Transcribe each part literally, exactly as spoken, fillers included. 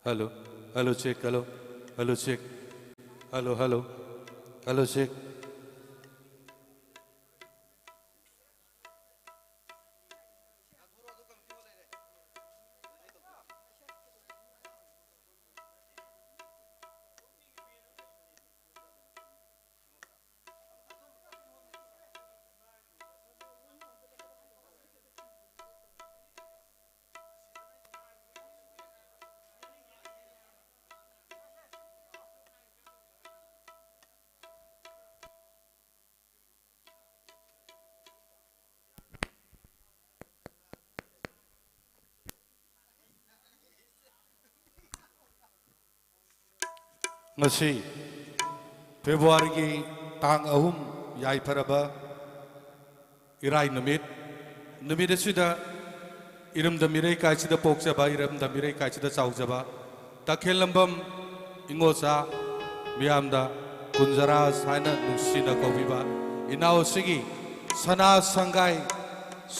Hello, hello, check, hello, hello, check, hello, hello, hello, check. ꯉꯁꯤ ꯐꯦꯕ꯭ꯔꯨꯋꯥꯔꯤꯒꯤ ꯇꯥꯡ ꯑꯍꯨꯝ, ꯌꯥꯏꯐꯔꯕ ꯏꯔꯥꯏ ꯅꯨꯃꯤꯠ, ꯅꯨꯃꯤꯠ ꯑꯁꯤꯗ ꯏꯔꯝꯗꯝ ꯏꯔꯩꯀꯥꯏꯁꯤꯗ ꯄꯣꯛꯆꯕ, ꯏꯔꯝꯗꯝ ꯏꯔꯩꯀꯥꯏꯁꯤꯗ ꯆꯥꯎꯖꯕ ꯇꯈꯦꯜꯂꯝꯕꯝ ꯏꯉꯣꯆꯥ, ꯃꯤꯌꯥꯝꯗ ꯀꯨꯟꯖꯔꯥꯖ ꯍꯥꯏꯅ ꯅꯨꯡꯁꯤꯅ ꯀꯧꯕꯤꯕ ꯏꯅꯥꯎ ꯑꯁꯤꯒꯤ ꯁꯅꯥ ꯁꯪꯒꯥꯏ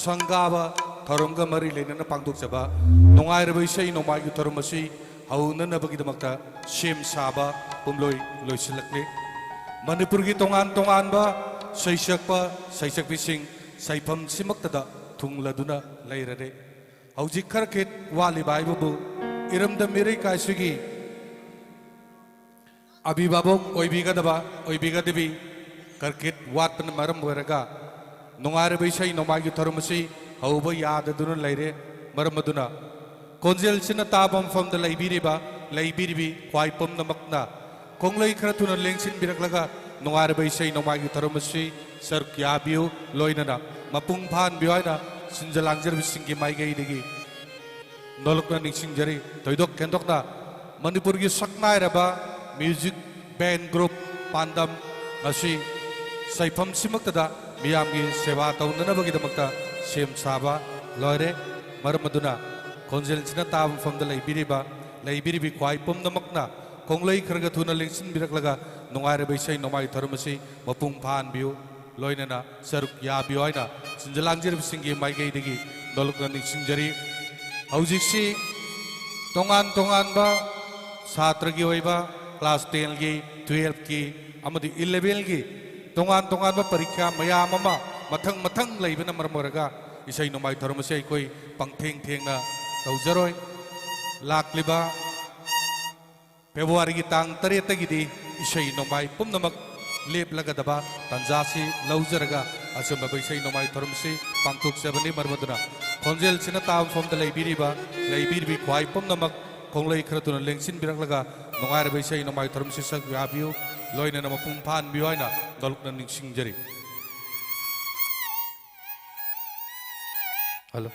ꯁꯪꯒꯥꯕ ꯊꯧꯔꯝꯒ ꯃꯔꯤ ꯂꯩꯅꯅ ꯄꯥꯡꯊꯣꯛꯆꯕ ꯅꯨꯡꯉꯥꯏꯔꯕ ꯏꯁꯩ ꯅꯣꯡꯃꯥꯏꯒꯤ ꯊꯧꯔꯝ ꯑꯁꯤ ꯍꯧꯅꯅꯕꯒꯤꯗꯃꯛꯇ ꯁꯦꯝ ꯁꯥꯕ ꯄꯨꯝꯂꯣꯏ ꯂꯣꯏꯁꯤꯜꯂꯛꯂꯤ꯫ ꯃꯅꯤꯄꯨꯔꯒꯤ ꯇꯣꯉꯥꯟ ꯇꯣꯉꯥꯟꯕ ꯁꯩꯁꯛꯄ ꯁꯩꯁꯛꯄꯤꯁꯤꯡ ꯁꯩꯐꯝꯁꯤꯃꯛꯇꯗ ꯊꯨꯡꯂꯗꯨꯅ ꯂꯩꯔꯔꯦ꯫ ꯍꯧꯖꯤꯛ ꯈꯔ ꯈꯤꯠ ꯋꯥꯠꯂꯤꯕ ꯍꯥꯏꯕꯕꯨ ꯏꯔꯝꯗꯝ ꯏꯔꯩꯀꯥꯏꯁꯤꯒꯤ ꯑꯚꯤꯚꯥꯕꯛ ꯑꯣꯏꯕꯤꯒꯗꯕ, ꯑꯣꯏꯕꯤꯒꯗꯕꯤ ꯈꯔ ꯈꯤꯠ ꯋꯥꯠꯄꯅ ꯃꯔꯝ ꯑꯣꯏꯔꯒ ꯅꯨꯡꯉꯥꯏꯔꯕ ꯏꯁꯩ ꯅꯣꯡꯃꯥꯏꯒꯤ ꯊꯧꯔꯝ ꯑꯁꯤ ꯍꯧꯕ ꯌꯥꯗꯗꯨꯅ ꯂꯩꯔꯦ꯫ ꯃꯔꯝ ꯑꯗꯨꯅ ꯈꯣꯟꯖꯦꯜꯁꯤꯅ ꯇꯥꯕ ꯃꯐꯝꯗ ꯂꯩꯕꯤꯔꯤꯕ, ꯂꯩꯕꯤꯔꯤꯕꯤ ꯈ꯭ꯋꯥꯏ ꯄꯨꯝꯅꯃꯛꯅ ꯈꯣꯡꯂꯩ ꯈꯔ ꯊꯨꯅ ꯂꯦꯡꯁꯤꯟꯕꯤꯔꯛꯂꯒ ꯅꯨꯡꯉꯥꯏꯔꯕ ꯏꯁꯩ ꯅꯣꯡꯃꯥꯏꯒꯤ ꯊꯧꯔꯝ ꯑꯁꯤ ꯁꯔꯨꯛ ꯌꯥꯕꯤꯌꯨ, ꯂꯣꯏꯅꯅ ꯃꯄꯨꯡ ꯐꯥꯍꯟꯕꯤꯌꯨ ꯍꯥꯏꯅ ꯁꯤꯟꯖ ꯂꯥꯡꯖꯔꯕꯁꯤꯡꯒꯤ ꯃꯥꯏꯀꯩꯗꯒꯤ ꯅꯣꯂꯨꯛꯅ ꯅꯤꯡꯁꯤꯡꯖꯔꯤ꯫ ꯊꯣꯏꯗꯣꯛ ꯍꯦꯟꯗꯣꯛꯅ ꯃꯅꯤꯄꯨꯔꯒꯤ ꯁꯛꯅꯥꯏꯔꯕ ꯃ꯭ꯌꯨꯖꯤꯛ ꯕꯦꯟ ꯒ꯭ꯔꯨꯞ ꯄꯥꯟꯗꯝ ꯉꯁꯤ ꯁꯩꯐꯝꯁꯤꯃꯛꯇꯗ ꯃꯤꯌꯥꯝꯒꯤ ꯁꯦꯕꯥ ꯇꯧꯅꯅꯕꯒꯤꯗꯃꯛꯇ ꯁꯦꯝ ꯁꯥꯕ ꯂꯣꯏꯔꯦ꯫ ꯃꯔꯝ ꯑꯗꯨꯅ ꯈꯣꯟꯖꯦꯜꯁꯤꯅ ꯇꯥꯕ ꯃꯐꯝꯗ ꯂꯩꯕꯤꯔꯤꯕ, ꯂꯩꯕꯤꯔꯤꯕꯤ ꯈ꯭ꯋꯥꯏ ꯄꯨꯝꯅꯃꯛꯅ ꯈꯣꯡꯂꯩ ꯈꯔꯒ ꯊꯨꯅ ꯂꯦꯡꯁꯤꯟꯕꯤꯔꯛꯂꯒ ꯅꯨꯡꯉꯥꯏꯔꯕ ꯏꯁꯩ ꯅꯣꯡꯃꯥꯏ ꯊꯧꯔꯝ ꯑꯁꯤ ꯃꯄꯨꯡ ꯐꯥꯍꯟꯕꯤꯌꯨ, ꯂꯣꯏꯅꯅ ꯁꯔꯨꯛ ꯌꯥꯕꯤꯌꯨ ꯍꯥꯏꯅ ꯁꯤꯟꯖ ꯂꯥꯡꯖꯔꯤꯕꯁꯤꯡꯒꯤ ꯃꯥꯏꯀꯩꯗꯒꯤ ꯅꯣꯂꯨꯛꯅ ꯅꯤꯡꯁꯤꯡꯖꯔꯤ꯫ ꯍꯧꯖꯤꯛꯁꯤ ꯇꯣꯉꯥꯟ ꯇꯣꯉꯥꯟꯕ ꯁꯥꯇ꯭ꯔꯒꯤ ꯑꯣꯏꯕ class ten ꯒꯤ, twelve ꯀꯤ ꯑꯃꯗꯤ eleven ꯒꯤ ꯇꯣꯉꯥꯟ ꯇꯣꯉꯥꯟꯕ ꯄꯔꯤꯈ꯭ꯌꯥ ꯃꯌꯥꯝ ꯑꯃ ꯃꯊꯪ ꯃꯊꯪ ꯂꯩꯕꯅ ꯃꯔꯝ ꯑꯣꯏꯔꯒ ꯏꯁꯩ ꯅꯣꯡꯃꯥꯏ ꯊꯧꯔꯝ ꯑꯁꯤ ꯑꯩꯈꯣꯏ ꯄꯪꯊꯦꯡ ꯊꯦꯡꯅ ꯇꯧꯖꯔꯣꯏ꯫ ꯂꯥꯛꯂꯤꯕ ꯐꯦꯕ꯭ꯔꯨꯋꯥꯔꯤꯒꯤ ꯇꯥꯡ ꯇꯔꯦꯠꯇꯒꯤꯗꯤ ꯏꯁꯩ ꯅꯣꯡꯃꯥꯏ ꯄꯨꯝꯅꯃꯛ ꯂꯦꯞꯂꯒꯗꯕ ꯇꯥꯟꯖꯥꯁꯤ ꯂꯧꯖꯔꯒ ꯑꯆꯝꯕ ꯏꯁꯩ ꯅꯣꯡꯃꯥꯏ ꯊꯧꯔꯝꯁꯤ ꯄꯥꯡꯊꯣꯛꯆꯕꯅꯤ꯫ ꯃꯔꯝ ꯑꯗꯨꯅ ꯈꯣꯟꯖꯦꯜꯁꯤꯅ ꯇꯥꯕ ꯃꯐꯝꯗ ꯂꯩꯕꯤꯔꯤꯕ, ꯂꯩꯕꯤꯔꯤꯕꯤ ꯈ꯭ꯋꯥꯏ ꯄꯨꯝꯅꯃꯛ ꯈꯣꯡꯂꯩ ꯈꯔ ꯊꯨꯅ ꯂꯦꯡꯁꯤꯟꯕꯤꯔꯛꯂꯒ ꯅꯨꯡꯉꯥꯏꯔꯕ ꯏꯁꯩ ꯅꯣꯡꯃꯥꯏ ꯊꯧꯔꯝꯁꯤ ꯁꯛ ꯌꯥꯕꯤꯌꯨ꯫ ꯂꯣꯏꯅꯅ ꯃꯄꯨꯡ ꯐꯥꯍꯟꯕꯤꯌꯨ ꯍꯥꯏꯅ ꯅꯣꯂꯨꯛꯅ ꯅꯤꯡꯁꯤꯡꯖꯔꯤ꯫ ꯍꯜꯂꯣ꯫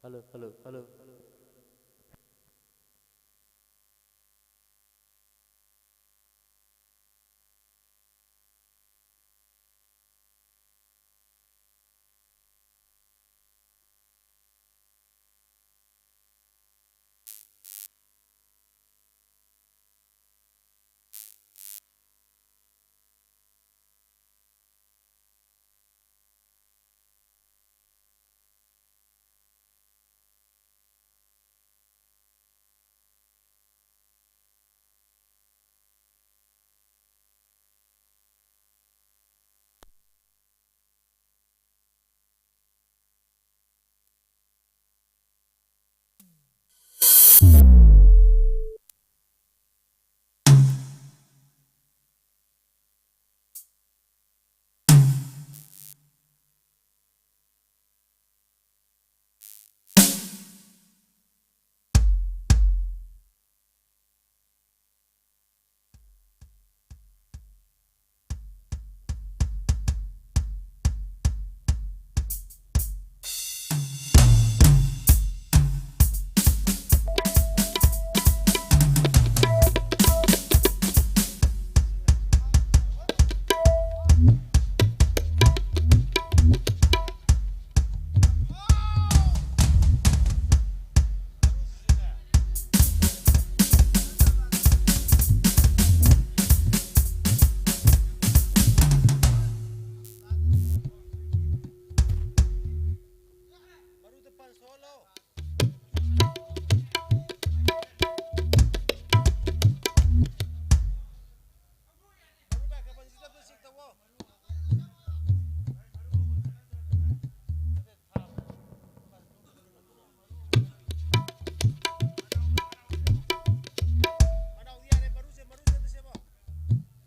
Hello, hello, hello.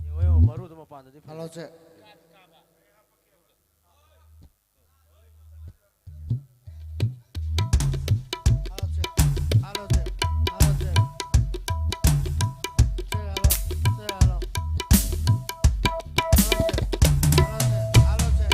ꯌꯦꯡꯉꯣ, ꯌꯦꯡꯉꯣ, ꯃꯔꯨꯗꯣ ꯃꯄꯥꯟꯗꯗꯤ ꯐꯖꯩ꯫ ꯍꯜꯂꯣ, ꯆꯦ꯫ ꯍꯜꯂꯣ, ꯆꯦ꯫ ꯍꯜꯂꯣ, ꯆꯦ꯫ ꯍꯜꯂꯣ, ꯆꯦ꯫ ꯆꯦ, ꯍꯜꯂꯣ꯫ ꯆꯦ, ꯍꯜꯂꯣ꯫ ꯍꯜꯂꯣ, ꯆꯦ꯫ ꯍꯜꯂꯣ, ꯆꯦ꯫ ꯍꯜꯂꯣ, ꯆꯦ꯫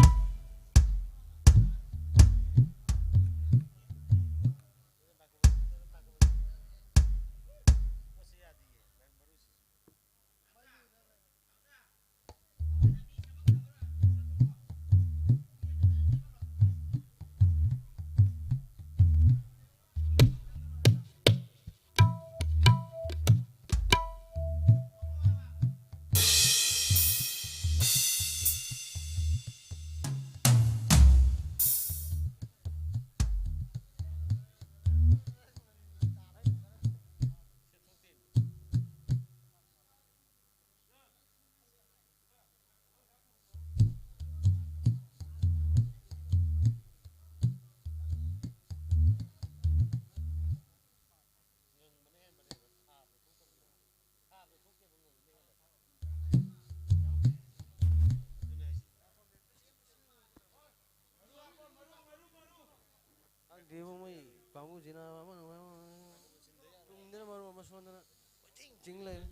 ꯁꯤꯅ ꯑꯃꯅ ꯃꯔꯣꯟ ꯑꯃ, ꯇꯨꯡꯗꯅ ꯃꯔꯣꯟ ꯑꯃ ꯁꯣꯟꯗꯅ ꯀꯣꯏꯆꯤꯡ ꯆꯤꯡ ꯂꯩꯔꯦ꯫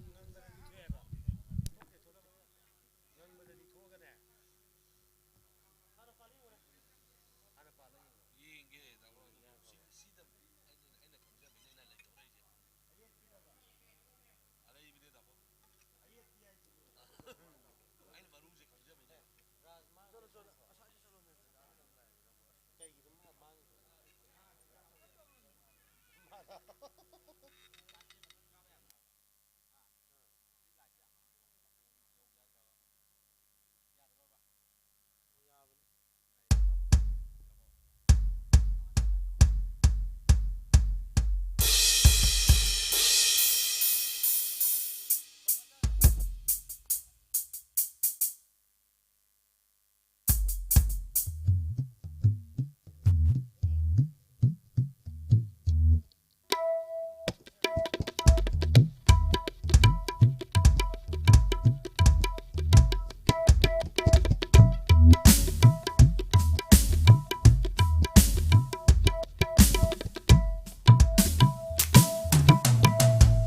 ꯌꯦꯡꯒꯦ, ꯗꯥ ꯕ꯭ꯔꯣ, ꯑꯗꯨ ꯁꯤ, ꯁꯤꯗ ꯑꯩꯅ, ꯑꯩꯅ ꯈꯪꯖꯕꯅꯤꯅ ꯂꯩꯊꯣꯔꯛꯏꯁꯦ꯫ ꯑꯔꯩꯕꯅꯦ, ꯗꯥ ꯕ꯭ꯔꯣ꯫ ꯑꯩꯅ ꯃꯔꯨꯁꯦ ꯈꯪꯖꯕꯅꯤꯅ꯫ ꯀꯩꯒꯤꯅꯣ ꯃꯥ ꯃꯥꯡꯉꯤꯗꯣ?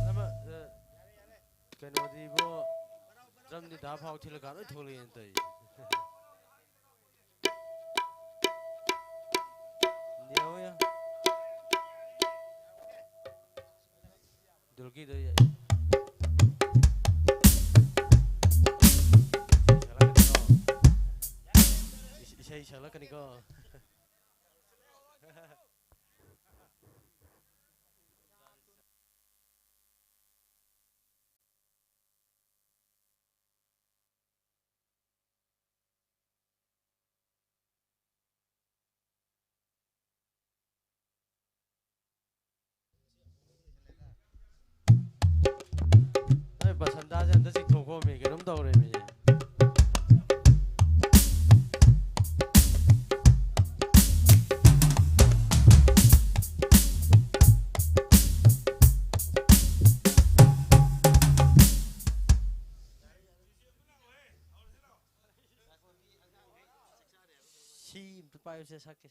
ꯑꯃ, ꯑ, ꯀꯩꯅꯣꯗꯤ ꯏꯕꯣ, ꯗ꯭ꯔꯝꯗꯤ ꯗꯥ ꯐꯥꯎ ꯊꯤꯜꯂꯀꯥꯟ ꯂꯣꯏ ꯊꯣꯛꯂꯛꯑꯦꯅ ꯇꯧꯔꯤꯁꯦ꯫ ꯌꯦꯡꯉꯣ, ꯌꯦꯡꯉꯣ꯫ ꯗꯨꯔꯀꯤꯗꯣ ꯌꯥꯏ꯫ ꯁꯛꯂꯛꯀꯅꯤꯀꯣ꯫ ꯏꯁ-, ꯏꯁꯩ ꯁꯛꯂꯛꯀꯅꯤꯀꯣ꯫ ꯅꯣꯏ ꯕꯁꯟꯇꯥꯁꯦ ꯑꯝꯇ ꯆꯤꯡꯊꯣꯛꯈꯣꯃꯤ, ꯀꯩꯅꯣꯝ ꯇꯧꯔꯦꯃꯤ꯫ ꯁꯤ ꯑꯝꯇ ꯄꯥꯏꯌꯨꯁꯦ, ꯁꯛꯀꯦ꯫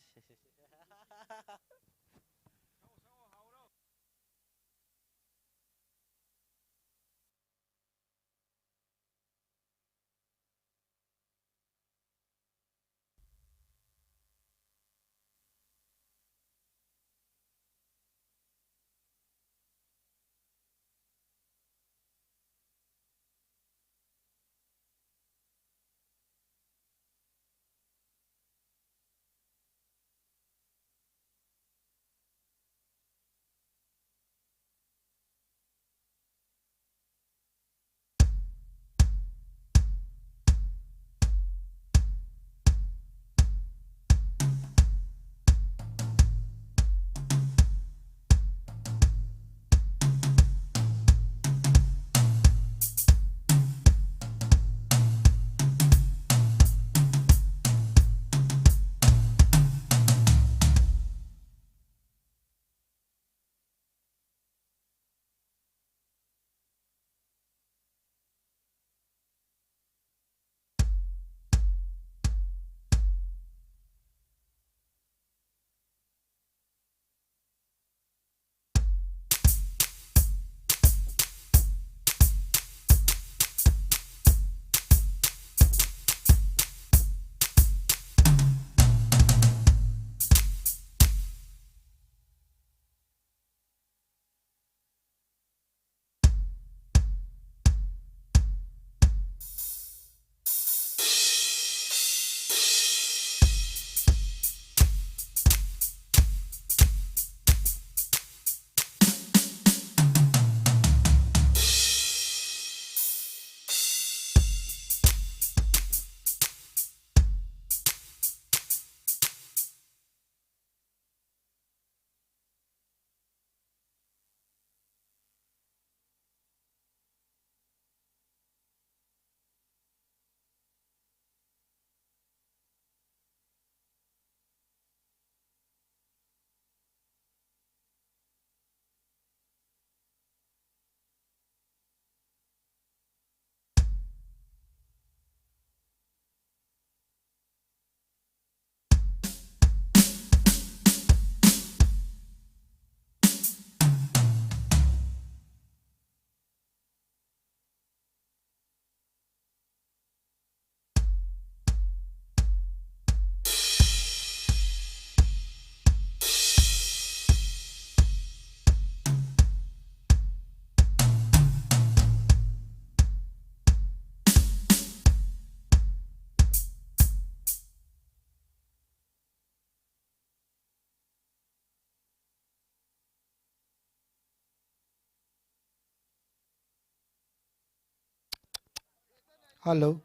Hello.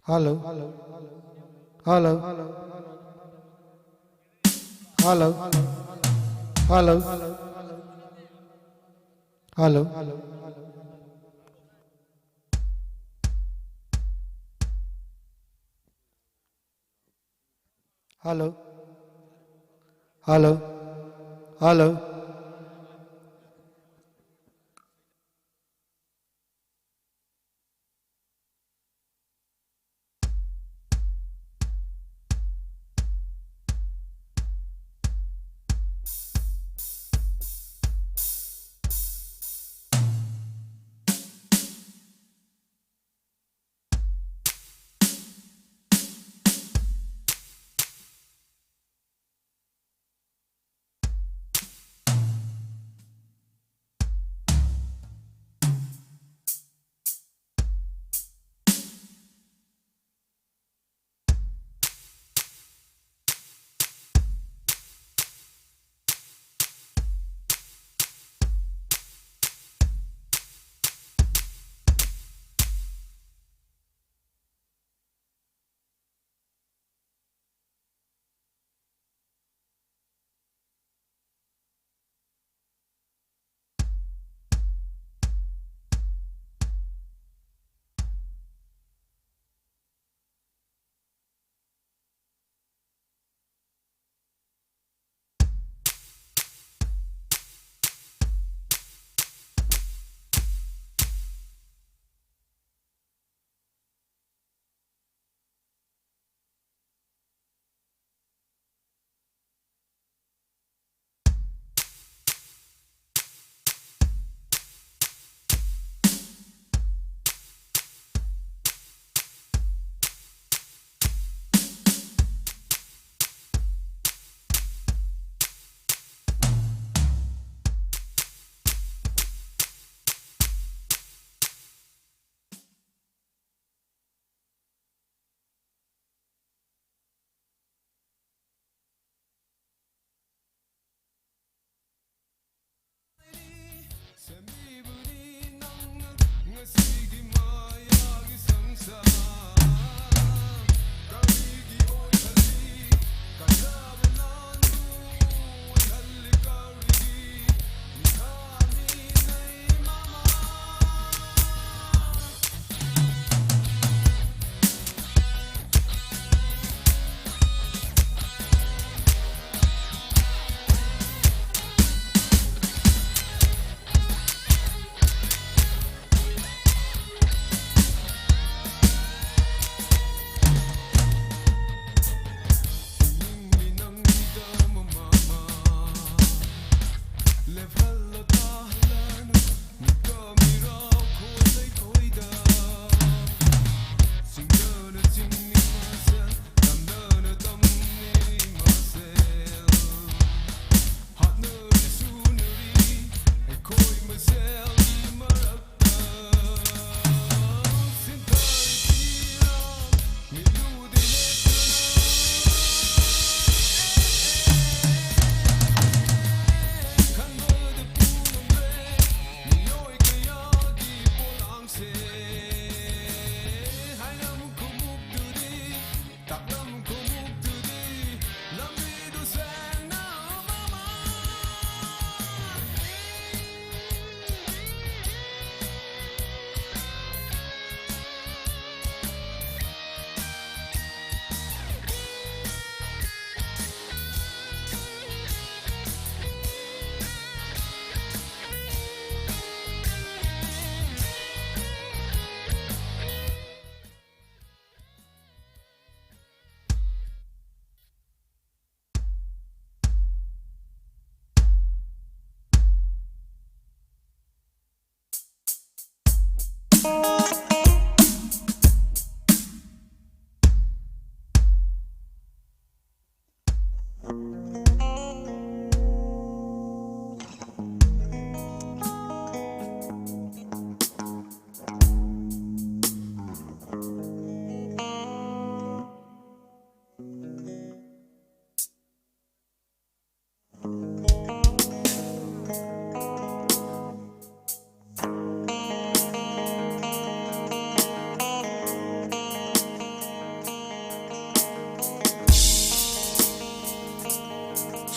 Hello. Hello. Hello. Hello. Hello. Hello. Hello. Hello.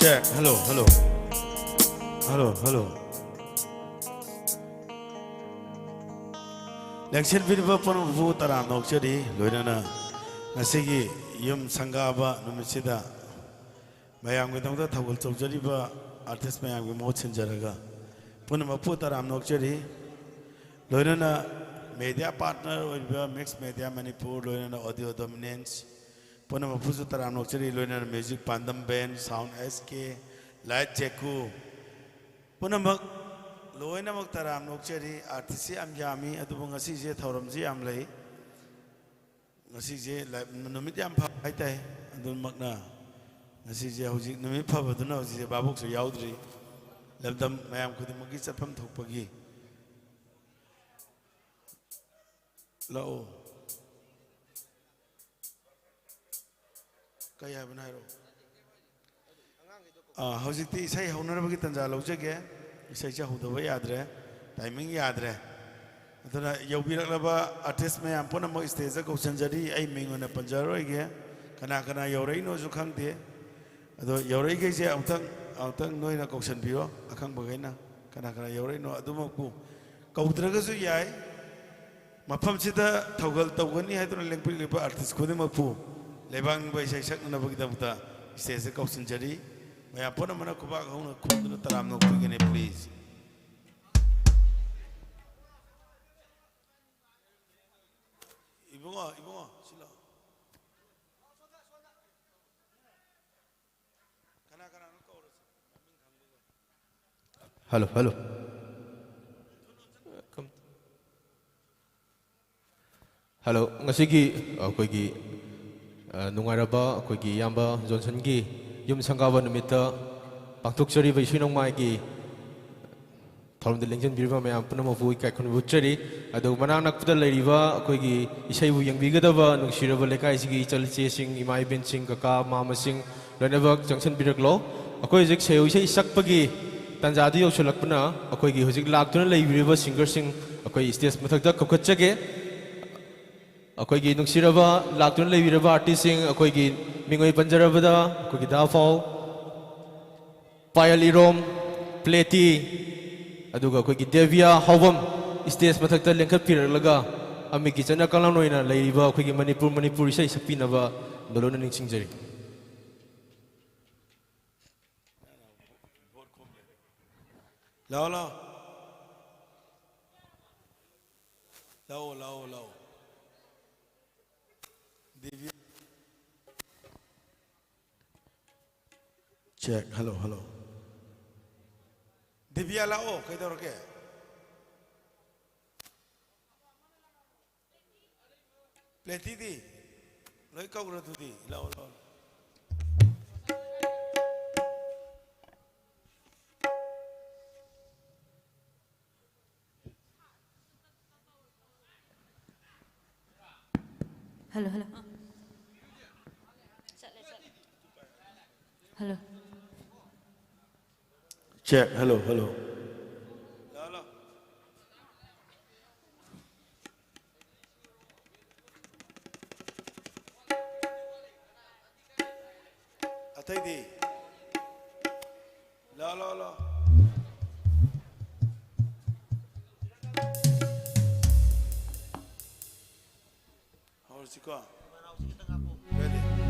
Check. Hello, hello. Hello, hello. ꯂꯦꯡꯁꯤꯟꯕꯤꯔꯤꯕ ꯄꯨꯝꯅꯃꯛꯄꯨ ꯇꯔꯥꯝꯅ ꯑꯣꯛꯆꯔꯤ꯫ ꯂꯣꯏꯅꯅ ꯉꯁꯤꯒꯤ ꯌꯨꯝ ꯁꯪꯒꯥꯕ ꯅꯨꯃꯤꯠꯁꯤꯗ ꯃꯌꯥꯝꯒꯤꯗꯃꯛꯇ ꯊꯧꯒꯜ ꯇꯧꯖꯔꯤꯕ artist ꯃꯌꯥꯝꯒꯤ ꯃꯍꯨꯠ ꯁꯤꯟꯖꯔꯒ ꯄꯨꯝꯅꯃꯛꯄꯨ ꯇꯔꯥꯝꯅ ꯑꯣꯛꯆꯔꯤ꯫ ꯂꯣꯏꯅꯅ media partner ꯑꯣꯏꯔꯤꯕ Mix Media Manipur, ꯂꯣꯏꯅꯅ Audio Dominance ꯄꯨꯝꯅꯃꯛꯄꯨꯁꯨ ꯇꯔꯥꯝꯅ ꯑꯣꯛꯆꯔꯤ꯫ ꯂꯣꯏꯅꯅ Music Pandam Band, Sound S K, Light Cheku, ꯄꯨꯝꯅꯃꯛ ꯂꯣꯏꯅꯃꯛ ꯇꯔꯥꯝꯅ ꯑꯣꯛꯆꯔꯤ꯫ ꯑꯥꯔꯇꯤꯁꯁꯤ ꯌꯥꯝ ꯌꯥꯝꯃꯤ, ꯑꯗꯨꯕꯨ ꯉꯁꯤꯁꯦ ꯊꯧꯔꯝꯁꯤ ꯌꯥꯝ ꯂꯩ꯫ ꯉꯁꯤꯁꯦ ꯂꯥꯏ-, ꯅꯨꯃꯤꯠ ꯌꯥꯝ ꯐꯕ ꯍꯥꯏꯇꯥꯏ꯫ ꯑꯗꯨꯃꯛꯅ ꯉꯁꯤꯁꯦ ꯍꯧꯖꯤꯛ ꯅꯨꯃꯤꯠ ꯐꯕꯗꯨꯅ ꯍꯧꯖꯤꯛꯁꯦ ꯚꯥꯕꯣꯛꯁꯨ ꯌꯥꯎꯗ꯭ꯔꯤ꯫ ꯂꯝꯗꯝ ꯃꯌꯥꯝ ꯈꯨꯗꯤꯡꯃꯛꯀꯤ ꯆꯠꯐꯝ ꯊꯣꯛꯄꯒꯤ ꯂꯥꯛꯑꯣ꯫ ꯀꯩ ꯍꯥꯏꯕꯅꯣ ꯍꯥꯏꯔꯛꯑꯣ꯫ ꯑꯥ, ꯍꯧꯖꯤꯛꯇꯤ ꯏꯁꯩ ꯍꯧꯅꯅꯕꯒꯤ ꯇꯥꯟꯖꯥ ꯂꯧꯖꯒꯦ꯫ ꯏꯁꯩꯁꯦ ꯍꯧꯗꯕ ꯌꯥꯗ꯭ꯔꯦ, ꯇꯥꯏꯃꯤꯡ ꯌꯥꯗ꯭ꯔꯦ꯫ ꯑꯗꯨꯅ ꯌꯧꯕꯤꯔꯛꯂꯕ ꯑꯥꯔꯇꯤꯁ ꯃꯌꯥꯝ ꯄꯨꯝꯅꯃꯛ ꯁ꯭ꯇꯦꯖꯇ ꯀꯧꯁꯤꯟꯖꯔꯤ꯫ ꯑꯩ ꯃꯤꯡ ꯑꯣꯏꯅ ꯄꯟꯖꯔꯔꯣꯏꯒꯦ꯫ ꯀꯅꯥ ꯀꯅꯥ ꯌꯧꯔꯛꯏꯅꯣꯁꯨ ꯈꯪꯗꯦ꯫ ꯑꯗꯣ ꯌꯧꯔꯛꯏꯈꯩꯁꯦ ꯑꯃꯨꯛꯇꯪ, ꯑꯃꯨꯛꯇꯪ ꯅꯣꯏꯅ ꯀꯧꯁꯟꯕꯤꯔꯣ, ꯑꯈꯪꯕꯈꯩꯅ꯫ ꯀꯅꯥ ꯀꯅꯥ ꯌꯧꯔꯛꯏꯅꯣ ꯑꯗꯨꯃꯛꯄꯨ꯫ ꯀꯧꯗ꯭ꯔꯒꯁꯨ ꯌꯥꯏ꯫ ꯃꯐꯝꯁꯤꯗ ꯊꯧꯒꯜ ꯇꯧꯒꯅꯤ ꯍꯥꯏꯗꯨꯅ ꯂꯦꯡꯕꯤꯔꯤꯕ ꯑꯥꯔꯇꯤꯁ ꯈꯨꯗꯤꯡꯃꯛꯄꯨ ꯂꯩꯕꯥꯛ ꯅꯤꯡꯕ ꯏꯁꯩ ꯁꯛꯅꯅꯕꯒꯤꯗꯃꯛꯇ ꯁ꯭ꯇꯦꯖꯇ ꯀꯧꯁꯤꯟꯖꯔꯤ꯫ ꯃꯌꯥꯝ ꯄꯨꯝꯅꯃꯛꯅ ꯈꯨꯕꯥꯛ ꯍꯧꯅ ꯈꯨꯝꯗꯨꯅ ꯇꯔꯥꯝꯅ ꯑꯣꯛꯄꯤꯒꯅꯤ, please꯫ ꯏꯕꯨꯡꯉꯣ, ꯏꯕꯨꯡꯉꯣ, ꯁꯤ ꯂꯥꯛꯑꯣ꯫ ꯀꯅꯥ ꯀꯅꯥꯅꯣ ꯀꯧꯔꯁꯤ? ꯃꯃꯤꯡ ꯈꯪꯕꯒ꯫ Hello, hello. ꯍꯜꯂꯣ, ꯉꯁꯤꯒꯤ ꯑꯩꯈꯣꯏꯒꯤ, ꯑ, ꯅꯨꯡꯉꯥꯏꯔꯕ ꯑꯩꯈꯣꯏꯒꯤ ꯏꯌꯥꯝꯕ ꯖꯣꯟꯁꯟꯒꯤ ꯌꯨꯝ ꯁꯪꯒꯥꯕ ꯅꯨꯃꯤꯠꯇ ꯄꯥꯡꯊꯣꯛꯆꯔꯤꯕ ꯏꯁꯩ ꯅꯣꯡꯃꯥꯏꯒꯤ ꯊꯧꯔꯝꯗ ꯂꯦꯡꯁꯤꯟꯕꯤꯔꯤꯕ ꯃꯌꯥꯝ ꯄꯨꯝꯅꯃꯛꯄꯨ ꯏꯀꯥꯏ ꯈꯨꯝꯅꯕ ꯎꯠꯆꯔꯤ꯫ ꯑꯗꯨꯒ ꯃꯅꯥꯛ ꯅꯛꯄꯗ ꯂꯩꯔꯤꯕ ꯑꯩꯈꯣꯏꯒꯤ ꯏꯁꯩꯕꯨ ꯌꯦꯡꯕꯤꯒꯗꯕ ꯅꯨꯡꯁꯤꯔꯕ ꯂꯩꯀꯥꯏꯁꯤꯒꯤ ꯏꯆꯜ ꯏꯆꯦꯁꯤꯡ, ꯏꯃꯥ ꯏꯕꯦꯟꯁꯤꯡ, ꯀꯀꯥ ꯃꯥꯃꯁꯤꯡ ꯂꯣꯏꯅꯃꯛ ꯆꯪꯁꯤꯟꯕꯤꯔꯛꯂꯣ꯫ ꯑꯩꯈꯣꯏ ꯍꯧꯖꯤꯛ ꯁꯦꯌꯧ ꯏꯁꯩ ꯁꯛꯄꯒꯤ ꯇꯥꯟꯖꯥꯗꯨ ꯌꯧꯁꯤꯜꯂꯛꯄꯅ ꯑꯩꯈꯣꯏꯒꯤ ꯍꯧꯖꯤꯛ ꯂꯥꯛꯇꯨꯅ ꯂꯩꯕꯤꯔꯤꯕ ꯁꯤꯡꯒꯔꯁꯤꯡ ꯑꯩꯈꯣꯏ ꯁ꯭ꯇꯦꯖ ꯃꯊꯛꯇ ꯀꯧꯈꯠꯆꯒꯦ꯫ ꯑꯩꯈꯣꯏꯒꯤ ꯅꯨꯡꯁꯤꯔꯕ ꯂꯥꯛꯇꯨꯅ ꯂꯩꯕꯤꯔꯕ ꯑꯥꯔꯇꯤꯁꯁꯤꯡ, ꯑꯩꯈꯣꯏꯒꯤ ꯃꯤꯡꯑꯣꯏ ꯄꯟꯖꯔꯕꯗ ꯑꯩꯈꯣꯏꯒꯤ ꯗꯥ ꯐꯥꯎ, ꯄꯥꯌꯜ ꯏꯔꯣꯝ, ꯄ꯭ꯂꯦꯇꯤ, ꯑꯗꯨꯒ ꯑꯩꯈꯣꯏꯒꯤ ꯗꯦꯕꯤꯌꯥ ꯍꯥꯎꯕꯝ ꯁ꯭ꯇꯦꯖ ꯃꯊꯛꯇ ꯂꯦꯡꯈꯠꯄꯤꯔꯛꯂꯒ ꯑꯃꯤꯛꯀꯤ ꯆꯠꯅ ꯀꯥꯡꯂꯣꯟ ꯑꯣꯏꯅ ꯂꯩꯔꯤꯕ ꯑꯩꯈꯣꯏꯒꯤ ꯃꯅꯤꯄꯨꯔ, ꯃꯅꯤꯄꯨꯔ ꯏꯁꯩ ꯁꯛꯄꯤꯅꯕ ꯂꯣꯏꯅ ꯅꯤꯡꯁꯤꯡꯖꯔꯤ꯫ ꯂꯥꯛꯑꯣ, ꯂꯥꯛꯑꯣ꯫ ꯂꯥꯛꯑꯣ, ꯂꯥꯛꯑꯣ, ꯂꯥꯛꯑꯣ꯫ ꯗꯦꯕꯤ꯫ Check, hello, hello. ꯕꯤꯌꯥ ꯂꯥꯛꯑꯣ, ꯀꯩꯗꯧꯔꯒꯦ? ꯄ꯭ꯂꯦꯇꯤꯗꯤ ꯂꯣꯏ ꯀꯧꯔ ꯑꯗꯨꯗꯤ꯫ ꯂꯥꯛꯑꯣ, ꯂꯥꯛꯑꯣ꯫ Hello, hello. Hello. Check, hello, hello. ꯑꯇꯩꯗꯤ? ꯂꯥꯎ, ꯂꯥꯎ, ꯂꯥꯎ꯫ ꯍꯧꯔꯁꯤꯀꯣ꯫ Ready?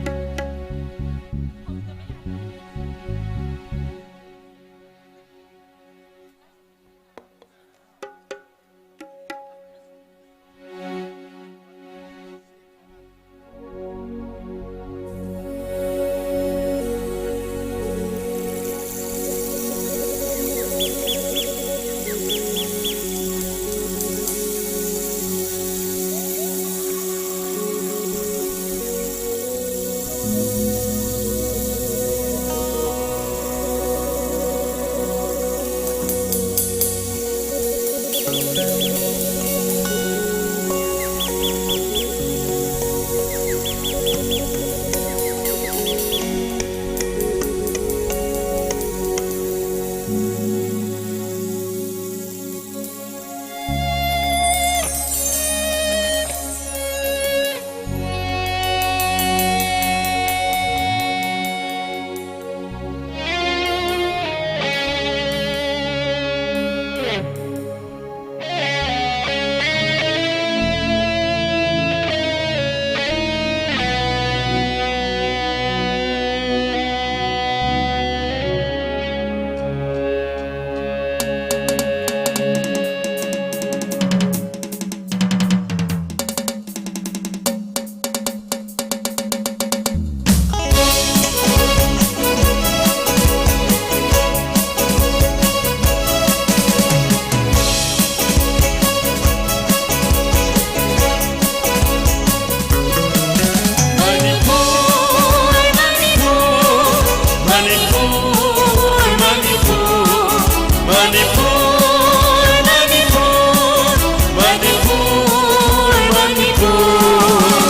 ꯃꯅꯤꯄꯨꯔ, ꯃꯅꯤꯄꯨꯔ, ꯃꯅꯤꯄꯨꯔ, ꯃꯅꯤꯄꯨꯔ,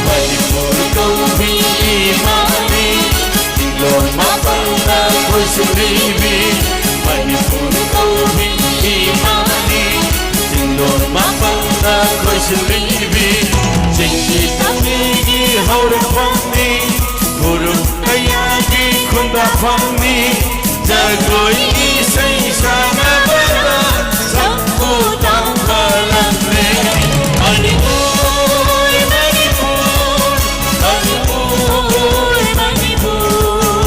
ꯃꯅꯤꯄꯨꯔ ꯀꯧꯕꯤ ꯏꯃꯥꯅꯤ, ꯆꯤꯡꯂꯣꯟ ꯃꯥꯄꯜꯅ ꯀꯣꯏꯁꯤꯜꯂꯤꯕꯤ꯫ ꯃꯅꯤꯄꯨꯔ ꯀꯧꯕꯤ ꯏꯃꯥꯅꯤ, ꯆꯤꯡꯂꯣꯟ ꯃꯥꯄꯜꯅ ꯀꯣꯏꯁꯤꯜꯂꯤꯕꯤ꯫ ꯆꯤꯡꯒꯤ ꯇꯝꯒꯤ ꯍꯧꯔꯛꯐꯝꯅꯤ, ꯐꯨꯔꯨꯞ ꯀꯌꯥꯒꯤ ꯈꯨꯟꯗꯥꯐꯝꯅꯤ꯫ ꯖꯒꯣꯏ ꯏꯁꯩ ꯁꯥꯟꯅꯕꯗ ꯁꯛꯄꯨ ꯇꯥꯡꯕ ꯂꯝꯅꯤ꯫ Manipur, Manipur, Manipur, Manipur.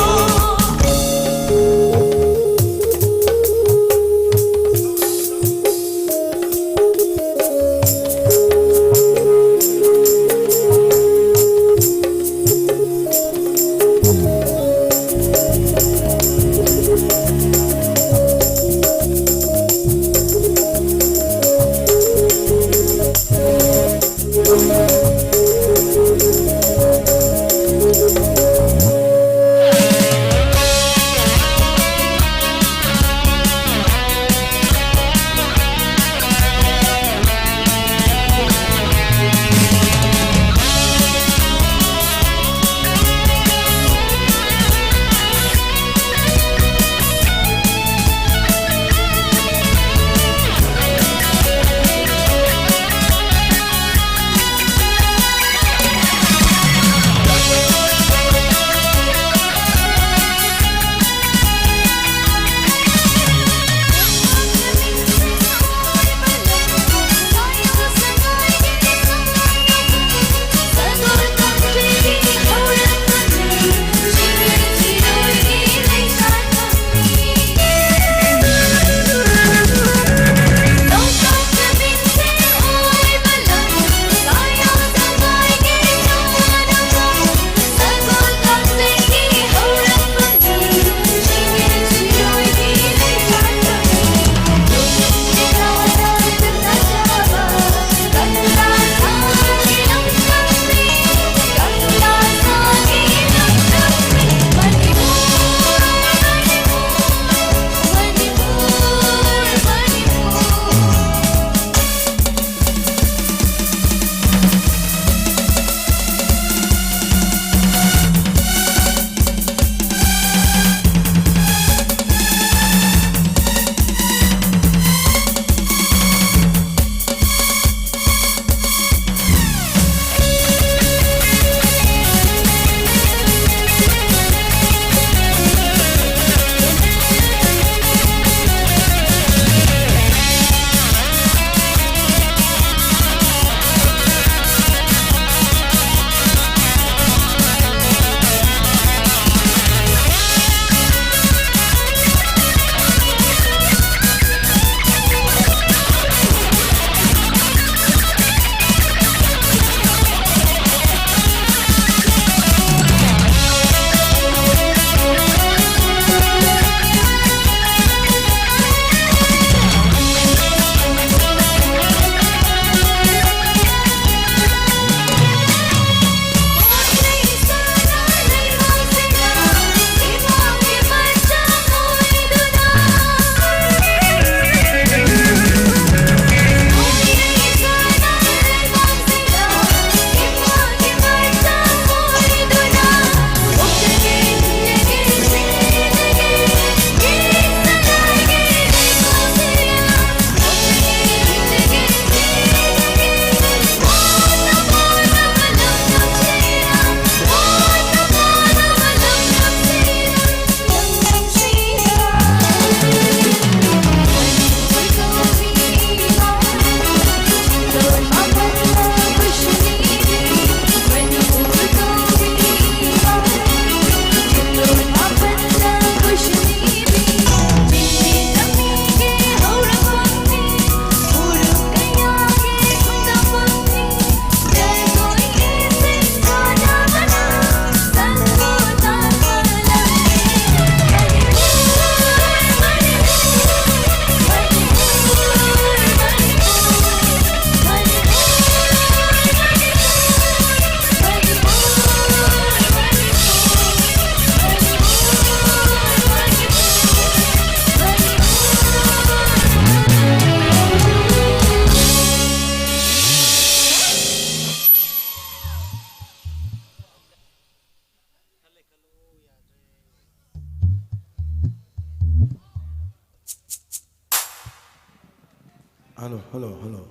Hello, hello, hello.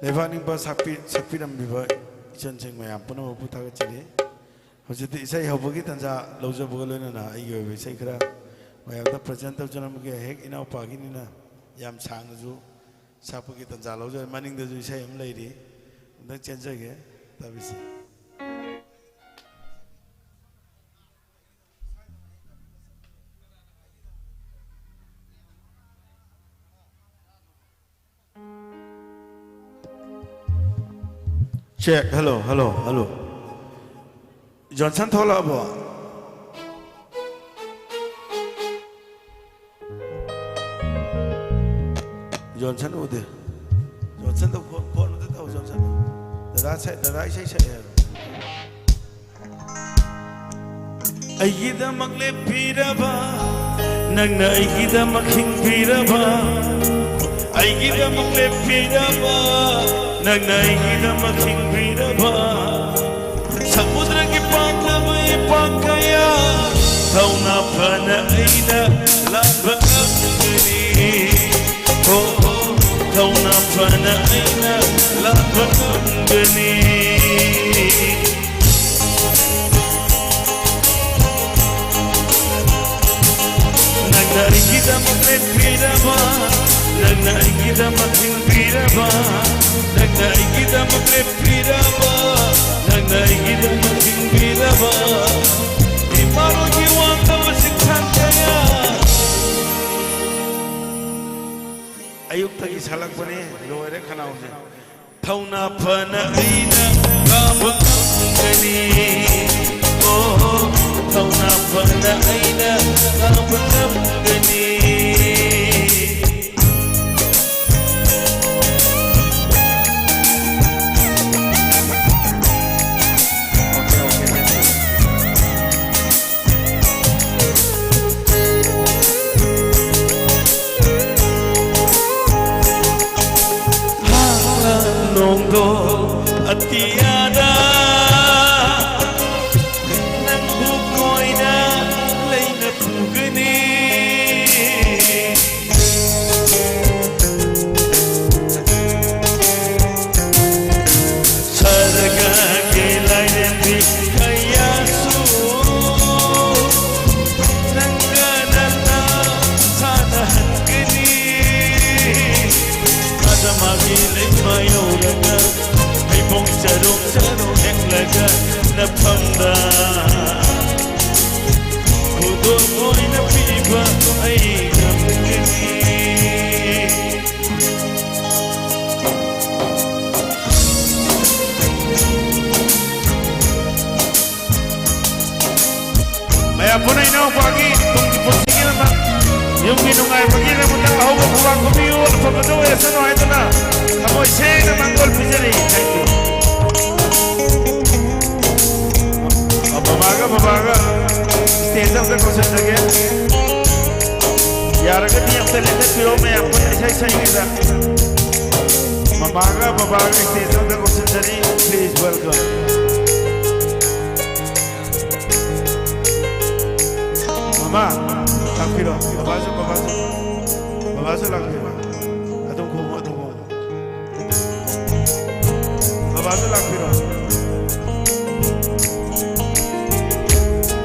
ꯂꯩꯕꯥꯛ ꯅꯤꯡꯕ ꯁꯛꯄꯤ-, ꯁꯛꯄꯤꯔꯝꯂꯤꯕ ꯏꯆꯟꯁꯤꯡ ꯃꯌꯥꯝ ꯄꯨꯝꯅꯃꯛꯄꯨ ꯊꯥꯒꯠꯆꯔꯤ꯫ ꯍꯧꯖꯤꯛꯇꯤ ꯏꯁꯩ ꯍꯧꯕꯒꯤ ꯇꯥꯟꯖꯥ ꯂꯧꯖꯕꯒ ꯂꯣꯏꯅꯅ ꯑꯩꯒꯤ ꯑꯣꯏꯕ ꯏꯁꯩ ꯈꯔ ꯃꯌꯥꯝꯗ present ꯇꯧꯖꯔꯝꯒꯦ꯫ ꯍꯦꯛ ꯏꯅꯥꯎꯄꯥꯒꯤꯅꯤꯅ ꯌꯥꯝ ꯁꯥꯡꯅꯁꯨ ꯁꯛꯄꯒꯤ ꯇꯥꯟꯖꯥ ꯂꯧꯖꯔꯦ꯫ ꯃꯅꯤꯡꯗꯁꯨ ꯏꯁꯩ ꯑꯃ ꯂꯩꯔꯤ, ꯑꯝꯇꯪ ꯆꯦꯟꯖꯒꯦ꯫ ꯇꯥꯕꯤꯁꯤ꯫ Check, hello, hello, hello. Johnson ꯊꯣꯛꯂꯛꯑꯕꯣ? Johnson ꯎꯗꯦ꯫ Johnsonꯗ phone, phone ꯑꯝꯇ ꯇꯧ, Johnson꯫ ꯗꯗꯥ ꯁꯛ-, ꯗꯗꯥ ꯏꯁꯩ ꯁꯛꯑꯦ ꯍꯥꯏꯔꯣ꯫ ꯑꯩꯒꯤꯗꯃꯛ ꯂꯦꯞꯄꯤꯔꯕ, ꯅꯪꯅ ꯑꯩꯒꯤꯗꯃꯛ ꯍꯤꯡꯕꯤꯔꯕ, ꯑꯩꯒꯤꯗꯃꯛ ꯂꯦꯞꯄꯤꯔꯕ, ꯅꯪꯅ ꯑꯩꯒꯤꯗꯃꯛ ꯍꯤꯡꯕꯤꯔꯕ, ꯁꯃꯨꯗ꯭ꯔꯒꯤ ꯄꯥꯛꯂꯕ ꯏꯄꯥꯛ ꯀꯌꯥ ꯊꯧꯅꯥ ꯐꯅ ꯑꯩꯅ ꯂꯥꯟꯕ ꯉꯝꯒꯅꯤ꯫ ꯍꯣ, ꯍꯣ, ꯊꯧꯅꯥ ꯐꯅ ꯑꯩꯅ ꯂꯥꯟꯕ ꯉꯝꯒꯅꯤ꯫ ꯅꯪꯅ ꯑꯩꯒꯤꯗꯃꯛ ꯂꯦꯞꯄꯤꯔꯕ, ꯅꯪꯅ ꯑꯩꯒꯤꯗꯃꯛ ꯍꯤꯡꯕꯤꯔꯕ, ꯅꯪꯅ ꯑꯩꯒꯤꯗꯃꯛ ꯂꯦꯞꯄꯤꯔꯕ, ꯅꯪꯅ ꯑꯩꯒꯤꯗꯃꯛ ꯍꯤꯡꯕꯤꯔꯕ, ꯏꯃꯥꯂꯣꯟꯒꯤ ꯋꯥꯡꯂꯕ ꯆꯤꯡꯊꯥꯡ ꯀꯌꯥ꯫ ꯑꯌꯨꯛꯇꯒꯤ ꯁꯥꯠꯂꯛꯄꯅꯦ, ꯂꯣꯏꯔꯦ ꯈꯅꯥꯎꯁꯦ꯫ ꯊꯧꯅꯥ ꯐꯅ ꯑꯩꯅ ꯀꯥꯕ ꯉꯝꯒꯅꯤ꯫ ꯑꯣ, ꯊꯧꯅꯥ ꯐꯅ ꯑꯩꯅ ꯀꯥꯕ ꯉꯝꯒꯅꯤ꯫ ꯅꯣꯡꯗꯣ ꯑꯇꯤꯌꯥꯗ ꯅꯪꯕꯨ ꯀꯣꯏꯅ ꯂꯩꯅ ꯄꯨꯒꯅꯤ꯫ ꯑꯗꯨ ꯑꯣꯏꯔꯁꯅꯨ ꯍꯥꯏꯗꯨꯅ ꯊꯃꯣꯏ ꯁꯦꯡꯅ ꯃꯥꯡꯒꯣꯜ ꯄꯤꯖꯔꯤ꯫ Thank you. ꯃꯃꯥꯒ ꯕꯕꯥꯒ stage ꯑꯝꯇ ꯀꯧꯁꯤꯟꯖꯒꯦ꯫ ꯌꯥꯔꯒꯗꯤ ꯑꯝꯇ ꯂꯦꯡꯈꯠꯄꯤꯔꯣ ꯃꯌꯥꯝ ꯄꯨꯟꯅ ꯏꯁꯩ ꯁꯛꯏꯉꯩꯗ꯫ ꯃꯃꯥꯒ ꯕꯕꯥꯒ stage ꯑꯝꯇ ꯀꯧꯁꯤꯟꯖꯔꯤ꯫ Please welcome. ꯃꯃꯥ, ꯂꯥꯛꯄꯤꯔꯣ꯫ ꯕꯕꯥꯁꯨ, ꯕꯕꯥꯁꯨ, ꯕꯕꯥꯁꯨ ꯂꯥꯛꯄꯤꯔꯣ꯫ ꯑꯗꯨꯝ ꯈꯣꯡꯉꯣ, ꯑꯗꯨꯝ ꯈꯣꯡꯉꯣ꯫ ꯕꯕꯥꯁꯨ ꯂꯥꯛꯄꯤꯔꯣ꯫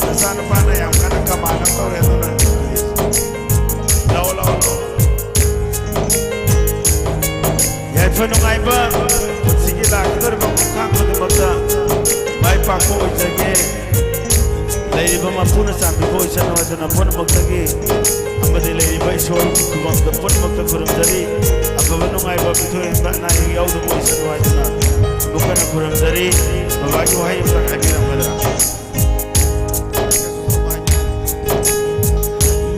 ꯅꯆꯥꯅꯨꯄꯥꯅ ꯌꯥꯝ ꯀꯟꯅ ꯀꯃꯥꯟ ꯑꯃ ꯇꯧꯔꯦ, ꯑꯗꯨꯅ ꯂꯥꯛꯑꯣ, ꯂꯥꯛꯑꯣ, ꯂꯥꯛꯑꯣ꯫ ꯌꯥꯏꯐ ꯅꯨꯡꯉꯥꯏꯕ ꯄꯨꯟꯁꯤꯒꯤ ꯂꯥꯛꯀꯗꯧꯔꯤꯕ ꯈꯣꯡꯊꯥꯡ ꯈꯨꯗꯤꯡꯃꯛꯇ ꯃꯥꯏ ꯄꯥꯛꯄ ꯑꯣꯏꯖꯒꯦ꯫ ꯂꯩꯔꯤꯕ ꯃꯄꯨꯅ ꯆꯥꯟꯕꯤꯕ ꯑꯣꯏꯁꯅꯨ ꯍꯥꯏꯗꯨꯅ ꯄꯨꯝꯅꯃꯛꯇꯒꯤ ꯑꯃꯗꯤ ꯂꯩꯔꯤꯕ ꯏꯁꯣꯔ ꯈꯨꯕꯝꯗ ꯄꯨꯝꯅꯃꯛꯇ ꯈꯨꯔꯨꯝꯖꯔꯤ꯫ ꯑꯐꯕ ꯅꯨꯡꯉꯥꯏꯕ ꯃꯤꯊꯣꯏ ꯑꯝꯇ ꯑꯅꯥ ꯑꯌꯦꯛ ꯌꯥꯎꯗꯕ ꯑꯣꯏꯁꯅꯨ ꯍꯥꯏꯗꯨꯅ ꯑꯃꯨꯛ ꯍꯟꯅ ꯈꯨꯔꯨꯝꯖꯔꯤ꯫ ꯕꯕꯥꯒꯤ ꯋꯥꯍꯩ ꯑꯝꯇ ꯍꯥꯏꯕꯤꯔꯝꯒꯗ꯭ꯔꯥ?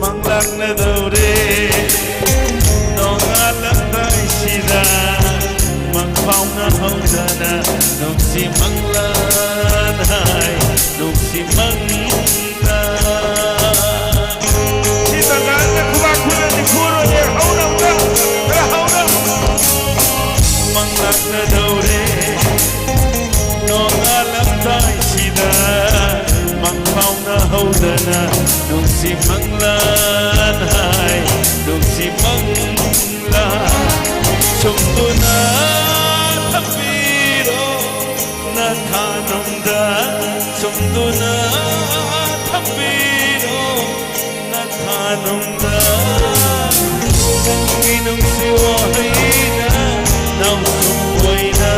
ꯃꯪꯂꯥꯛꯅꯗꯧꯔꯦ ꯅꯣꯡꯉꯥꯜꯂꯝꯗꯥꯏꯁꯤꯗ, ꯃꯪꯐꯥꯎꯅꯍꯧꯗꯅ ꯅꯨꯡꯁꯤ ꯃꯪꯂꯥꯟ ꯍꯥꯏ, ꯅꯨꯡꯁꯤ ꯃꯪꯂꯥꯟ꯫ ꯁꯤ ꯇꯥꯟꯖꯥꯁꯤꯗ ꯈꯨꯕꯥꯛ ꯈꯨꯅ ꯅꯤꯐꯨꯔꯣꯏꯒꯦ, ꯍꯧꯅ ꯑꯃꯨꯛꯇ, ꯈꯔ ꯍꯧꯅ꯫ ꯃꯪꯂꯥꯛꯅꯗꯧꯔꯦ ꯅꯣꯡꯉꯥꯜꯂꯝꯗꯥꯏꯁꯤꯗ, ꯃꯪꯐꯥꯎꯅꯍꯧꯗꯅ ꯅꯨꯡꯁꯤ ꯃꯪꯂꯥꯟ ꯍꯥꯏ, ꯅꯨꯡꯁꯤ ꯃꯪꯂꯥꯟ꯫ ꯁꯨꯝꯗꯨꯅ ꯊꯝꯕꯤꯔꯣ ꯅꯊꯥꯅꯨꯡꯗ, ꯁꯨꯝꯗꯨꯅ ꯊꯝꯕꯤꯔꯣ ꯅꯊꯥꯅꯨꯡꯗ꯫ ꯅꯪꯒꯤ ꯅꯨꯡꯁꯤ ꯋꯥꯍꯩꯅ ꯅꯥꯎꯁꯨꯝ ꯑꯣꯏꯅ,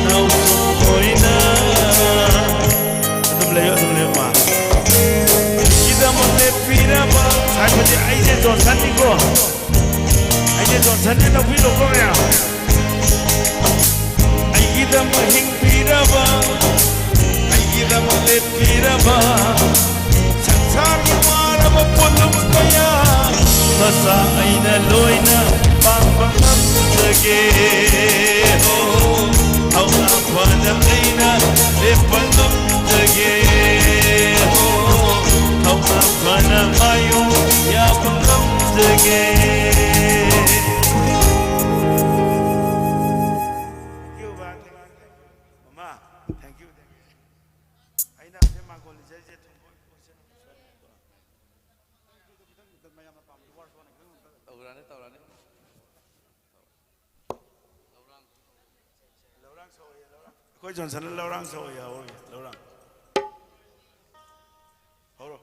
ꯅꯥꯎꯁꯨꯝ ꯑꯣꯏꯅ꯫ ꯑꯗꯨꯝ ꯂꯩꯌꯨ, ꯑꯗꯨꯝ ꯂꯩꯌꯨ, ꯃꯥ꯫ ꯒꯤꯗꯃꯛ ꯂꯦꯞꯄꯤꯔꯕ꯫ ꯍꯥꯏꯕꯗꯤ ꯑꯩꯁꯦ ꯖꯣꯟꯁꯟꯅꯤꯀꯣ꯫ ꯑꯩꯁꯦ ꯖꯣꯟꯁꯟꯅꯤ, ꯂꯧꯕꯤꯔꯣꯀꯣ ꯃꯌꯥꯝ꯫ ꯑꯩꯒꯤꯗꯃꯛ ꯍꯤꯡꯕꯤꯔꯕ, ꯑꯩꯒꯤꯗꯃꯛ ꯂꯦꯞꯄꯤꯔꯕ, ꯁꯪꯁꯥꯔꯒꯤ ꯋꯥꯔꯕ ꯄꯣꯠꯂꯨꯝ ꯀꯌꯥ ꯃꯆꯥ ꯑꯩꯅ ꯂꯣꯏꯅ ꯄꯥꯡꯕ ꯉꯝꯖꯒꯦ꯫ ꯍꯣ, ꯊꯧꯅꯥ ꯐꯅ ꯑꯩꯅ ꯂꯦꯞꯄ ꯉꯝꯖꯒꯦ꯫ ꯍꯣ, ꯊꯧꯅꯥ ꯐꯅ ꯃꯥꯌꯣꯛ ꯌꯥꯕ ꯉꯝꯖꯒꯦ꯫ Thank you, ꯕꯥ꯫ Thank you, thank you. ꯃꯃꯥ, thank you, thank you. ꯑꯩꯅ ꯍꯧꯖꯤꯛ ꯃꯥꯡꯒꯣꯜ ꯂꯤꯖꯔꯤꯁꯦ ꯊꯨꯝꯕ ꯑꯣꯏꯅ ꯄꯣꯠꯁꯦ꯫ ꯇꯧꯔꯛꯑꯅꯤ, ꯇꯧꯔꯛꯑꯅꯤ꯫ ꯂꯧꯔꯥꯡ ꯁꯛꯑꯣꯌꯦ, ꯂꯧꯔꯥꯡ꯫ ꯑꯩꯈꯣꯏ ꯖꯣꯟꯁꯟꯅ ꯂꯧꯔꯥꯡ ꯁꯛꯑꯣꯌꯦ, ꯍꯧꯔꯣ, ꯂꯧꯔꯥꯡ꯫ ꯍꯧꯔꯣ꯫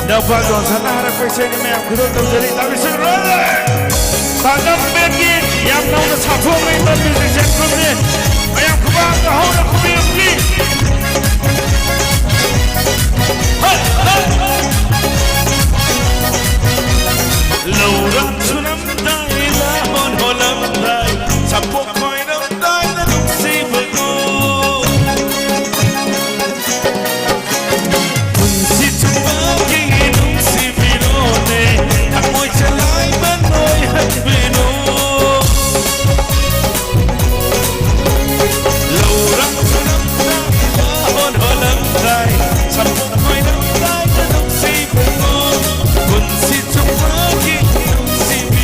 ꯏꯅꯥꯎꯄꯥ ꯖꯣꯟꯁꯟꯅ ꯍꯥꯏꯔꯛꯄ ꯏꯁꯩꯅꯤ, ꯃꯌꯥꯝ ꯈꯨꯗꯣꯜ ꯇꯧꯖꯔꯤ, ꯇꯥꯕꯤꯁꯤꯡ ꯂꯣꯏꯅ꯫ ꯄꯥꯡꯒꯝ ꯕꯦꯟꯒꯤ ꯌꯥꯝ ꯅꯧꯅ ꯁꯥꯐꯣꯡꯕ musician groupꯅꯤ꯫ ꯃꯌꯥꯝ ꯈꯨꯕꯥꯛꯅ ꯍꯧꯅ ꯈꯨꯕꯤꯔꯛꯄꯤ꯫ Hut, hut. ꯂꯧꯔꯥꯡ ꯁꯨꯔꯝꯗꯥꯏ, ꯂꯥꯍꯣꯟ ꯍꯣꯜꯂꯝꯗꯥꯏ, ꯁꯥꯐꯣꯡ ꯈꯣꯏꯔꯝꯗꯥꯏꯗ ꯅꯨꯡꯁꯤꯕꯗꯣ꯫ ꯄꯨꯟꯁꯤ ꯆꯨꯞꯄꯒꯤ ꯅꯨꯡꯁꯤꯕꯤꯔꯣꯅꯦ, ꯊꯃꯣꯏ ꯆꯂꯥꯏꯕ ꯅꯣꯏꯍꯟꯕꯤꯔꯣ꯫ ꯂꯧꯔꯥꯡ ꯁꯨꯔꯝꯗꯥꯏ, ꯂꯥꯍꯣꯟ ꯍꯣꯜꯂꯝꯗꯥꯏ, ꯁꯥꯐꯣꯡ ꯈꯣꯏꯔꯝꯗꯥꯏꯗ ꯅꯨꯡꯁꯤꯕꯤꯔꯣ꯫ ꯄꯨꯟꯁꯤ ꯆꯨꯞꯄꯒꯤ ꯅꯨꯡꯁꯤꯕꯤ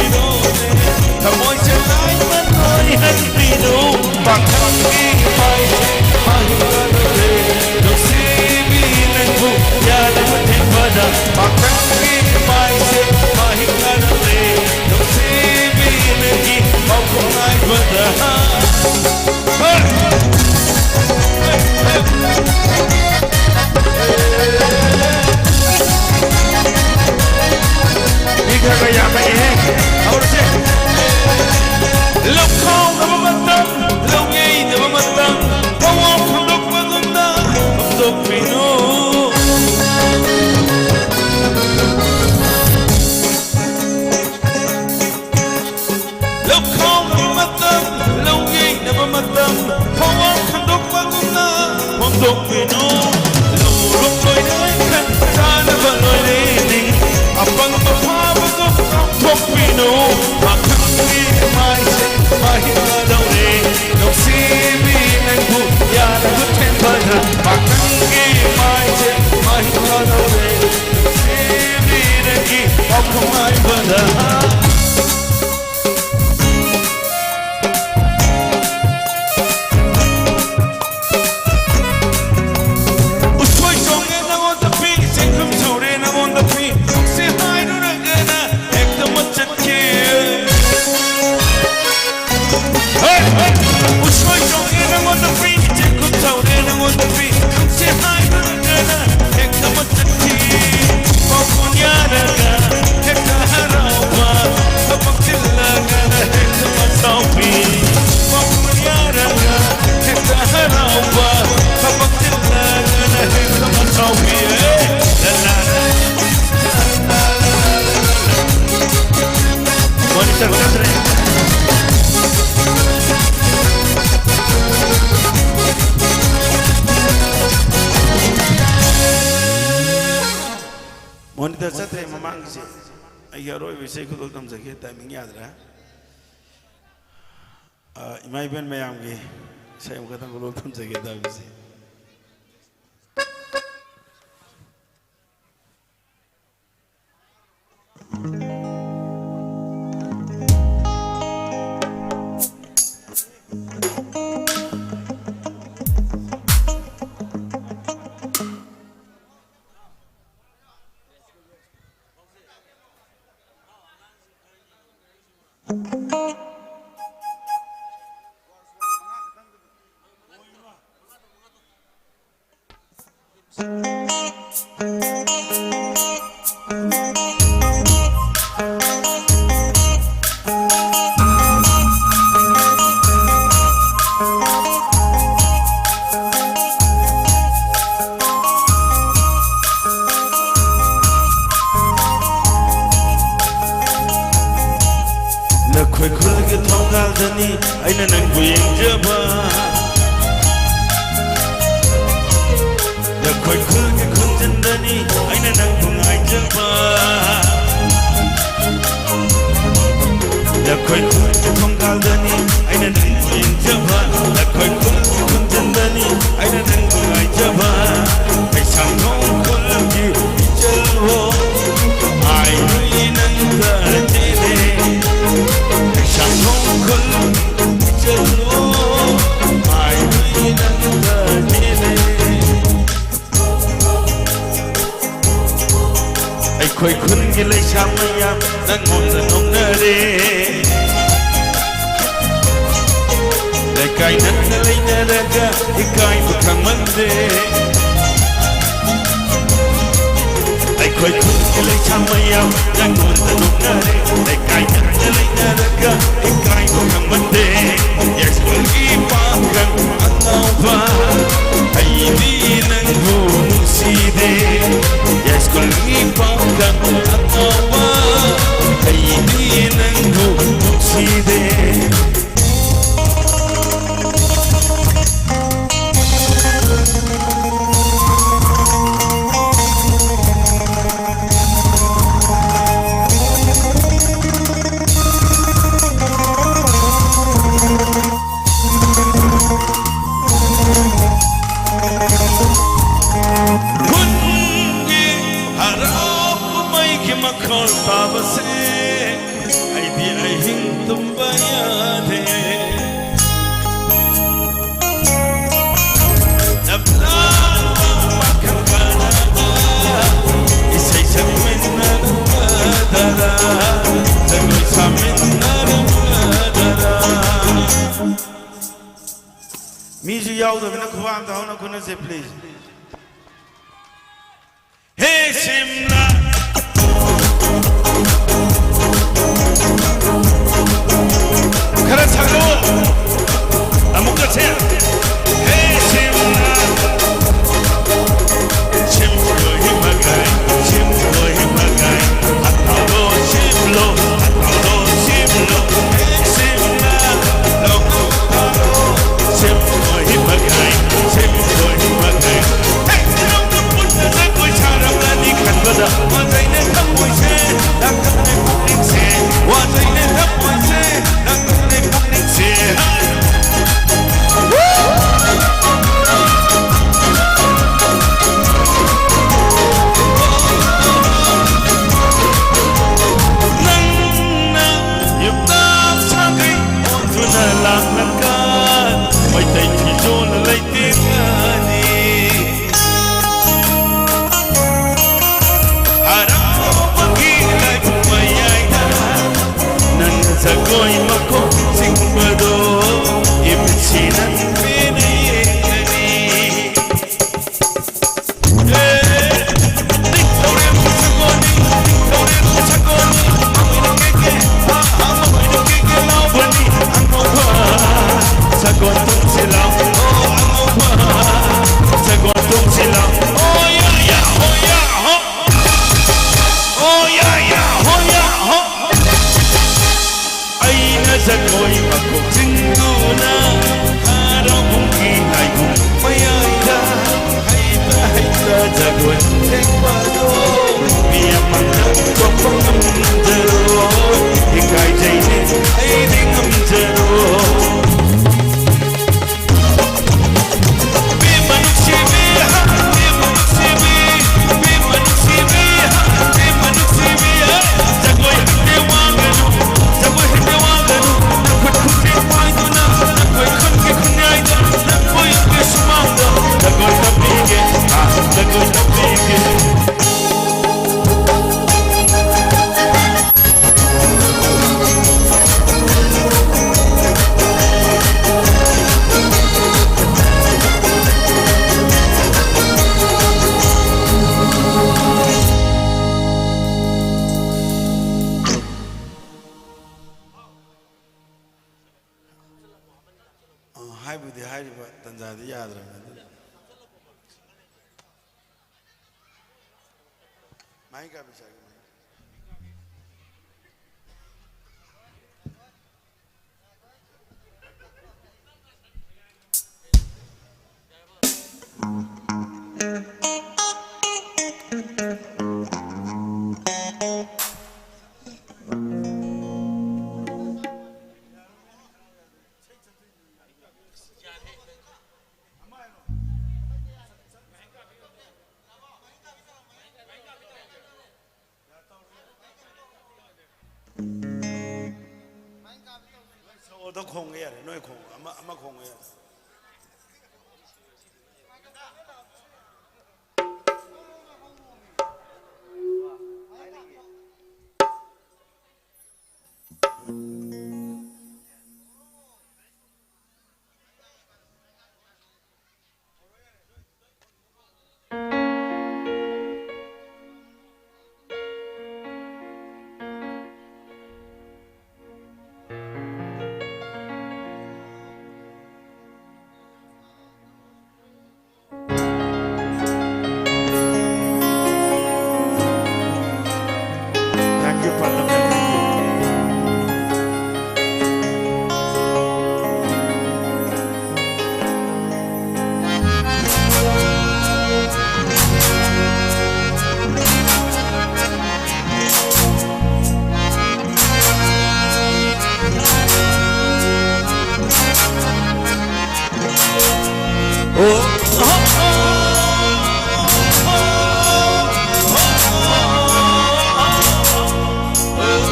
ꯁꯤ ꯑꯩꯒꯤ ꯑꯔꯣꯏꯕ ꯏꯁꯩ ꯈꯨꯗꯣꯜ ꯊꯝꯖꯒꯦ, ꯇꯥꯏꯃꯤꯡ ꯌꯥꯗ꯭ꯔꯦ꯫ ꯑ, ꯏꯃꯥ ꯏꯕꯦꯟ ꯃꯌꯥꯝꯒꯤ ꯏꯁꯩ ꯑꯃꯈꯛꯇꯪ ꯈꯨꯗꯣꯜ ꯊꯝꯖꯒꯦ ꯇꯧꯕꯁꯦ꯫ ꯂꯈꯣꯏ ꯈꯨꯜꯒꯤ ꯊꯣꯡꯒꯥꯜꯗꯅꯤ ꯑꯩꯅ ꯅꯪꯕꯨ ꯌꯦꯡꯖꯕ꯫ ꯂꯈꯣꯏ ꯈꯨꯜꯒꯤ ꯈꯨꯟꯖꯤꯟꯗꯅꯤ ꯑꯩꯅ ꯅꯪꯕꯨ ꯉꯥꯏꯖꯕ꯫ ꯂꯈꯣꯏ ꯈꯨꯜꯒꯤ ꯊꯣꯡꯒꯥꯜꯗꯅꯤ ꯑꯩꯅ ꯅꯪꯕꯨ ꯌꯦꯡꯖꯕ꯫ ꯂꯈꯣꯏ ꯈꯨꯜꯒꯤ ꯈꯨꯟꯖꯤꯟꯗꯅꯤ ꯑꯩꯅ ꯅꯪꯕꯨ ꯉꯥꯏꯖꯕ꯫ ꯂꯩꯁꯥꯡꯊꯣꯡ ꯈꯨꯜꯒꯤ ꯏꯆꯜꯕꯨ ꯍꯥꯏꯔꯨꯏ ꯅꯪꯒ ꯆꯦꯜꯂꯦ꯫ ꯂꯩꯁꯥꯡꯊꯣꯡ ꯈꯨꯜ ꯏꯆꯜꯕꯨ ꯍꯥꯏꯔꯨꯏ ꯅꯪꯒ ꯆꯦꯜꯂꯦ꯫ ꯑꯩꯈꯣꯏ ꯈꯨꯟꯒꯤ ꯂꯩꯁꯥ ꯃꯌꯥꯝ ꯅꯪꯉꯣꯟꯗ ꯅꯣꯛꯅꯔꯦ꯫ ꯂꯩꯀꯥꯏ ꯅꯛꯅ ꯂꯩꯅꯔꯒ ꯏꯀꯥꯏꯕ ꯈꯪꯃꯟꯗꯦ꯫ ꯑꯩꯈꯣꯏ ꯈꯨꯟꯒꯤ ꯂꯩꯁꯥ ꯃꯌꯥꯝ ꯅꯪꯉꯣꯟꯗ ꯅꯣꯛꯅꯔꯦ꯫ ꯂꯩꯀꯥꯏ ꯅꯛꯅ ꯂꯩꯅꯔꯒ ꯏꯀꯥꯏꯕ ꯈꯪꯃꯟꯗꯦ꯫ ꯌꯥꯏꯁ꯭ꯀꯨꯜꯒꯤ ꯄꯥꯡꯒꯜ ꯑꯉꯥꯎꯕ, ꯑꯩꯗꯤ ꯅꯪꯕꯨ ꯅꯨꯡꯁꯤꯗꯦ꯫ ꯌꯥꯏꯁ꯭ꯀꯨꯜꯒꯤ ꯄꯥꯡꯒꯜ ꯑꯉꯥꯎꯕ, ꯑꯩꯗꯤ ꯅꯪꯕꯨ ꯅꯨꯡꯁꯤꯗꯦ꯫ ꯃꯤꯁꯨ ꯌꯥꯎꯗꯕꯅꯤꯅ ꯈꯨꯕꯥꯛ ꯑꯝꯇ ꯍꯧꯅ ꯈꯨꯅꯁꯦ, please. ꯍꯦ ꯁꯤꯝꯂꯥ꯫ ꯈꯔ ꯁꯛꯂꯣ꯫ ꯑꯃꯨꯛꯀꯁꯦ꯫ ꯍꯦ ꯁꯤꯝꯂꯥ꯫ ꯁꯤꯝꯂꯣ ꯍꯤꯃꯒꯥꯏ, ꯁꯤꯝꯂꯣ ꯍꯤꯃꯒꯥꯏ꯫ ꯍꯠꯇꯥꯎꯂꯣ ꯁꯤꯝꯂꯣ, ꯍꯠꯇꯥꯎꯂꯣ ꯁꯤꯝꯂꯣ꯫ ꯍꯦ ꯁꯤꯝꯂꯥ꯫ ꯂꯣ ꯍꯠꯇꯥꯎꯂꯣ꯫ ꯁꯤꯝꯂꯣ ꯍꯤꯃꯒꯥꯏ, ꯁꯤꯝꯂꯣ ꯍꯤꯃꯒꯥꯏ꯫ ꯍꯦ! ꯏꯔꯣꯝꯗ ꯄꯨꯟꯅ ꯖꯒꯣꯏ ꯁꯥꯔꯝꯂꯅꯤ ꯈꯟꯕꯗ ꯋꯥꯖꯩꯅꯦ ꯊꯃꯣꯏꯁꯦ, ꯂꯥꯡꯇꯛꯅꯦ ꯄꯨꯛꯅꯤꯡꯁꯦ, ꯋꯥꯖꯩꯅꯦ ꯊꯃꯣꯏꯁꯦ, ꯂꯥꯡꯇꯛꯅꯦ ꯄꯨꯛꯅꯤꯡꯁꯦ꯫ ꯍꯥ! ꯅꯪꯅ ꯌꯨꯝꯅꯥꯝ ꯁꯥꯒꯩ ꯑꯣꯟꯗꯨꯅ ꯂꯥꯛꯂꯒ ꯃꯩꯇꯩ ꯐꯤꯖꯣꯜ ꯂꯩꯇꯦꯡꯂꯅꯤ꯫ ꯍꯔꯥꯎꯕꯒꯤ ꯂꯥꯏꯕꯨꯡ ꯃꯌꯥꯏꯗ ꯅꯪꯅ ꯖꯒꯣꯏ ꯃꯀꯣꯛ ꯆꯤꯡꯕꯗꯣ ꯏꯃꯤꯠꯁꯤꯅ ꯄꯦꯟꯅ ꯌꯦꯡꯒꯅꯤ꯫ ꯑꯩꯅ ꯖꯒꯣꯏ ꯃꯀꯣꯛ ꯆꯤꯡꯗꯨꯅ ꯍꯔꯥꯎꯕꯨꯡꯒꯤ ꯂꯥꯏꯕꯨꯡ ꯃꯌꯥꯏꯗ ꯍꯩꯇ ꯍꯩꯇ ꯖꯒꯣꯏ ꯊꯦꯛꯄꯗꯣ ꯃꯤ ꯑꯃꯅ ꯇꯣꯛꯄ ꯉꯝꯖꯔꯣꯏ꯫ ꯏꯀꯥꯏꯖꯩꯅꯦ ꯑꯩꯗꯤ ꯉꯝꯖꯔꯣꯏ꯫ ꯍꯥꯏꯕꯨꯗꯤ ꯍꯥꯏꯔꯤꯕ ꯇꯟꯖꯥꯗꯤ ꯌꯥꯗ꯭ꯔꯕꯅꯤ꯫ ꯑꯗꯨꯅ ꯃꯥꯏ ꯀꯥꯕꯤ ꯆꯥꯒꯦ, ꯃꯥꯏ꯫ ꯁꯣꯗ ꯈꯣꯡꯉꯦ ꯌꯥꯔꯦ, ꯅꯣꯏ ꯈꯣꯡꯉꯣ, ꯑꯃ, ꯑꯃ ꯈꯣꯡꯉꯣ ꯌꯥꯔꯦ꯫ Thank you, Father. Thank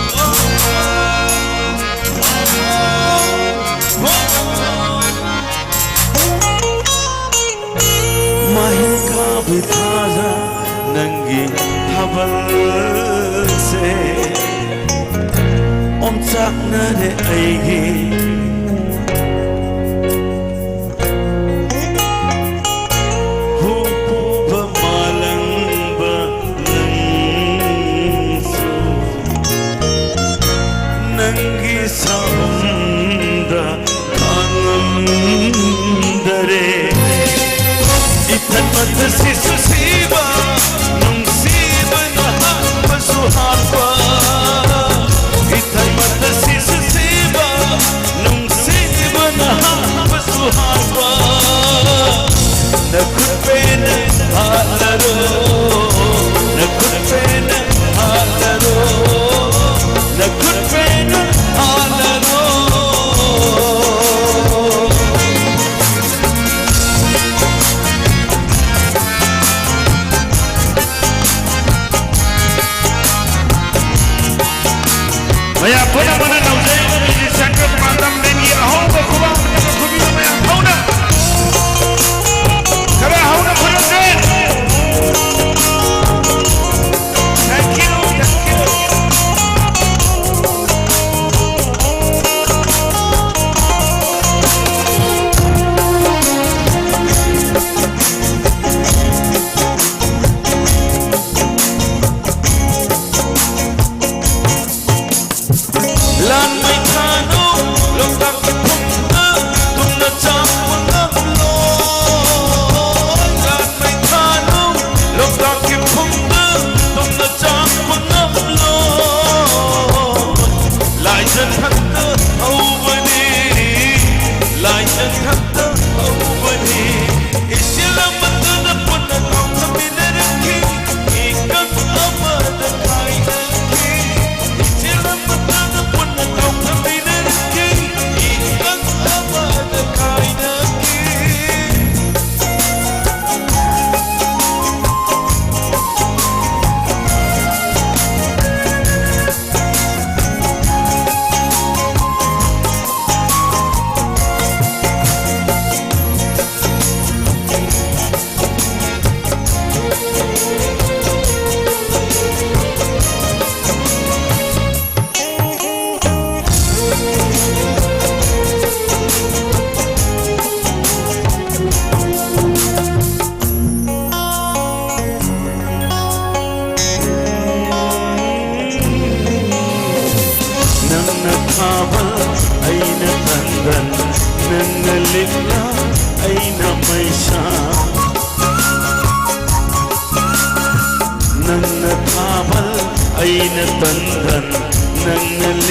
you. ꯃꯍꯤꯡ ꯀꯥꯕꯤ ꯊꯥꯖ ꯅꯪꯒꯤ ꯊꯥꯕꯜꯁꯦ ꯑꯣꯝꯆꯥꯛꯅꯔꯦ ꯑꯩꯒꯤ ꯍꯨꯝꯐꯨꯕ ꯃꯥꯂꯪꯕ ꯅꯪꯁꯨ ꯅꯪꯒꯤ ꯁꯥꯐꯝꯗ ꯈꯥꯡꯉꯝ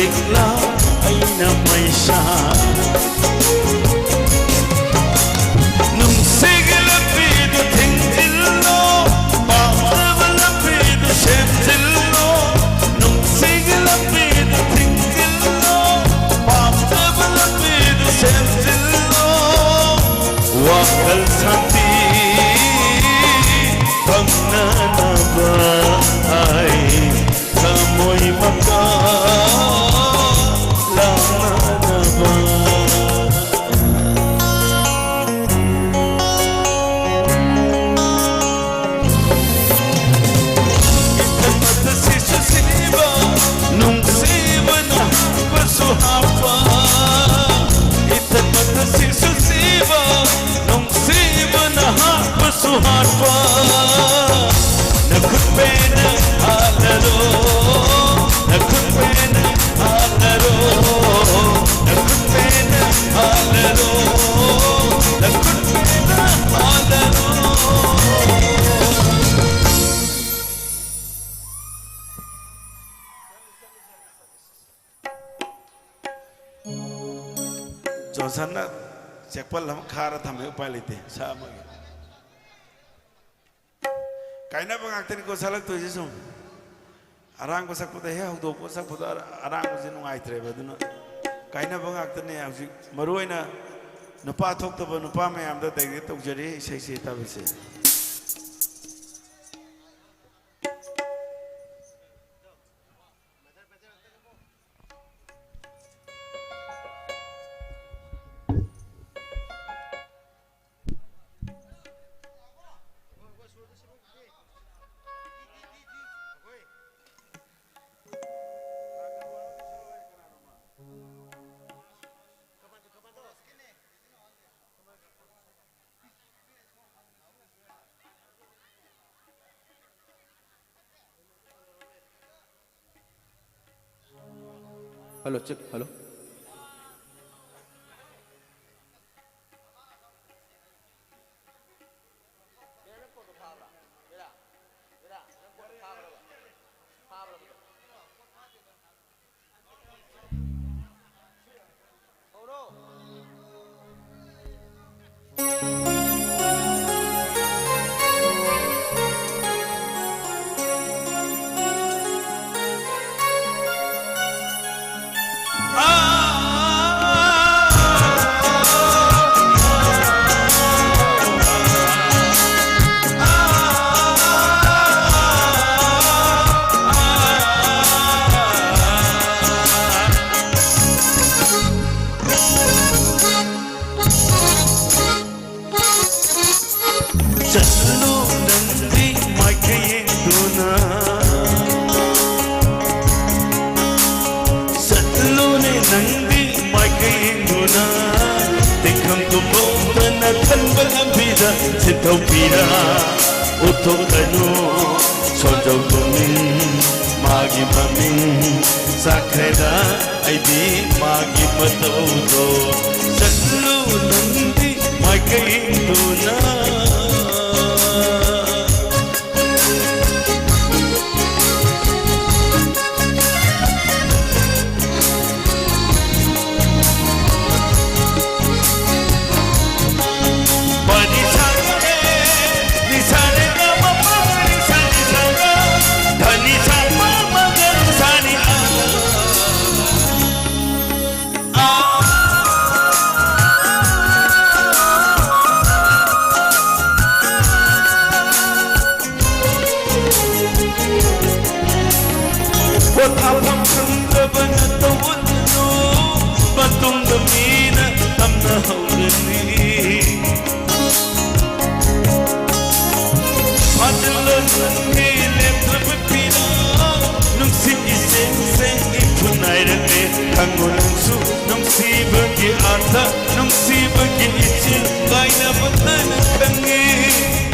ꯑꯩꯅ ꯃꯩꯁꯥ ꯅꯨꯡꯁꯤꯒꯤ ꯂꯝꯕꯤꯗꯨ ꯊꯤꯡꯖꯤꯜꯂꯣ, ꯄꯥꯝꯖꯕ ꯂꯝꯕꯤꯗꯨ ꯁꯦꯝꯖꯤꯜꯂꯣ, ꯅꯨꯡꯁꯤꯒꯤ ꯂꯝꯕꯤꯗꯨ ꯊꯤꯡꯖꯤꯜꯂꯣ, ꯄꯥꯝꯖꯕ ꯂꯝꯕꯤꯗꯨ ꯁꯦꯝꯖꯤꯜꯂꯣ, ꯋꯥꯈꯜ ꯁꯥꯟꯇꯤ ꯐꯪꯅꯅꯕ ꯑꯩ ꯊꯃꯣꯏ ꯃꯀꯥ ꯂꯥꯡꯅꯅꯕ꯫ ꯏꯊꯛ ꯃꯊꯛꯁꯤꯁꯨ ꯁꯤꯕ, ꯅꯨꯡꯁꯤꯕꯅ ꯍꯥꯞꯄꯁꯨ ꯍꯥꯞꯄ꯫ ꯏꯊꯛ ꯃꯊꯛꯁꯤꯁꯨ ꯁꯤꯕ, ꯅꯨꯡꯁꯤꯕꯅ ꯍꯥꯠꯄꯁꯨ ꯍꯥꯠꯄ꯫ ꯅꯈꯨꯠ ꯄꯦꯟꯅ ꯍꯥꯠꯂꯔꯣ, ꯅꯈꯨꯠ ꯄꯦꯟꯅ ꯍꯥꯠꯂꯔꯣ, ꯅꯈꯨꯠ ꯄꯦꯟꯅ ꯍꯥꯠꯂꯔꯣ, ꯅꯈꯨꯠ ꯄꯦꯟꯅ ꯍꯥꯠꯂꯔꯣ꯫ ꯖꯣꯟꯁꯟꯅ ꯆꯦꯛꯄꯜ ꯑꯃ ꯈꯥꯔ ꯊꯝꯃꯦ, ꯎꯄꯥꯏ ꯂꯩꯇꯦ, ꯁꯥ ꯑꯃꯒꯤ꯫ ꯀꯥꯏꯅꯕ ꯉꯥꯛꯇꯅꯤꯀꯣ ꯁꯛꯂꯛꯇꯣꯏꯁꯦ ꯁꯨꯝ꯫ ꯑꯔꯥꯡꯕ ꯁꯛꯄꯗ ꯍꯦꯛ ꯍꯧꯗꯣꯛꯄ ꯁꯛꯄꯗ ꯑꯔ-, ꯑꯔꯥꯡꯕꯁꯦ ꯅꯨꯡꯉꯥꯏꯇ꯭ꯔꯦꯕ, ꯑꯗꯨꯅ ꯀꯥꯏꯅꯕ ꯉꯥꯛꯇꯅꯦ ꯍꯧꯖꯤꯛ꯫ ꯃꯔꯨ ꯑꯣꯏꯅ ꯅꯨꯄꯥ ꯊꯣꯛꯇꯕ ꯅꯨꯄꯥ ꯃꯌꯥꯝꯗ ꯗꯥꯏꯔꯦꯛ ꯇꯧꯖꯔꯤ ꯏꯁꯩꯁꯦ, ꯇꯥꯕꯤꯁꯦ꯫ Hello, check, hello. ꯆꯠꯂꯨ ꯅꯪꯗꯤ ꯃꯥꯏꯀꯩ ꯌꯦꯡꯗꯨꯅ, ꯆꯠꯂꯨꯅꯦ ꯅꯪꯗꯤ ꯃꯥꯏꯀꯩ ꯌꯦꯡꯗꯨꯅ, ꯇꯦꯡꯈꯪ ꯇꯨꯝꯕꯧꯗꯅ ꯈꯟꯕ ꯂꯝꯕꯤꯗ ꯁꯤꯟꯊꯧ ꯄꯤꯔ ꯎꯠꯊꯣꯛꯂꯅꯨ꯫ ꯁꯣꯟꯖꯧ ꯇꯣꯃꯤꯟ ꯃꯥꯒꯤ ꯃꯃꯤꯡ ꯆꯥꯈ꯭ꯔꯦꯗ꯫ ꯑꯩꯗꯤ ꯃꯥꯒꯤ ꯃꯇꯧꯗꯣ꯫ ꯆꯠꯂꯨ ꯅꯪꯗꯤ ꯃꯥꯏꯀꯩꯗꯨꯅ꯫ ꯄꯅꯤ ꯁꯥꯒ ꯔꯦ, ꯅꯤ ꯁꯥ ꯔꯦ ꯒ ꯃ ꯄ ꯒ ꯔꯤ ꯁꯥ ꯅꯤ ꯁꯥ ꯒ, ꯙ ꯅꯤ ꯁꯥ ꯄ ꯃ ꯒ ꯔꯤ ꯁꯥ ꯅꯤ ꯑ꯫ ꯄꯣꯊꯥꯐꯝ ꯈꯪꯗꯕꯅ ꯇꯧꯒꯅꯨ, ꯃꯇꯨꯡꯗ ꯃꯤꯅ ꯇꯝꯅꯍꯧꯔꯅꯤ꯫ ꯐꯥꯖꯤꯜꯂꯣ ꯅꯪꯒꯤ ꯂꯦꯞꯇ꯭ꯔꯕ ꯄꯤꯔꯥ, ꯅꯨꯡꯁꯤꯠꯀꯤ ꯆꯦꯡ ꯆꯦꯡ ꯏꯐꯨꯟ ꯅꯥꯏꯔꯛꯂꯦ꯫ ꯈꯪꯉꯨ ꯅꯪꯁꯨ ꯅꯨꯡꯁꯤꯕꯒꯤ ꯑꯥꯔꯊ, ꯅꯨꯡꯁꯤꯕꯒꯤ ꯏꯆꯤꯜ ꯀꯥꯏꯅꯕꯇꯅ ꯈꯪꯉꯤ꯫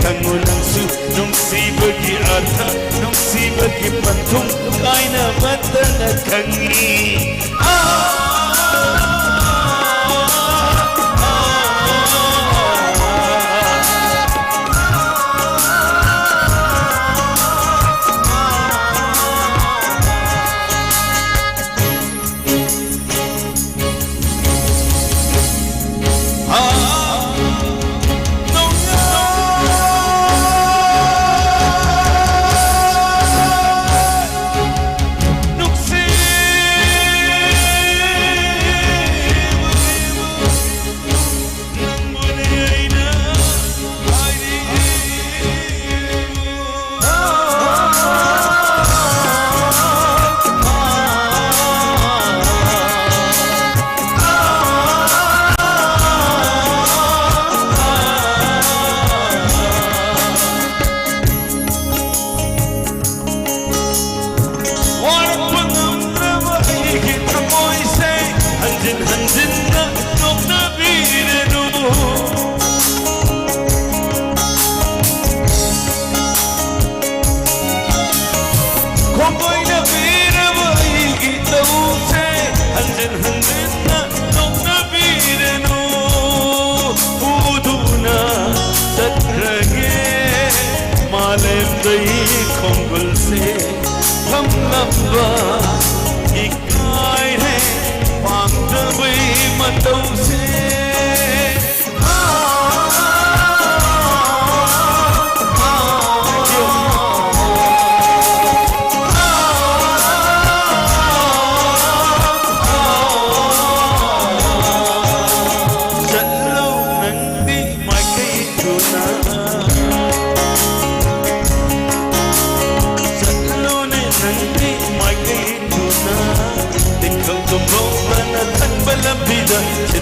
ꯈꯪꯉꯨ ꯅꯪꯁꯨ ꯅꯨꯡꯁꯤꯕꯒꯤ ꯑꯥꯔꯊ, ꯅꯨꯡꯁꯤꯕꯒꯤ ꯄꯟꯊꯨꯡ ꯀꯥꯏꯅꯕꯇꯅ ꯈꯪꯉꯤ꯫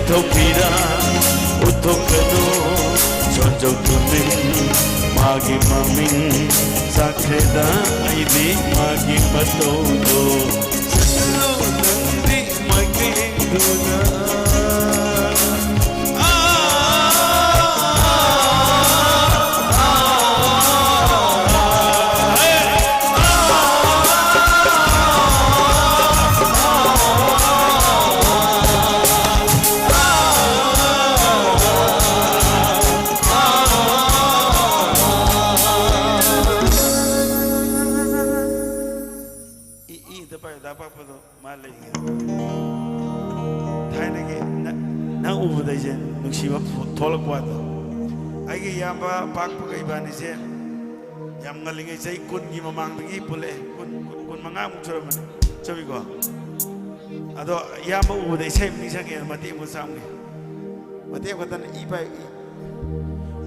ꯊꯣꯛꯄꯤꯔ ꯎꯠꯊꯣꯛꯀꯅꯨ꯫ ꯁꯣꯟꯖꯧ ꯇꯨꯃꯤꯟ ꯃꯥꯒꯤ ꯃꯃꯤꯡ ꯆꯥꯈ꯭ꯔꯦꯗ ꯑꯩꯗꯤ ꯃꯥꯒꯤ ꯃꯇꯧꯗꯣ꯫ ꯆꯠꯂꯣ ꯅꯪꯗꯤ ꯃꯥꯏꯀꯩꯗꯨꯗ꯫ ꯏ ꯏꯗ ꯄꯥꯏ ꯗꯥ ꯄꯥꯛꯄꯗꯣ꯫ ꯃꯥ ꯂꯩꯒꯦ꯫ ꯊꯥꯏꯅꯒꯤ ꯅ-, ꯅꯪ ꯎꯕꯗ ꯑꯩꯁꯦ ꯅꯨꯡꯁꯤꯕ ꯊꯣꯛꯂꯛꯄ ꯋꯥꯗꯣ꯫ ꯑꯩꯒꯤ ꯏꯌꯥꯝꯕ ꯄꯥꯛꯄꯒ ꯏꯕꯥꯅꯤꯁꯦ ꯌꯥꯝ ꯉꯜꯂꯤꯉꯩ ꯆꯍꯤ ꯀꯨꯟꯒꯤ ꯃꯃꯥꯡꯗꯒꯤ ꯄꯨꯜꯂꯛꯑꯦ꯫ ꯀꯨꯟ, ꯀꯨꯟ, ꯀꯨꯟ ꯃꯉꯥꯃꯨꯛ ꯁꯨꯔꯝꯃꯅꯤ꯫ ꯆꯨꯝꯃꯤꯀꯣ? ꯑꯗꯣ ꯏꯌꯥꯝꯕ ꯎꯕꯗ ꯏꯁꯩ ꯑꯃ ꯅꯤꯡꯁꯤꯡꯉꯦ, ꯃꯇꯦꯛ ꯑꯃ ꯆꯥꯝꯒꯦ꯫ ꯃꯇꯦꯛ ꯑꯃꯈꯛꯇꯅ ꯏ ꯄꯥꯏ, ꯏ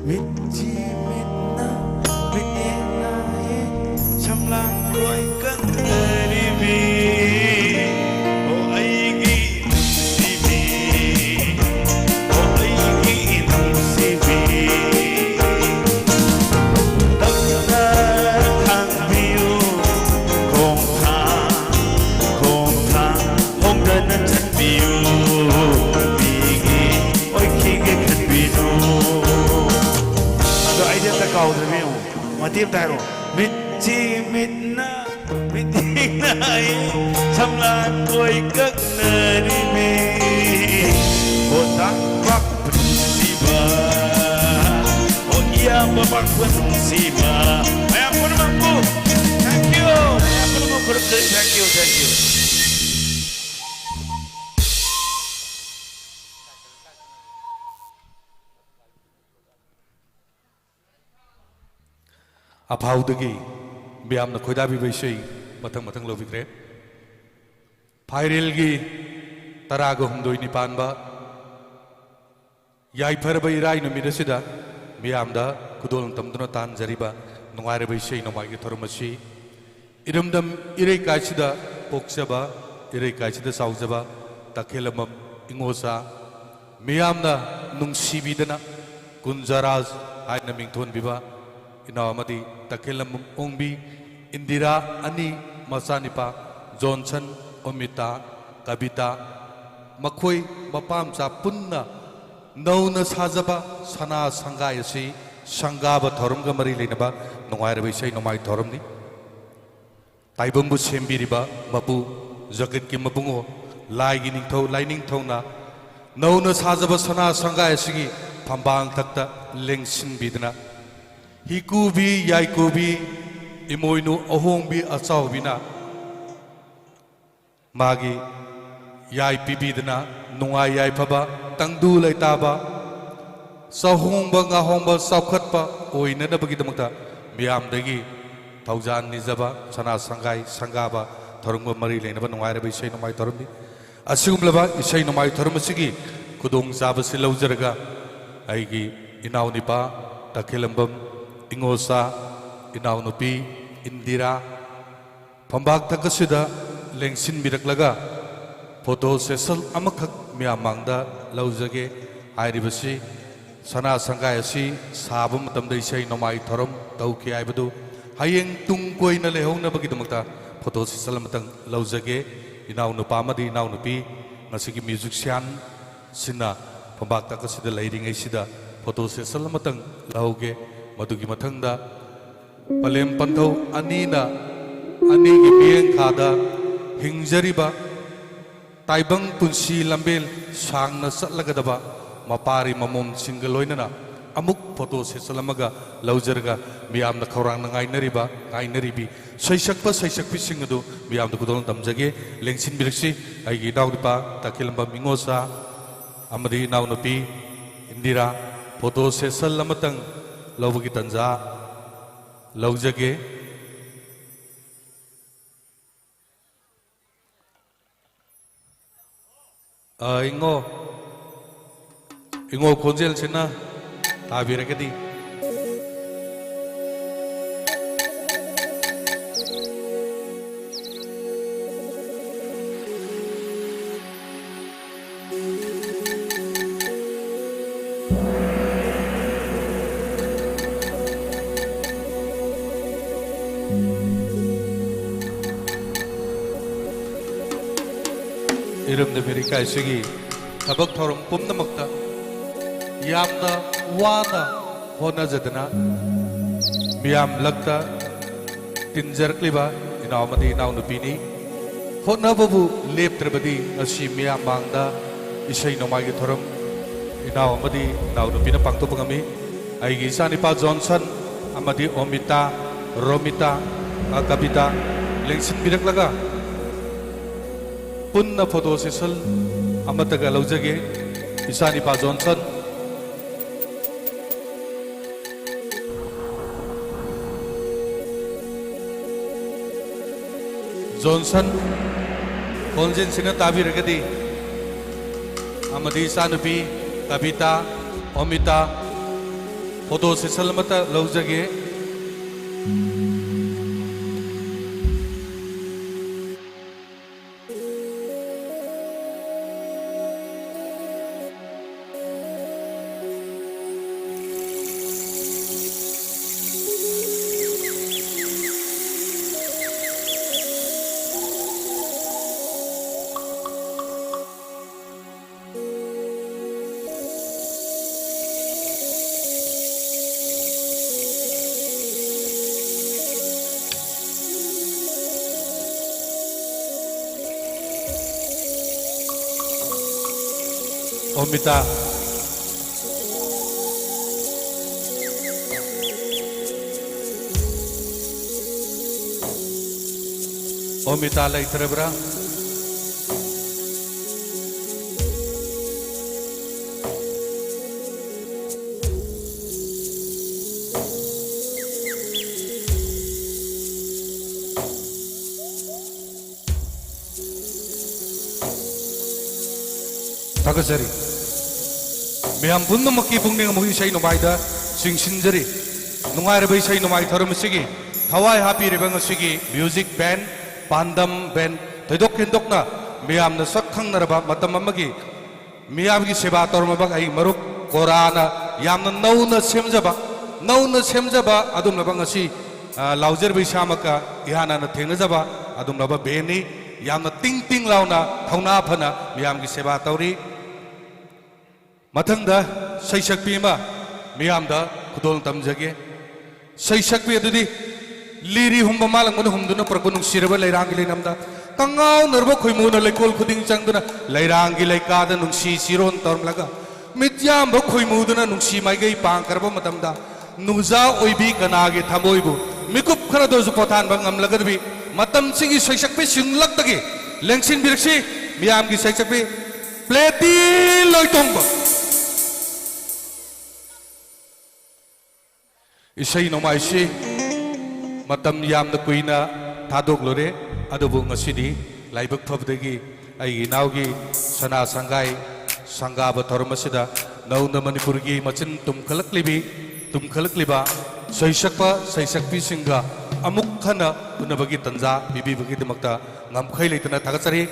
ꯃꯤꯠꯁꯤ ꯃꯤꯠꯅ ꯃꯤꯠꯌꯦꯡ ꯅꯥꯏꯌꯦ, ꯁꯝꯂꯥꯡ ꯀꯣꯏ ꯀꯪꯅꯔꯤꯕꯤ꯫ ꯑꯣ ꯑꯩꯒꯤ ꯅꯨꯡꯁꯤꯕꯤ, ꯑꯣ ꯑꯩꯒꯤ ꯅꯨꯡꯁꯤꯕꯤ꯫ ꯇꯞꯅ ꯊꯥꯡꯕꯤꯌꯨ, ꯈꯣꯡꯊꯥꯡ, ꯈꯣꯡꯊꯥꯡ ꯍꯣꯡꯗꯅ ꯆꯠꯄꯤꯌꯨ꯫ ꯃꯤꯒꯤ ꯑꯣꯏꯈꯤꯒꯦ ꯈꯟꯕꯤꯅꯨ꯫ ꯑꯗꯣ ꯑꯩꯗꯤ ꯑꯝꯇ ꯀꯥꯎꯗ꯭ꯔꯦ, ꯃꯤ ꯑꯃꯨꯛ ꯃꯇꯦꯛ ꯑꯝꯇ ꯍꯥꯏꯔꯛꯑꯣ꯫ ꯃꯤꯠꯁꯤ ꯃꯤꯠꯅ ꯃꯤꯠꯌꯦꯡ ꯅꯥꯏ, ꯁꯝꯂꯥꯡ ꯀꯣꯏ ꯀꯛꯅꯔꯤꯃꯤ꯫ ꯍꯣ ꯇꯥꯛꯄ ꯄꯨꯟꯁꯤꯕ, ꯍꯣ ꯏꯌꯥꯝꯕ ꯄꯥꯛꯄ ꯅꯨꯡꯁꯤꯕ꯫ ꯃꯌꯥꯝ ꯄꯨꯝꯅꯃꯛꯄꯨ thank you꯫ ꯃꯌꯥꯝ ꯄꯨꯝꯅꯃꯛ ꯈꯨꯔꯨꯝꯖꯔꯤ꯫ Thank you, thank you꯫ ꯑꯐꯥꯎꯗꯒꯤ ꯃꯤꯌꯥꯝꯅ ꯈꯣꯏꯗꯥꯕꯤꯕ ꯏꯁꯩ ꯃꯊꯪ ꯃꯊꯪ ꯂꯧꯕꯤꯈ꯭ꯔꯦ꯫ ꯐꯥꯏꯔꯦꯜꯒꯤ ꯇꯔꯥꯒ ꯍꯨꯝꯗꯣꯏꯅꯤ ꯄꯥꯟꯕ ꯌꯥꯏꯐꯔꯕ ꯏꯔꯥꯏ ꯅꯨꯃꯤꯠ ꯑꯁꯤꯗ ꯃꯤꯌꯥꯝꯗ ꯈꯨꯗꯣꯜ ꯇꯝꯗꯨꯅ ꯇꯥꯟꯖꯔꯤꯕ ꯅꯨꯡꯉꯥꯏꯔꯕ ꯏꯁꯩ ꯅꯣꯡꯃꯥꯏꯒꯤ ꯊꯧꯔꯝ ꯑꯁꯤ ꯏꯔꯝꯗꯝ ꯏꯔꯩꯀꯥꯏꯁꯤꯗ ꯄꯣꯛꯆꯕ, ꯏꯔꯩꯀꯥꯏꯁꯤꯗ ꯆꯥꯎꯖꯕ ꯇꯈꯦꯂꯝꯕꯝ ꯏꯉꯣꯆꯥ ꯃꯤꯌꯥꯝꯅ ꯅꯨꯡꯁꯤꯕꯤꯗꯅ ꯀꯨꯟꯖꯔꯥꯖ ꯍꯥꯏꯅ ꯃꯤꯡꯊꯣꯟꯕꯤꯕ ꯏꯅꯥꯎ ꯑꯃꯗꯤ ꯇꯈꯦꯜꯂꯝꯕꯝ ꯑꯣꯡꯕꯤ ꯏꯟꯗꯤꯔꯥ ꯑꯅꯤ ꯃꯆꯥꯅꯤꯄꯥ ꯖꯣꯟꯁꯟ, ꯑꯣꯃꯤꯇꯥ, ꯀꯕꯤꯇꯥ, ꯃꯈꯣꯏ ꯃꯄꯥ ꯃꯆꯥ ꯄꯨꯟꯅ ꯅꯧꯅ ꯁꯥꯖꯕ ꯁꯅꯥ ꯁꯪꯒꯥꯏ ꯑꯁꯤ ꯁꯪꯒꯥꯕ ꯊꯧꯔꯝꯒ ꯃꯔꯤ ꯂꯩꯅꯕ ꯅꯨꯡꯉꯥꯏꯔꯕ ꯏꯁꯩ ꯅꯣꯡꯃꯥꯏ ꯊꯧꯔꯝꯅꯤ꯫ ꯇꯥꯏꯕꯪꯕꯨ ꯁꯦꯝꯕꯤꯔꯤꯕ ꯃꯄꯨ, ꯖꯒꯠꯀꯤ ꯃꯕꯨꯡꯉꯣ, ꯂꯥꯏꯒꯤ ꯅꯤꯡꯊꯧ ꯂꯥꯏꯅꯤꯡꯊꯧꯅ ꯅꯧꯅ ꯁꯥꯖꯕ ꯁꯅꯥ ꯁꯪꯒꯥꯏ ꯑꯁꯤꯒꯤ ꯐꯝꯕꯥꯜ ꯊꯛꯇ ꯂꯦꯡꯁꯤꯟꯕꯤꯗꯨꯅ, ꯍꯤꯀꯨꯕꯤ ꯌꯥꯏꯀꯨꯕꯤ ꯏꯃꯣꯏꯅꯨ ꯑꯍꯣꯡꯕꯤ ꯑꯆꯥꯎꯕꯤꯅ ꯃꯥꯒꯤ ꯌꯥꯏ ꯄꯤꯕꯤꯗꯨꯅ, ꯅꯨꯡꯉꯥꯏ ꯌꯥꯏꯐꯕ, ꯇꯪꯗꯨ ꯂꯩꯇꯥꯕ, ꯆꯥꯍꯣꯡꯕ ꯉꯥꯍꯣꯡꯕ ꯆꯥꯎꯈꯠꯄ ꯑꯣꯏꯅꯅꯕꯒꯤꯗꯃꯛꯇ ꯃꯤꯌꯥꯝꯗꯒꯤ ꯊꯧꯖꯥꯜ ꯅꯤꯖꯕ ꯁꯅꯥ ꯁꯪꯒꯥꯏ ꯁꯪꯒꯥꯕ ꯊꯧꯔꯝꯒ ꯃꯔꯤ ꯂꯩꯅꯕ ꯅꯨꯡꯉꯥꯏꯔꯕ ꯏꯁꯩ ꯅꯣꯡꯃꯥꯏ ꯊꯧꯔꯝꯅꯤ꯫ ꯑꯁꯤꯒꯨꯝꯂꯕ ꯏꯁꯩ ꯅꯣꯡꯃꯥꯏ ꯊꯧꯔꯝ ꯑꯁꯤꯒꯤ ꯈꯨꯗꯣꯡꯆꯥꯕꯁꯤ ꯂꯧꯖꯔꯒ ꯑꯩꯒꯤ ꯏꯅꯥꯎꯅꯤꯄꯥ ꯇꯈꯦꯜꯂꯝꯕꯝ ꯏꯉꯣꯆꯥ, ꯏꯅꯥꯎꯅꯨꯄꯤ ꯏꯟꯗꯤꯔꯥ, ꯐꯝꯕꯥꯛ ꯊꯛ ꯑꯁꯤꯗ ꯂꯦꯡꯁꯤꯟꯕꯤꯔꯛꯂꯒ ꯐꯣꯇꯣ ꯁꯦꯁꯟ ꯑꯃꯈꯛ ꯃꯤꯌꯥꯝ ꯃꯥꯡꯗ ꯂꯧꯖꯒꯦ꯫ ꯍꯥꯏꯔꯤꯕꯁꯤ ꯁꯅꯥ ꯁꯪꯒꯥꯏ ꯑꯁꯤ ꯁꯥꯕ ꯃꯇꯝꯗ ꯏꯁꯩ ꯅꯣꯡꯃꯥꯏ ꯊꯧꯔꯝ ꯇꯧꯈꯤ ꯍꯥꯏꯕꯗꯨ ꯍꯌꯦꯡ ꯇꯨꯡ ꯀꯣꯏꯅ ꯂꯩꯍꯧꯅꯕꯒꯤꯗꯃꯛꯇ ꯐꯣꯇꯣ ꯁꯦꯁꯟ ꯑꯃꯇꯪ ꯂꯧꯖꯒꯦ꯫ ꯏꯅꯥꯎꯅꯨꯄꯥ ꯑꯃꯗꯤ ꯏꯅꯥꯎꯅꯨꯄꯤ ꯉꯁꯤꯒꯤ ꯃ꯭ꯌꯨꯖꯤꯛꯁꯤꯌꯥꯟ ꯁꯤꯅ ꯐꯝꯕꯥꯛ ꯊꯛ ꯑꯁꯤꯗ ꯂꯩꯔꯤꯉꯩꯁꯤꯗ ꯐꯣꯇꯣ ꯁꯦꯁꯟ ꯑꯃꯇꯪ ꯂꯧꯍꯧꯒꯦ꯫ ꯃꯗꯨꯒꯤ ꯃꯊꯪꯗ ꯄꯂꯦꯝ ꯄꯟꯊꯧ ꯑꯅꯤꯅ ꯑꯅꯤꯒꯤ ꯃꯤꯠꯌꯦꯡꯈꯥꯗ ꯍꯤꯡꯖꯔꯤꯕ ꯇꯥꯏꯕꯪ ꯄꯨꯟꯁꯤ ꯂꯝꯕꯦꯜ ꯁꯥꯡꯅ ꯆꯠꯂꯒꯗꯕ ꯃꯄꯥꯔꯤ ꯃꯃꯣꯝꯁꯤꯡꯒ ꯂꯣꯏꯅꯅ ꯑꯃꯨꯛ ꯐꯣꯇꯣ ꯁꯦꯁꯟ ꯑꯃꯒ ꯂꯧꯖꯔꯒ ꯃꯤꯌꯥꯝꯅ ꯈꯧꯔꯥꯡꯅ ꯉꯥꯏꯅꯔꯤꯕ ꯉꯥꯏꯅꯔꯤꯕꯤ ꯁꯩꯁꯛꯄ ꯁꯩꯁꯛꯄꯤꯁꯤꯡ ꯑꯗꯨ ꯃꯤꯌꯥꯝꯗ ꯈꯨꯗꯣꯜ ꯇꯝꯖꯒꯦ꯫ ꯂꯦꯡꯁꯤꯟꯕꯤꯔꯛꯁꯤ ꯑꯩꯒꯤ ꯏꯅꯥꯎꯅꯨꯄꯥ ꯇꯈꯦꯜꯂꯝꯕꯝ ꯏꯉꯣꯆꯥ ꯑꯃꯗꯤ ꯏꯅꯥꯎꯅꯨꯄꯤ ꯏꯟꯗꯤꯔꯥ ꯐꯣꯇꯣ ꯁꯦꯁꯟ ꯑꯃꯇꯪ ꯂꯧꯕꯒꯤ ꯇꯟꯖꯥ ꯂꯧꯖꯒꯦ꯫ ꯑ, ꯏꯉꯣ, ꯏꯉꯣ ꯈꯣꯟꯖꯦꯜꯁꯤꯅ ꯇꯥꯕꯤꯔꯒꯗꯤ꯫ ꯏꯔꯝꯗꯝ ꯏꯀꯥꯏꯁꯤꯒꯤ ꯊꯕꯛ ꯊꯧꯔꯝ ꯄꯨꯝꯅꯃꯛꯇ ꯌꯥꯝꯅ ꯋꯥꯅ ꯍꯣꯠꯅꯖꯗꯅ ꯃꯤꯌꯥꯝ ꯂꯛꯇ ꯇꯤꯟꯖꯔꯛꯂꯤꯕ ꯏꯅꯥꯎ ꯑꯃꯗꯤ ꯏꯅꯥꯎꯅꯨꯄꯤꯅꯤ꯫ ꯍꯣꯠꯅꯕꯕꯨ ꯂꯦꯞꯇ꯭ꯔꯕꯗꯤ ꯉꯁꯤ ꯃꯤꯌꯥꯝ ꯃꯥꯡꯗ ꯏꯁꯩ ꯅꯣꯡꯃꯥꯏꯒꯤ ꯊꯧꯔꯝ ꯏꯅꯥꯎ ꯑꯃꯗꯤ ꯏꯅꯥꯎꯅꯨꯄꯤꯅ ꯄꯥꯡꯊꯣꯛꯄ ꯉꯝꯃꯤ꯫ ꯑꯩꯒꯤ ꯏꯆꯥꯅꯤꯄꯥ ꯖꯣꯟꯁꯟ ꯑꯃꯗꯤ ꯑꯣꯃꯤꯇꯥ, ꯔꯣꯃꯤꯇꯥ, ꯑ, ꯀꯕꯤꯇꯥ ꯂꯦꯡꯁꯤꯟꯕꯤꯔꯛꯂꯒ ꯄꯨꯟꯅ ꯐꯣꯇꯣ ꯁꯦꯁꯟ ꯑꯃꯠꯇꯒ ꯂꯧꯖꯒꯦ꯫ ꯏꯆꯥꯅꯤꯄꯥ ꯖꯣꯟꯁꯟ꯫ ꯖꯣꯟꯁꯟ, ꯈꯣꯟꯖꯦꯜꯁꯤꯅ ꯇꯥꯕꯤꯔꯒꯗꯤ, ꯑꯃꯗꯤ ꯏꯆꯥꯅꯨꯄꯤ ꯀꯕꯤꯇꯥ, ꯑꯣꯃꯤꯇꯥ, ꯐꯣꯇꯣ ꯁꯦꯁꯟ ꯑꯃꯠꯇ ꯂꯧꯖꯒꯦ꯫ ꯑꯣꯃꯤꯇꯥ꯫ ꯑꯣꯃꯤꯇꯥ ꯂꯩꯇ꯭ꯔꯕ꯭ꯔꯥ? ꯊꯥꯒꯠꯆꯔꯤ꯫ ꯃꯌꯥꯝ ꯄꯨꯝꯅꯃꯛꯀꯤ ꯄꯨꯛꯅꯤꯡ ꯑꯃꯨꯛ ꯏꯁꯩ ꯅꯣꯡꯃꯥꯏꯗ ꯆꯤꯡꯁꯤꯟꯖꯔꯤ꯫ ꯅꯨꯡꯉꯥꯏꯔꯕ ꯏꯁꯩ ꯅꯣꯡꯃꯥꯏ ꯊꯧꯔꯝ ꯑꯁꯤꯒꯤ ꯊꯋꯥꯏ ꯍꯥꯞꯄꯤꯔꯤꯕ ꯉꯁꯤꯒꯤ ꯃ꯭ꯌꯨꯖꯤꯛ ꯕꯦꯟ, ꯄꯥꯟꯗꯝ ꯕꯦꯟ, ꯊꯣꯏꯗꯣꯛ ꯍꯦꯟꯗꯣꯛꯅ ꯃꯤꯌꯥꯝꯅ ꯁꯛ ꯈꯪꯅꯔꯕ ꯃꯇꯝ ꯑꯃꯒꯤ ꯃꯤꯌꯥꯝꯒꯤ ꯁꯦꯕꯥ ꯇꯧꯔꯝꯃꯕ ꯑꯩ ꯃꯔꯨꯞ ꯀꯣꯔꯥꯅ ꯌꯥꯝꯅ ꯅꯧꯅ ꯁꯦꯝꯖꯕ, ꯅꯧꯅ ꯁꯦꯝꯖꯕ ꯑꯗꯨꯝꯂꯕ ꯉꯁꯤ, ꯑ, ꯂꯥꯎꯖꯔꯤꯕ ꯏꯁꯥꯃꯛꯀ ꯏꯍꯥꯟ ꯍꯥꯟꯅ ꯊꯦꯡꯅꯖꯕ ꯑꯗꯨꯝꯂꯕ ꯕꯦꯟꯅꯤ꯫ ꯌꯥꯝꯅ ꯇꯤꯡ ꯇꯤꯡ ꯂꯥꯎꯅ ꯊꯧꯅꯥ ꯐꯅ ꯃꯤꯌꯥꯝꯒꯤ ꯁꯦꯕꯥ ꯇꯧꯔꯤ꯫ ꯃꯊꯪꯗ ꯁꯩꯁꯛꯄꯤ ꯑꯃ ꯃꯤꯌꯥꯝꯗ ꯈꯨꯗꯣꯜ ꯇꯝꯖꯒꯦ꯫ ꯁꯩꯁꯛꯄꯤ ꯑꯗꯨꯗꯤ ꯂꯤꯔꯤ ꯍꯨꯝꯕ ꯃꯥꯂꯪꯕꯅ ꯍꯨꯝꯗꯨꯅ ꯄꯨꯔꯛꯄ ꯅꯨꯡꯁꯤꯔꯕ ꯂꯩꯔꯥꯡꯒꯤ ꯂꯩꯅꯝꯗ ꯀꯉꯥꯎꯅꯔꯕ ꯈꯣꯏꯃꯨꯅ ꯂꯩꯀꯣꯜ ꯈꯨꯗꯤꯡ ꯆꯪꯗꯨꯅ ꯂꯩꯔꯥꯡꯒꯤ ꯂꯩꯀꯥꯗ ꯅꯨꯡꯁꯤ ꯆꯤꯔꯣꯟ ꯇꯧꯔꯝꯂꯒ ꯃꯤꯠꯌꯥꯝꯕ ꯈꯣꯏꯃꯨꯗꯨꯅ ꯅꯨꯡꯁꯤ ꯃꯥꯏꯀꯩ ꯄꯥꯡꯈ꯭ꯔꯕ ꯃꯇꯝꯗ ꯅꯨꯡꯖꯥ ꯑꯣꯏꯕꯤ ꯀꯅꯥꯒꯤ ꯊꯃꯣꯏꯕꯨ ꯃꯤꯀꯨꯞ ꯈꯔꯗ ꯑꯣꯏꯔꯁꯨ ꯄꯣꯊꯥꯍꯟꯕ ꯉꯝꯂꯒꯗꯕꯤ ꯃꯇꯝꯁꯤꯒꯤ ꯁꯩꯁꯛꯄꯤꯁꯤꯡꯂꯛꯇꯒꯤ ꯂꯦꯡꯁꯤꯟꯕꯤꯔꯛꯁꯤ꯫ ꯃꯤꯌꯥꯝꯒꯤ ꯁꯩꯁꯛꯄꯤ ꯄ꯭ꯂꯦꯇꯤ ꯂꯣꯏꯇꯣꯡꯕ꯫ ꯏꯁꯩ ꯅꯣꯡꯃꯥꯏꯁꯤ ꯃꯇꯝ ꯌꯥꯝꯅ ꯀꯨꯏꯅ ꯊꯥꯗꯣꯛꯂꯨꯔꯦ, ꯑꯗꯨꯕꯨ ꯉꯁꯤꯗꯤ ꯂꯥꯏꯕꯛ ꯐꯕꯗꯒꯤ ꯑꯩꯒꯤ ꯏꯅꯥꯎꯒꯤ ꯁꯅꯥ ꯁꯪꯒꯥꯏ ꯁꯪꯒꯥꯕ ꯊꯧꯔꯝ ꯑꯁꯤꯗ ꯅꯧꯅ ꯃꯅꯤꯄꯨꯔꯒꯤ ꯃꯆꯤꯟ ꯇꯨꯝꯈꯠꯂꯛꯂꯤꯕꯤ, ꯇꯨꯝꯈꯠꯂꯛꯂꯤꯕ ꯁꯩꯁꯛꯄ ꯁꯩꯁꯛꯄꯤꯁꯤꯡꯒ ꯑꯃꯨꯛ ꯍꯟꯅ ꯎꯅꯕꯒꯤ ꯇꯟꯖꯥ ꯄꯤꯕꯤꯕꯒꯤꯗꯃꯛꯇ ꯉꯝꯈꯩ ꯂꯩꯇꯅ ꯊꯥꯒꯠꯆꯔꯤ꯫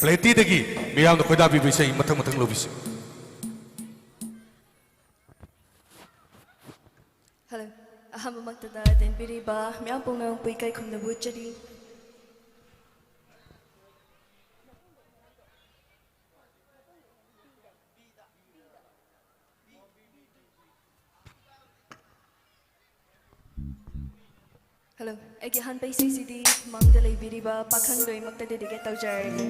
ꯄ꯭ꯂꯦꯇꯤꯗꯒꯤ ꯃꯤꯌꯥꯝꯅ ꯈꯣꯏꯗꯥꯕꯤꯕ ꯏꯁꯩ ꯃꯊꯪ ꯃꯊꯪ ꯂꯧꯕꯤꯁꯤ꯫ ꯍꯜꯂꯣ꯫ ꯑꯍꯥꯟꯕꯃꯛꯇꯗ ꯇꯦꯟꯕꯤꯔꯤꯕ ꯃꯤꯌꯥꯝ ꯄꯨꯝꯅꯃꯛꯄꯨ ꯏꯀꯥꯏ ꯈꯨꯝꯅꯕ ꯎꯠꯆꯔꯤ꯫ ꯍꯜꯂꯣ꯫ ꯑꯩꯒꯤ ꯑꯍꯥꯟꯕ ꯏꯁꯩꯁꯤꯗꯤ ꯃꯥꯡꯗ ꯂꯩꯕꯤꯔꯤꯕ ꯄꯥꯈꯪ ꯂꯣꯏꯅꯃꯛꯇ dedicate ꯇꯧꯖꯔꯒꯦ꯫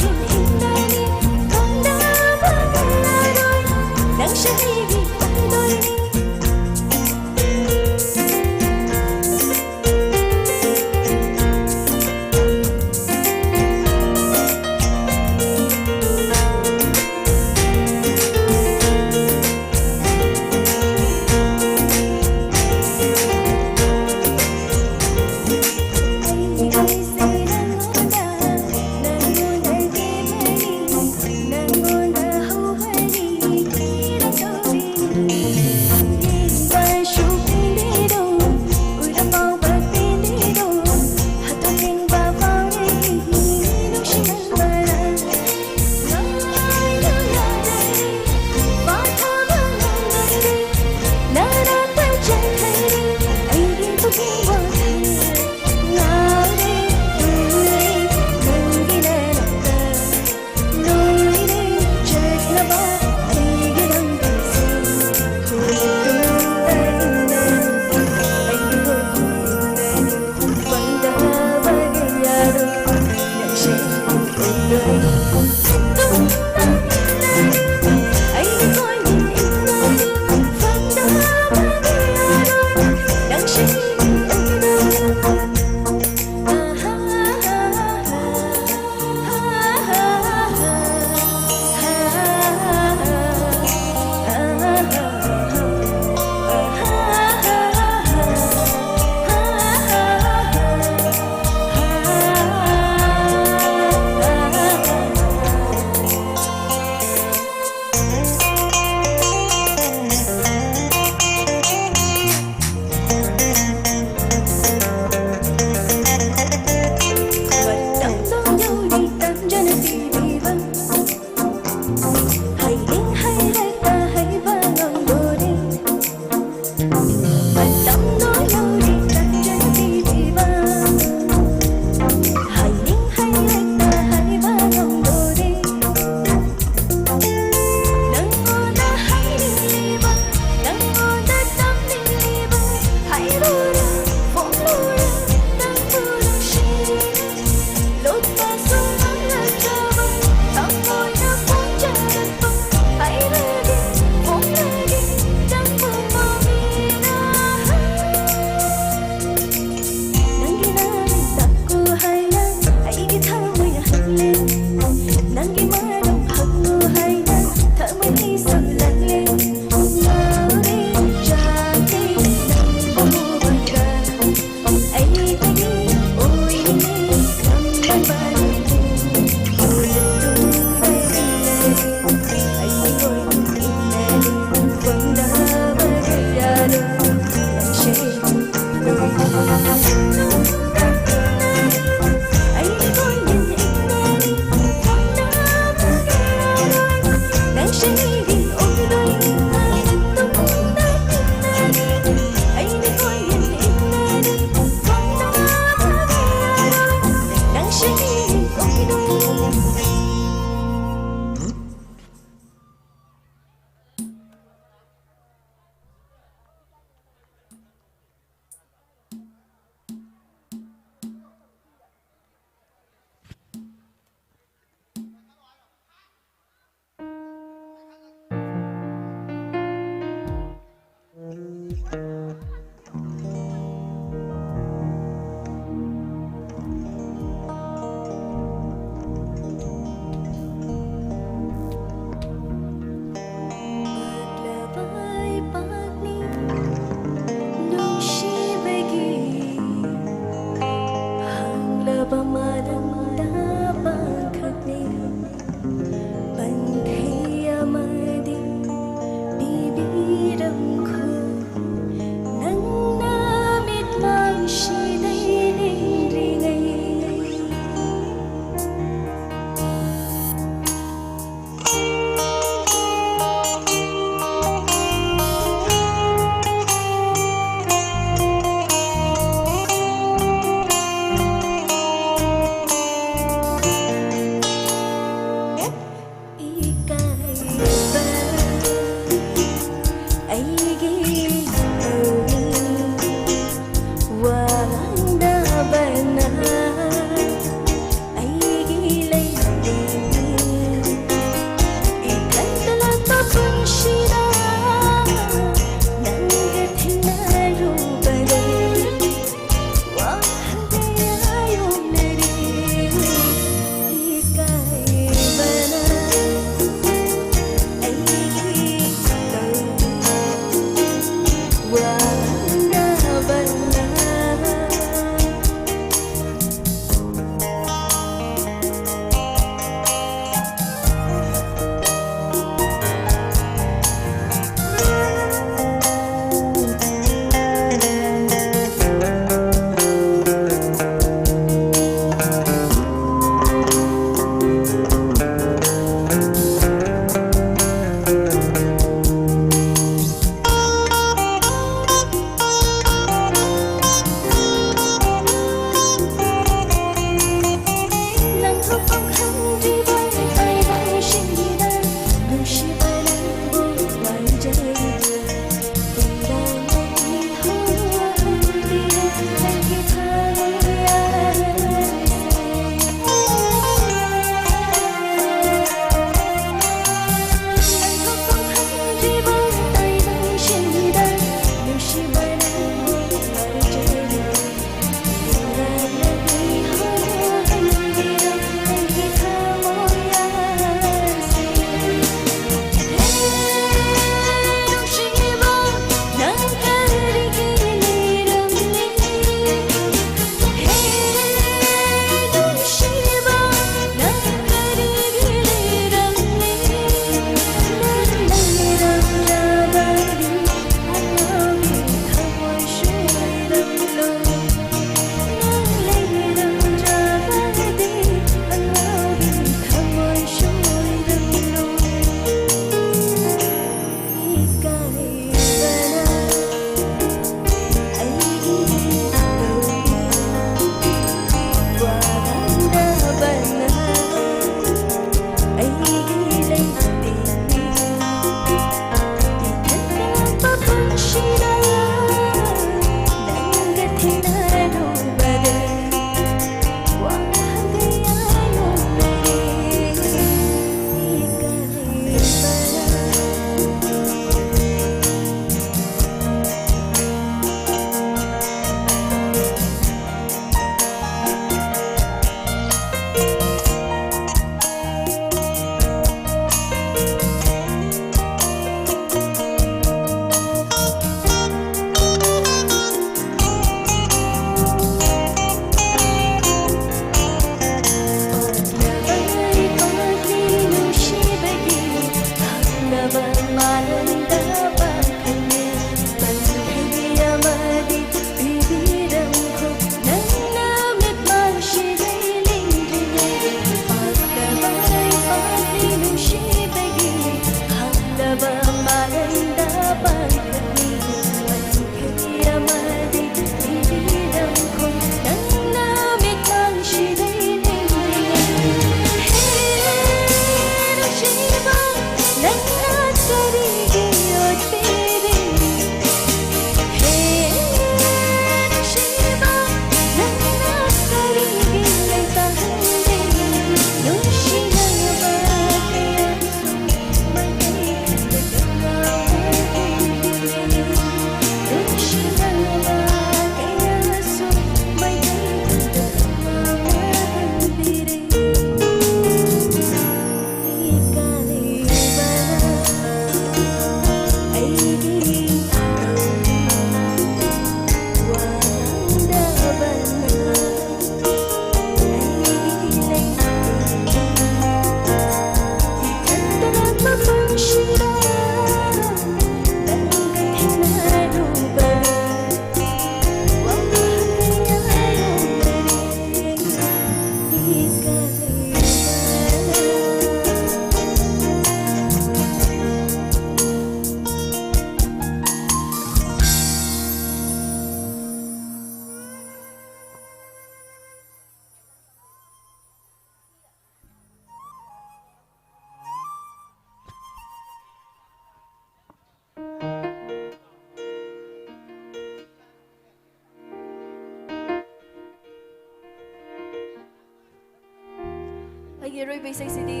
ꯑꯔꯣꯏꯕ ꯏꯁꯩꯁꯤꯗꯤ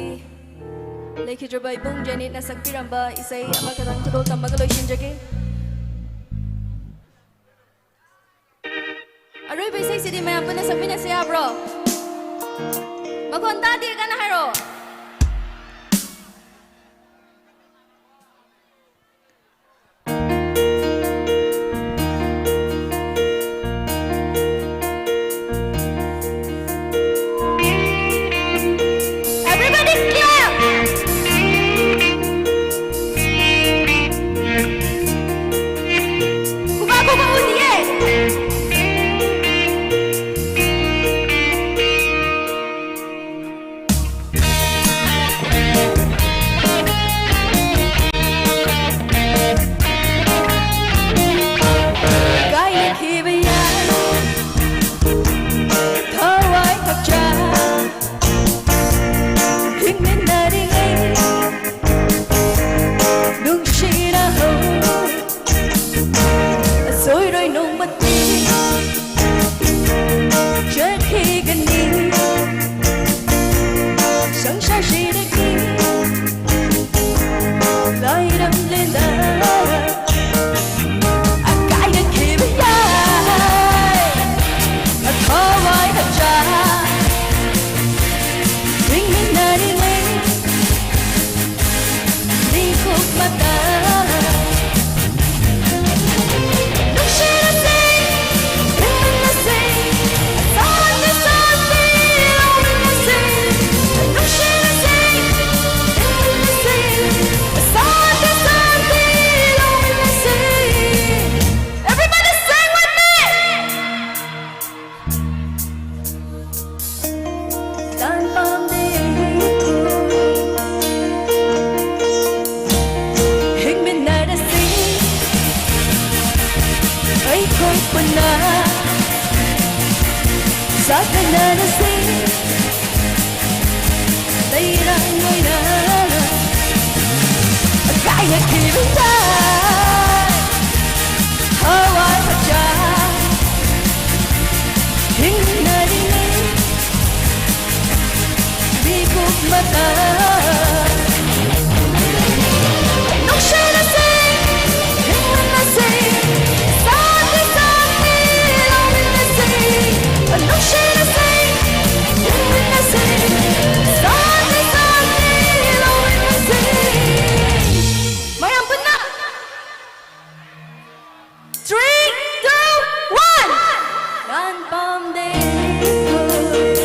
ꯂꯩꯈꯤꯗ꯭ꯔꯕ ꯏꯕꯨꯡ ꯖꯦꯅꯤꯠꯅ ꯁꯛꯄꯤꯔꯝꯕ ꯏꯁꯩ ꯑꯃꯈꯛꯇꯪ ꯈꯨꯗꯣꯜ ꯇꯝꯃꯒ ꯂꯣꯏꯁꯤꯟꯖꯒꯦ꯫ ꯑꯔꯣꯏꯕ ꯏꯁꯩꯁꯤꯗꯤ ꯃꯌꯥꯝ ꯄꯨꯟꯅ ꯁꯛꯃꯤꯟꯅꯁꯦ ꯌꯥꯕ꯭ꯔꯣ? ꯃꯈꯣꯟ ꯇꯥꯗꯦ, ꯀꯟꯅ ꯍꯥꯏꯔꯛꯑꯣ꯫ Everybody clap! ꯈꯨꯕꯥꯛ ꯈꯨꯕꯥꯛ ꯎꯗꯤꯌꯦ꯫ ꯀꯥꯏꯅꯈꯤꯕ ꯌꯥꯏ ꯊꯋꯥꯏ ꯍꯛꯆꯥꯡ, ꯍꯤꯡꯃꯤꯟꯅꯔꯤꯉꯩ ꯅꯨꯡꯁꯤꯅꯍꯧ꯫ ꯑꯁꯣꯏꯔꯣꯏ ꯅꯣꯡꯃꯗꯤ ꯆꯠꯈꯤꯒꯅꯤ ꯁꯪꯁꯥꯔꯁꯤꯗꯒꯤ꯫ ꯂꯩꯔꯝꯂꯦꯅ ꯑꯀꯥꯏꯅꯈꯤꯕ ꯌꯥꯏ ꯊꯋꯥꯏ ꯍꯛꯆꯥꯡ, ꯍꯤꯡꯃꯤꯟꯅꯔꯤꯉꯩ ꯃꯤꯀꯨꯞ ꯃꯇꯝ꯫ ꯅꯨꯡꯁꯤꯅꯁꯤ, ꯍꯤꯡꯃꯤꯟꯅꯁꯤ, ꯁꯥꯟꯇꯤ ꯁꯥꯟꯇꯤ ꯂꯧꯃꯤꯟꯅꯁꯤ꯫ ꯅꯨꯡꯁꯤꯅꯁꯤ, ꯍꯤꯡꯃꯤꯟꯅꯁꯤ, ꯁꯥꯟꯇꯤ ꯁꯥꯟꯇꯤ ꯂꯧꯃꯤꯟꯅꯁꯤ꯫ Everybody sing with me! ꯂꯥꯟ ꯄꯥꯝꯗꯦ ꯑꯩꯈꯣꯏ꯫ ꯍꯤꯡꯃꯤꯟꯅꯔꯁꯤ ꯑꯩꯈꯣꯏ ꯄꯨꯟꯅ꯫ ꯆꯥꯛ ꯆꯥꯅꯔꯁꯤ ꯂꯩꯔꯥꯡ ꯑꯣꯏꯅ꯫ ꯀꯥꯏꯅꯈꯤꯕ ꯌꯥꯏ ꯊꯋꯥꯏ ꯃꯆꯥ꯫ ꯍꯤꯡꯅꯔꯤꯉꯩ ꯃꯤ ꯃꯌꯥꯝ ꯄꯨꯟꯅ꯫ Three, two, one. ꯂꯥꯟ ꯄꯥꯝꯗꯦ ꯑꯩꯈꯣꯏ꯫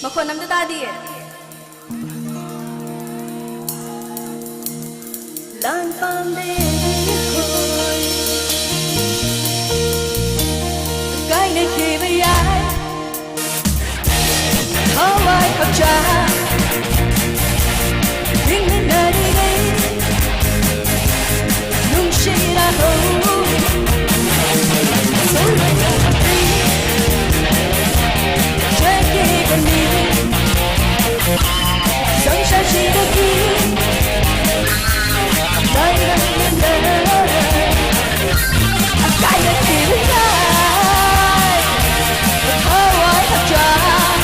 ꯃꯈꯣꯟ ꯑꯝꯇ ꯇꯥꯗꯤꯌꯦ꯫ ꯂꯥꯟ ꯄꯥꯝꯗꯦ ꯑꯩꯈꯣꯏ꯫ ꯀꯥꯏꯅꯈꯤꯕ ꯌꯥꯏ꯫ ꯊꯋꯥꯏ ꯍꯛꯆꯥꯡ ꯍꯤꯡꯃꯤꯟꯅꯔꯤꯉꯩ꯫ ꯅꯨꯡꯁꯤꯅꯍꯧ꯫ ꯁꯣꯏꯗꯅ ꯆꯠꯈꯤꯒꯅꯤ꯫ ꯁꯪꯁꯥꯔꯁꯤꯗꯒꯤ ꯃꯥꯡꯍꯟꯕ ꯀꯥꯏꯅꯈꯤꯕ ꯌꯥꯏ꯫ ꯊꯋꯥꯏ ꯍꯛꯆꯥꯡ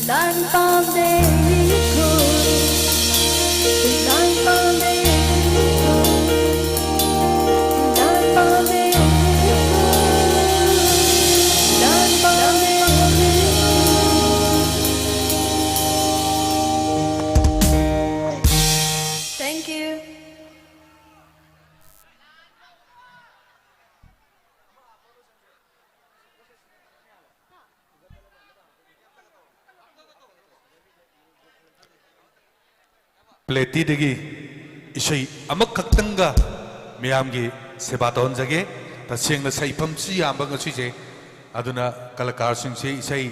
ꯂꯥꯟ ꯄꯥꯝꯗꯦ ꯏꯈꯨꯜ, ꯂꯥꯟ ꯄꯥꯝꯗꯦ ꯏꯈꯨꯜ, ꯂꯥꯟ ꯄꯥꯝꯗꯦ ꯏꯈꯨꯜ, ꯂꯥꯟ ꯄꯥꯝꯗꯦ ꯏꯈꯨꯜ꯫ Thank you. ꯄ꯭ꯂꯦꯇꯤꯗꯒꯤ ꯏꯁꯩ ꯑꯃꯈꯛꯇꯪꯒ ꯃꯤꯌꯥꯝꯒꯤ ꯁꯦꯕꯥ ꯇꯧꯍꯟꯖꯒꯦ꯫ ꯇꯁꯦꯡꯅ ꯁꯩꯐꯝꯁꯤ ꯌꯥꯝꯕ ꯉꯁꯤꯁꯦ, ꯑꯗꯨꯅ ꯀꯂꯥꯀꯥꯔꯁꯤꯡꯁꯤ ꯏꯁꯩ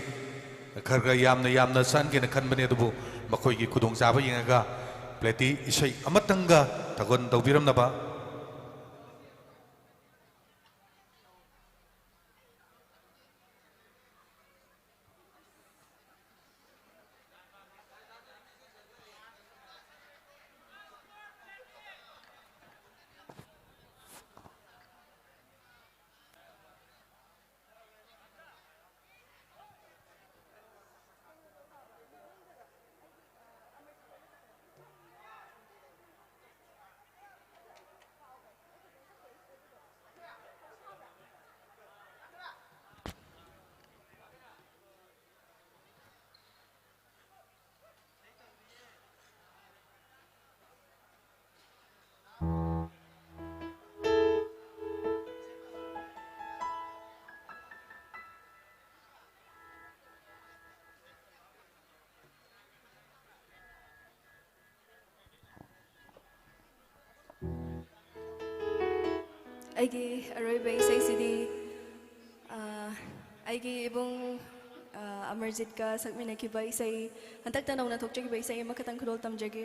ꯈꯔ ꯈꯔ ꯌꯥꯝꯅ ꯌꯥꯝꯅ ꯁꯛꯍꯟꯒꯦꯅ ꯈꯟꯕꯅꯤ, ꯑꯗꯨꯕꯨ ꯃꯈꯣꯏꯒꯤ ꯈꯨꯗꯣꯡꯆꯥꯕ ꯌꯦꯡꯉꯒ ꯄ꯭ꯂꯦꯇꯤ ꯏꯁꯩ ꯑꯃꯇꯪꯒ ꯊꯧꯒꯜ ꯇꯧꯕꯤꯔꯝꯅꯕ꯫ ꯑꯩꯒꯤ ꯑꯔꯣꯏꯕ ꯏꯁꯩꯁꯤꯗꯤ, ꯑ, ꯑꯩꯒꯤ ꯏꯕꯨꯡ, ꯑ, ꯑꯃꯔꯖꯤꯠꯀ ꯁꯛꯃꯤꯟꯅꯈꯤꯕ ꯏꯁꯩ, ꯍꯟꯗꯛꯇ ꯅꯧꯅ ꯊꯣꯛꯆꯈꯤꯕ ꯏꯁꯩ ꯑꯃꯈꯛꯇꯪ ꯈꯨꯗꯣꯜ ꯇꯝꯖꯒꯦ꯫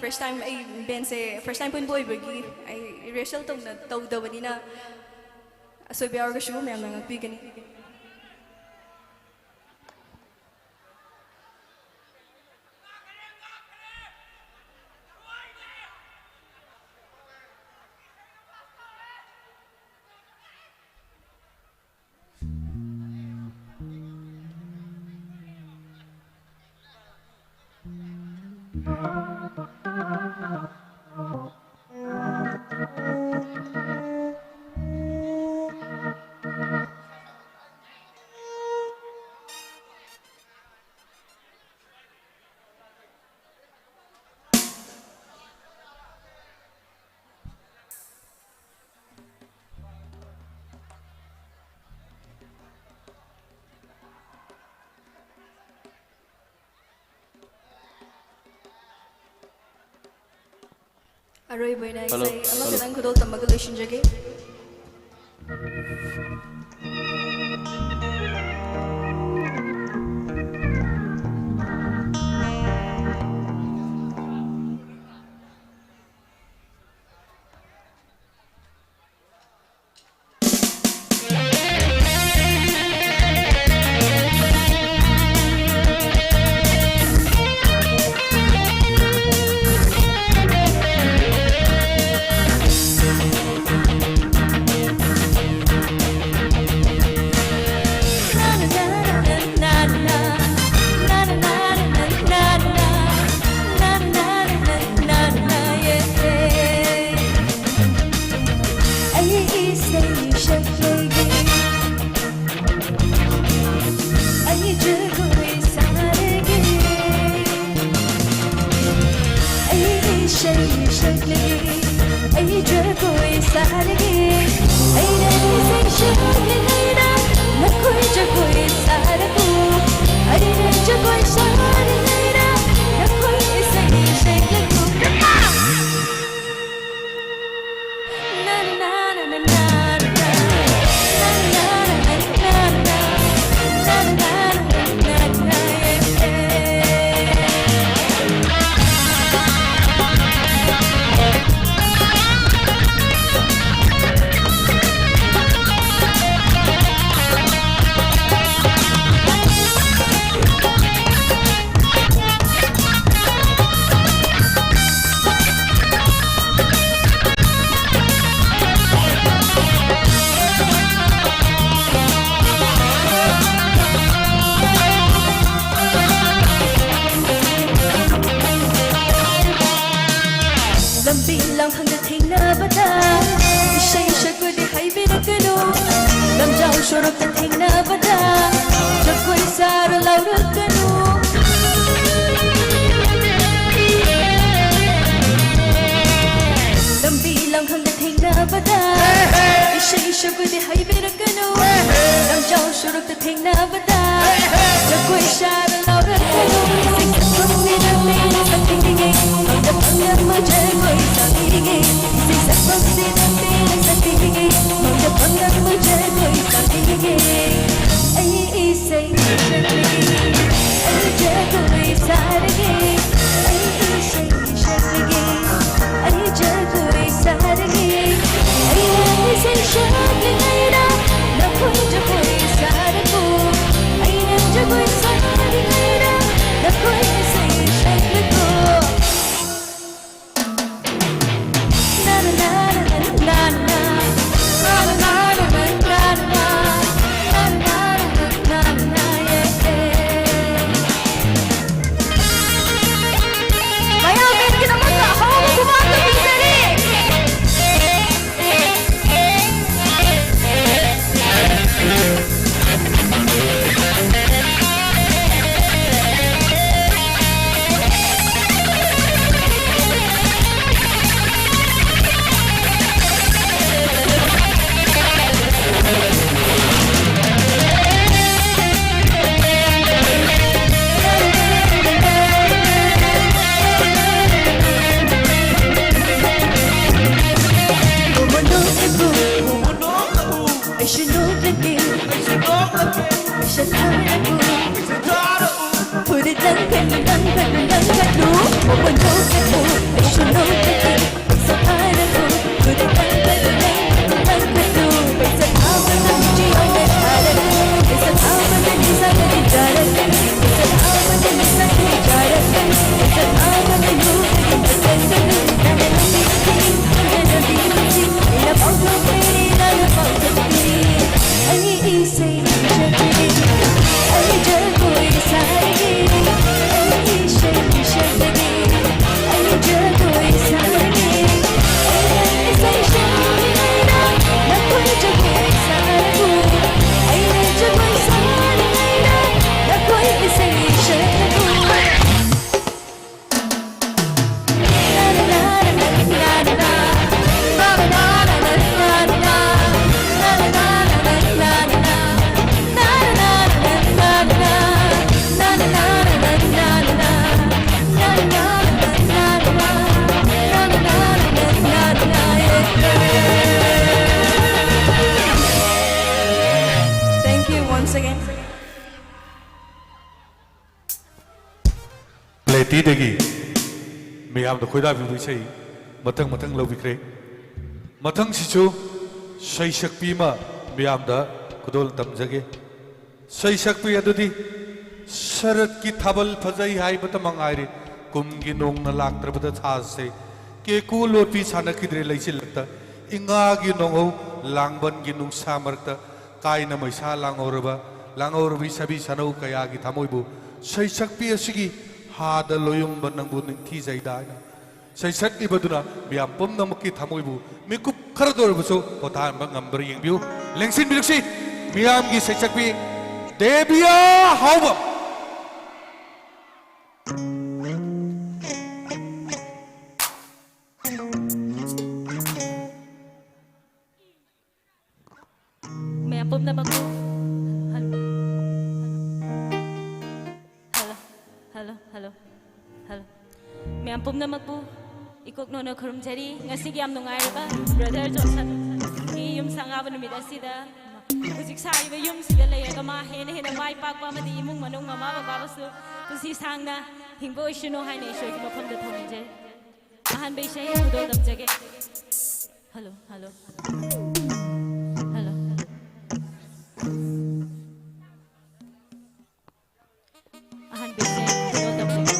First time ꯑꯩ ꯕꯦꯟꯁꯦ first time ꯄꯨꯟꯕ ꯑꯣꯏꯕꯒꯤ ꯑꯩ rehearsal ꯇꯧꯅ ꯇꯧꯗꯕꯅꯤꯅ ꯑꯁꯣꯏꯕ ꯌꯥꯎꯔꯒꯁꯨ ꯃꯌꯥꯝꯅ ꯉꯥꯛꯄꯤꯒꯅꯤ꯫ ꯑꯔꯣꯏꯕ ꯑꯣꯏꯅ ꯍꯜꯂꯣ, ꯏꯁꯩ ꯍꯜꯂꯣ꯫ ꯑꯃꯈꯛꯇꯪ ꯈꯨꯗꯣꯜ ꯇꯝꯃꯒ ꯂꯣꯏꯁꯤꯟꯖꯒꯦ꯫ ꯑꯩ ꯏꯁꯩ ꯁꯛꯂꯒꯦ, ꯑꯩ ꯖꯒꯣꯏ ꯁꯥꯔꯒꯦ, ꯑꯩ ꯏꯁꯩ ꯁꯛꯂꯒꯦ, ꯑꯩ ꯖꯒꯣꯏ ꯁꯥꯔꯒꯦ꯫ ꯑꯩꯅ ꯏꯁꯩ ꯁꯛꯂꯤꯉꯩꯗ ꯅꯈꯣꯏ ꯖꯒꯣꯏ ꯁꯥꯔꯒꯦ꯫ ꯂꯝꯕꯤ ꯂꯝꯈꯥꯡꯗ ꯊꯦꯡꯅꯕꯗ ꯏꯁꯩ ꯁꯛꯄꯗꯤ ꯍꯩꯕꯤꯔꯛꯀꯅꯨ꯫ ꯂꯝꯖꯥꯎ ꯁꯣꯔꯣꯛꯇ ꯊꯦꯡꯅꯕꯗ ꯖꯒꯣꯏ ꯁꯥꯔ ꯂꯥꯎꯔꯛꯀꯅꯨ꯫ ꯂꯝꯕꯤ ꯂꯝꯈꯥꯡꯗ ꯊꯦꯡꯅꯕꯗ ꯏꯁꯩ ꯁꯛꯄꯗꯤ ꯍꯩꯕꯤꯔꯛꯀꯅꯨ꯫ ꯂꯝꯖꯥꯎ ꯁꯣꯔꯣꯛꯇ ꯊꯦꯡꯅꯕꯗ ꯖꯒꯣꯏ ꯁꯥꯔ ꯂꯥꯎꯔꯛꯀꯅꯨ꯫ ꯏꯁꯩ ꯁꯛꯐꯝꯁꯤꯗ ꯄꯦꯟꯅ ꯁꯛꯄꯤꯒꯦ꯫ ꯃꯥꯡꯗ ꯐꯪꯂꯝꯕ ꯖꯒꯣꯏ ꯁꯥꯕꯤꯒꯦ꯫ ꯏꯁꯩ ꯁꯛꯐꯝꯁꯤꯗ ꯄꯦꯟꯅ ꯁꯛꯄꯤꯒꯦ꯫ ꯃꯥꯡꯗ ꯐꯪꯂꯝꯕ ꯖꯒꯣꯏ ꯁꯥꯕꯤꯒꯦ꯫ ꯑꯩ ꯏꯁꯩ ꯁꯛꯄꯤꯒꯦ꯫ ꯑꯩ ꯖꯒꯣꯏ ꯁꯥꯔꯒꯦ꯫ ꯑꯩ ꯏꯁꯩ ꯁꯛꯄꯤꯒꯦ꯫ ꯑꯩ ꯖꯒꯣꯏ ꯁꯥꯔꯒꯦ꯫ ꯑꯩꯅ ꯏꯁꯩ ꯁꯛꯂꯤꯉꯩꯗ ꯅꯈꯣꯏ ꯖꯒꯣꯏ ꯁꯥꯔꯒꯣ꯫ ꯑꯩꯅ ꯖꯒꯣꯏ ꯁꯥꯔꯤꯉꯩꯗ ꯅꯈꯣꯏ ꯏꯁꯩ ꯁꯛꯂꯒꯣ꯫ ꯃꯌꯥꯝ ꯃꯤꯠꯀꯤꯗꯃꯛꯇ ꯑꯍꯧꯕ ꯈꯨꯕꯥꯛꯇ ꯄꯤꯖꯔꯤ꯫ ꯁꯤꯗꯒꯤ ꯃꯤꯌꯥꯝꯗ ꯈꯣꯏꯗꯥꯕꯤꯕ ꯏꯁꯩ ꯃꯊꯪ ꯃꯊꯪ ꯂꯧꯕꯤꯈ꯭ꯔꯦ꯫ ꯃꯊꯪꯁꯤꯁꯨ ꯁꯩꯁꯛꯄꯤ ꯑꯃ ꯃꯤꯌꯥꯝꯗ ꯈꯨꯗꯣꯜ ꯇꯝꯖꯒꯦ꯫ ꯁꯩꯁꯛꯄꯤ ꯑꯗꯨꯗꯤ ꯁꯔꯠꯀꯤ ꯊꯥꯕꯜ ꯐꯖꯩ ꯍꯥꯏꯕꯇ ꯃꯉꯥꯏꯔꯦ꯫ ꯀꯨꯝꯒꯤ ꯅꯣꯡꯅ ꯂꯥꯛꯇ꯭ꯔꯕꯗ ꯊꯥꯁꯦ ꯀꯦꯀꯨ ꯂꯣꯠꯄꯤ ꯁꯥꯟꯅꯈꯤꯗ꯭ꯔꯦ ꯂꯩꯆꯤꯜꯂꯛꯇ꯫ ꯏꯉꯥꯒꯤ ꯅꯣꯡꯍꯧ ꯂꯥꯡꯕꯟꯒꯤ ꯅꯨꯡꯁꯥ ꯃꯔꯛꯇ ꯀꯥꯏꯅ ꯃꯩꯁꯥ ꯂꯥꯡꯍꯧꯔꯕ, ꯂꯥꯡꯍꯧꯔꯕꯤ ꯁꯥꯕꯤ ꯁꯥꯅꯧ ꯀꯌꯥꯒꯤ ꯊꯃꯣꯏꯕꯨ ꯁꯩꯁꯛꯄꯤ ꯑꯁꯤꯒꯤ ꯍꯥꯗ ꯂꯣꯌꯨꯝꯕ ꯅꯪꯕꯨ ꯅꯤꯡꯊꯤꯖꯩꯗ ꯍꯥꯏꯅ ꯁꯩꯁꯛꯂꯤꯕꯗꯨꯅ ꯃꯤꯌꯥꯝ ꯄꯨꯝꯅꯃꯛꯀꯤ ꯊꯃꯣꯏꯕꯨ ꯃꯤꯀꯨꯞ ꯈꯔꯗ ꯑꯣꯏꯔꯕꯁꯨ ꯄꯣꯊꯥꯍꯟꯕ ꯉꯝꯕ꯭ꯔꯥ ꯌꯦꯡꯕꯤꯌꯨ꯫ ꯂꯦꯡꯁꯤꯟꯕꯤꯔꯛꯁꯤ ꯃꯤꯌꯥꯝꯒꯤ ꯁꯩꯁꯛꯄꯤ ꯗꯦꯕꯤꯌꯥ ꯍꯥꯎꯕꯝ꯫ ꯃꯌꯥꯝ ꯄꯨꯝꯅꯃꯛꯄꯨ ꯍꯜꯂꯣ, ꯍꯜꯂꯣ, ꯍꯜꯂꯣ, ꯍꯜꯂꯣ꯫ ꯃꯌꯥꯝ ꯄꯨꯝꯅꯃꯛꯄꯨ ꯏꯀꯣꯛꯅꯣꯅ ꯈꯨꯔꯨꯝꯖꯔꯤ꯫ ꯉꯁꯤꯒꯤ ꯌꯥꯝ ꯅꯨꯡꯉꯥꯏꯔꯕ ꯕ꯭ꯔꯗꯔ ꯖꯣꯟꯁꯟꯒꯤ ꯌꯨꯝ ꯁꯪꯒꯥꯕ ꯅꯨꯃꯤꯠ ꯑꯁꯤꯗ ꯍꯧꯖꯤꯛ ꯁꯥꯔꯤꯕ ꯌꯨꯝꯁꯤꯗ ꯂꯩꯔꯒ ꯃꯥ ꯍꯦꯟꯅ ꯍꯦꯟꯅ ꯃꯥꯏ ꯄꯥꯛꯄ ꯑꯃꯗꯤ ꯏꯃꯨꯡ ꯃꯅꯨꯡ ꯃꯃꯥ ꯕꯕꯥꯕꯨꯁꯨ ꯄꯨꯟꯁꯤ ꯁꯥꯡꯅ ꯍꯤꯡꯕ ꯑꯣꯏꯁꯅꯨ ꯍꯥꯏꯅ ꯏꯁꯣꯔꯒꯤ ꯃꯐꯝꯗ ꯊꯧꯅꯤꯖꯔꯤ꯫ ꯑꯍꯥꯟꯕ ꯏꯁꯩ ꯈꯨꯗꯣꯜ ꯇꯝꯖꯒꯦ꯫ Hello, hello, hello. ꯑꯍꯥꯟꯕ ꯏꯁꯩ ꯈꯨꯗꯣꯜ ꯇꯝꯖꯒꯦ꯫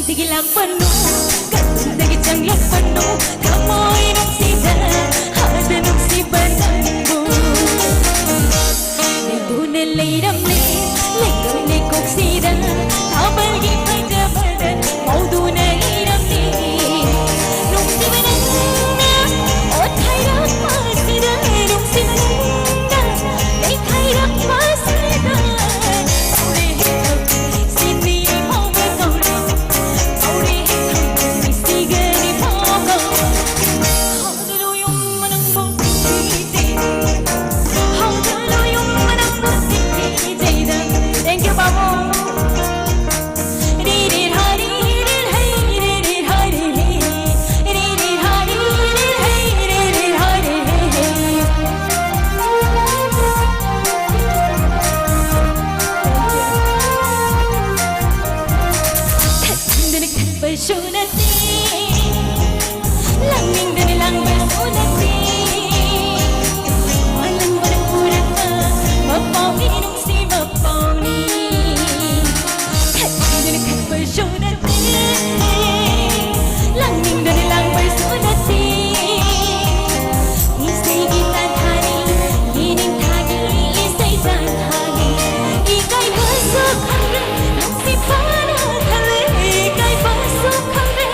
ꯁꯤꯒꯤ ꯂꯥꯛꯄꯅꯨ, ꯀꯗꯥꯏꯗꯒꯤ ꯆꯪꯂꯛꯄꯅꯣ, ꯊꯃꯣꯏ ꯅꯨꯡꯁꯤꯗ, ꯍꯥꯏꯕ ꯅꯨꯡꯁꯤꯕ ꯅꯪꯕꯨ꯫ ꯂꯩꯗꯨꯅ ꯂꯩꯔꯝꯂꯦ, ꯂꯩꯔꯝꯂꯦ ꯀꯣꯛꯁꯤꯗ, ꯊꯥꯕꯜꯒꯤ ꯐꯖꯕꯗ ꯉꯥꯎꯗꯨꯅ ꯂꯩꯔꯝꯂꯦ꯫ ꯅꯨꯡꯁꯤꯕ ꯅꯪꯅ ꯑꯣꯠꯈꯥꯏꯔꯛꯄꯁꯤꯗ, ꯅꯨꯡꯁꯤꯕ ꯅꯪꯅ ꯂꯩꯈꯥꯏꯔꯛꯄꯁꯤꯗ, ꯁꯥꯎꯔꯦ ꯍꯦꯛꯇ ꯁꯤꯅꯤ ꯐꯥꯎꯕ ꯁꯥꯎꯔꯦ꯫ Thank you, Babu. ꯈꯠꯅꯤꯡꯗꯅ ꯈꯠꯄꯁꯨ ꯅꯠꯇꯦ, ꯂꯥꯡꯅꯤꯡꯗꯅ ꯂꯥꯡꯕꯁꯨ ꯅꯠꯇꯦ꯫ ꯋꯥꯅ ꯃꯔꯝ ꯄꯨꯔꯛꯄ ꯃꯄꯥꯎꯅꯤ, ꯅꯨꯡꯁꯤꯕ ꯄꯥꯎꯅꯤ꯫ ꯈꯠꯅꯤꯡꯗꯅ ꯈꯠꯄꯁꯨ ꯅꯠꯇꯦ, ꯂꯥꯡꯅꯤꯡꯗꯅ ꯂꯥꯡꯕꯁꯨ ꯅꯠꯇꯦ꯫ ꯏꯁꯩꯒꯤ ꯇꯥꯟꯊꯥꯅꯤ, ꯌꯦꯅꯤꯡꯊꯥꯒꯤ ꯏꯁꯩ ꯇꯥꯟꯊꯥꯅꯤ꯫ ꯏꯀꯥꯏꯕꯁꯨ ꯈꯪꯗ꯭ꯔꯦ, ꯅꯨꯡꯁꯤꯕꯅ ꯊꯜꯂꯦ꯫ ꯏꯀꯥꯏꯕꯁꯨ ꯈꯪꯗ꯭ꯔꯦ,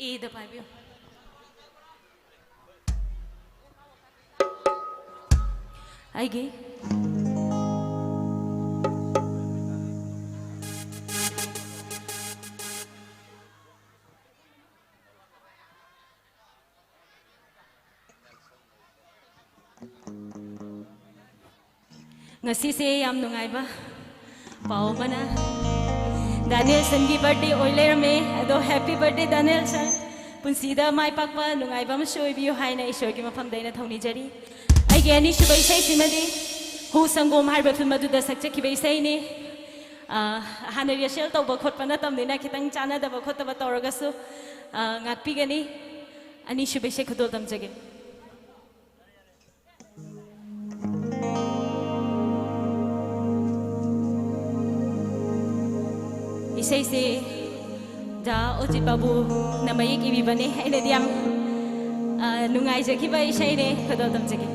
ꯑꯦꯗ ꯄꯥꯏꯕꯤꯌꯨ꯫ ꯑꯩꯒꯤ ꯉꯁꯤꯁꯦ ꯌꯥꯝ ꯅꯨꯡꯉꯥꯏꯕ ꯄꯥꯎ ꯑꯃꯅ, ꯗꯥꯅꯤꯌꯦꯜꯁꯟꯒꯤ ꯕꯥꯔꯗꯦ ꯑꯣꯏ ꯂꯩꯔꯝꯃꯦ꯫ ꯑꯗꯣ, ꯍꯦꯄꯤ ꯕꯥꯔꯗꯦ, ꯗꯥꯅꯤꯌꯦꯜꯁꯟ꯫ ꯄꯨꯟꯁꯤꯗ ꯃꯥꯏ ꯄꯥꯛꯄ, ꯅꯨꯡꯉꯥꯏꯕ ꯑꯃꯁꯨ ꯑꯣꯏꯕꯤꯌꯨ ꯍꯥꯏꯅ ꯏꯁꯣꯔꯒꯤ ꯃꯐꯝꯗ ꯑꯩꯅ ꯊꯧꯅꯤꯖꯔꯤ꯫ ꯑꯩꯒꯤ ꯑꯅꯤꯁꯨꯕ ꯏꯁꯩꯁꯤꯃꯗꯤ ꯍꯨ ꯁꯪꯒꯣꯝ ꯍꯥꯏꯔꯤꯕ ꯐꯤꯂꯝ ꯑꯗꯨꯗ ꯁꯛꯆꯈꯤꯕ ꯏꯁꯩꯅꯤ꯫ ꯑ, ꯍꯥꯟꯅ ꯔꯤꯍꯔꯁꯦꯜ ꯇꯧꯕ ꯈꯣꯠꯄ ꯅꯠꯇꯕꯅꯤꯅ ꯈꯤꯇꯪ ꯆꯥꯟꯅꯗꯕ ꯈꯣꯠꯇꯕ ꯇꯧꯔꯒꯁꯨ, ꯑ, ꯉꯥꯛꯄꯤꯒꯅꯤ꯫ ꯑꯅꯤꯁꯨꯕ ꯏꯁꯩ ꯈꯨꯗꯣꯜ ꯇꯝꯖꯒꯦ꯫ ꯏꯁꯩꯁꯦ ꯗꯥ ꯑꯣꯖꯤꯠ ꯕꯥꯕꯨꯅ ꯃꯌꯦꯛ ꯏꯕꯤꯕꯅꯦ꯫ ꯑꯩꯅꯗꯤ ꯌꯥꯝ, ꯑ, ꯅꯨꯡꯉꯥꯏꯖꯈꯤꯕ ꯏꯁꯩꯅꯦ꯫ ꯈꯨꯗꯣꯜ ꯇꯝꯖꯒꯦ꯫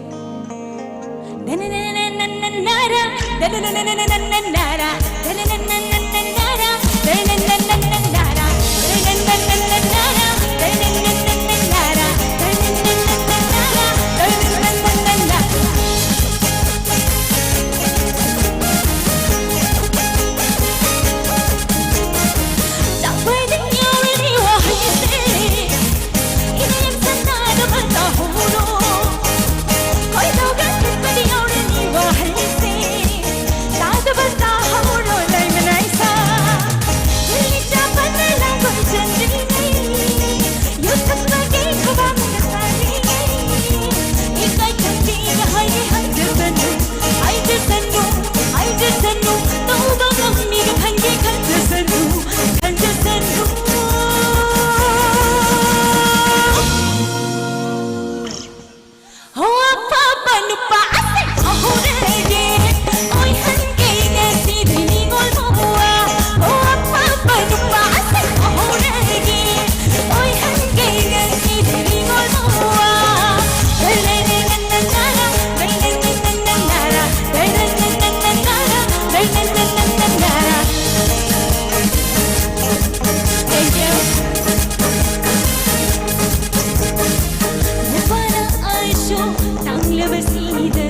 ꯁꯤꯗ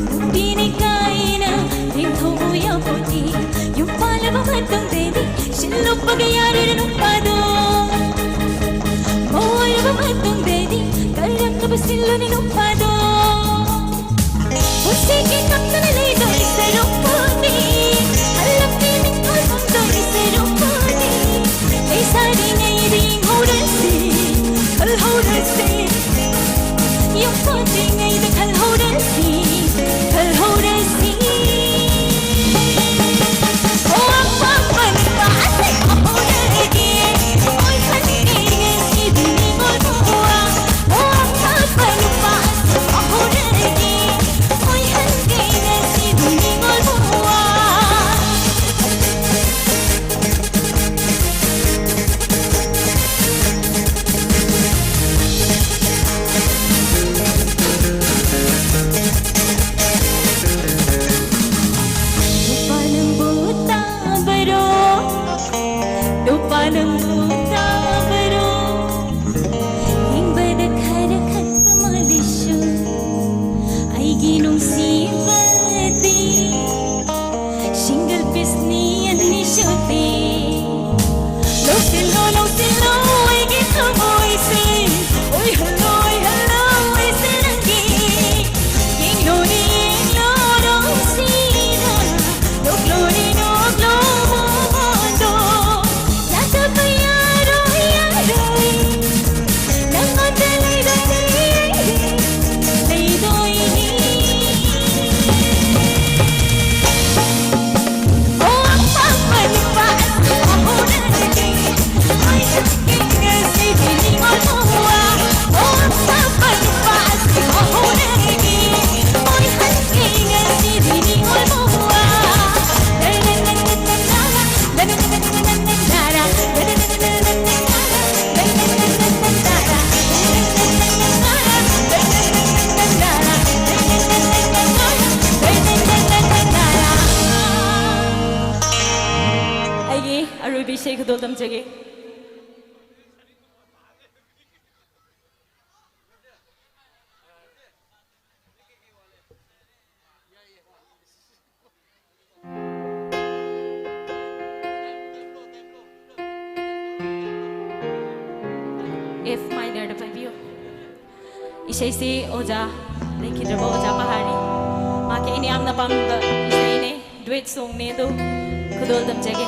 ꯅꯨꯄꯤꯅꯤ ꯀꯥꯏꯅ ꯂꯦꯡꯊꯣꯛꯎ ꯌꯥꯄꯣꯠꯇꯦ꯫ ꯌꯨꯝ ꯄꯥꯜꯂꯕ ꯃꯇꯨꯡꯗꯗꯤ ꯁꯤꯜꯂꯨꯞꯄꯒ ꯌꯥꯔꯣꯏꯗ ꯅꯨꯄꯥꯗꯣ꯫ ꯃꯧ ꯑꯣꯏꯔꯕ ꯃꯇꯨꯡꯗꯗꯤ ꯀꯔꯝꯅꯕꯨ ꯁꯤꯜꯂꯨꯅꯤ ꯅꯨꯄꯥꯗꯣ? ꯄꯨꯟꯁꯤꯒꯤ ꯀꯞꯇꯅ ꯂꯩꯗꯣꯏ ꯁꯔꯨꯛꯄꯨꯗꯤ ꯍꯜꯂꯛꯇꯦ ꯃꯤꯠ ꯈꯣꯏꯕꯝꯗꯣꯏ ꯁꯔꯨꯛꯄꯨꯗꯤ ꯂꯩꯁꯥꯔꯤꯉꯩꯗ ꯌꯦꯡꯍꯧꯔꯁꯤ, ꯈꯜꯍꯧꯔꯁꯤ꯫ ꯌꯨꯝ ꯄꯥꯟꯗ꯭ꯔꯤꯉꯩꯗ ꯈꯜꯍꯧꯔꯁꯤ, ꯈꯜꯍꯧꯔꯁꯤ꯫ ꯑꯣ ꯑꯄꯥꯝꯕ ꯅꯨꯄꯥ ꯑꯁꯦ ꯐꯪꯍꯧꯔꯒꯦ, ꯑꯣꯏꯍꯟꯒꯦ ꯉꯁꯤꯗꯤ ꯅꯤꯉꯣꯜ ꯃꯧꯋꯥ꯫ ꯑꯣ ꯑꯄꯥꯝꯕ ꯅꯨꯄꯥ ꯑꯁꯦ ꯐꯪꯍꯧꯔꯒꯦ, ꯑꯣꯏꯍꯟꯒꯦ ꯉꯁꯤꯗꯤ ꯅꯤꯉꯣꯜ ꯃꯧꯋꯥ꯫ ꯅꯨꯄꯥ ꯅꯪꯕꯨ ꯇꯥꯕꯔꯣ? ꯅꯨꯄꯥ ꯅꯪꯕꯨ ꯇꯥꯕꯔꯣ? ꯌꯦꯡꯕꯗ ꯈꯔ ꯈꯠꯄ ꯃꯥꯜꯂꯤꯁꯨ ꯑꯩꯒꯤ ꯅꯨꯡꯁꯤꯕꯗꯤ single piece ꯅꯤ ꯑꯅꯤ ꯁꯨꯗꯦ꯫ ꯂꯧꯁꯤꯜꯂꯣ, ꯂꯧꯁꯤꯜꯂꯣ ꯑꯩꯒꯤ ꯊꯃꯣꯏꯁꯦ, ꯑꯣꯏꯍꯜꯂꯣ, ꯑꯣꯏꯍꯜꯂꯣ ꯑꯩꯁꯦ ꯅꯪꯒꯤ꯫ ꯌꯦꯡꯂꯣꯅꯦ, ꯌꯦꯡꯂꯣ ꯅꯨꯡꯁꯤꯅ, ꯅꯣꯛꯂꯣꯅꯦ, ꯅꯣꯛꯂꯣ ꯃꯃꯣꯟꯗꯣ꯫ ꯌꯥꯗꯕ ꯌꯥꯔꯣꯏ, ꯌꯥꯔꯣꯏ꯫ ꯅꯪꯉꯣꯟꯗ ꯂꯩꯗꯣꯏꯅꯤ, ꯂꯩꯗꯣꯏꯅꯤ꯫ ꯑꯣ ꯑꯄꯥꯝꯕ ꯅꯨꯄꯥ ꯑꯁꯤ ꯐꯪꯍꯧꯔꯒꯦ, ꯍꯥꯏꯔꯛꯀꯦ ꯉꯁꯤꯗꯤ ꯅꯤꯉꯣꯜ ꯃꯧꯋꯥ꯫ ꯑꯣ ꯑꯄꯥꯝꯕ ꯅꯨꯄꯥ ꯑꯁꯤ ꯐꯪꯍꯧꯔꯒꯦ, ꯑꯣꯏꯍꯟꯒꯦ ꯉꯁꯤꯗꯤ ꯅꯤꯉꯣꯜ ꯃꯧꯋꯥ꯫ ꯑꯩꯒꯤ ꯑꯔꯣꯏꯕ ꯏꯁꯩ ꯈꯨꯗꯣꯜ ꯇꯝꯖꯒꯦ꯫ ꯏꯁꯩꯁꯤ ꯑꯣꯖꯥ, ꯂꯩꯈꯤꯗ꯭ꯔꯕ ꯑꯣꯖꯥ ꯄꯍꯥꯔꯅꯤ꯫ ꯃꯍꯥꯛꯀꯤ ꯑꯩꯅ ꯌꯥꯝꯅ ꯄꯥꯝꯕ ꯏꯁꯩꯅꯦ, duet songꯅꯦ, ꯑꯗꯨ ꯈꯨꯗꯣꯜ ꯇꯝꯖꯒꯦ꯫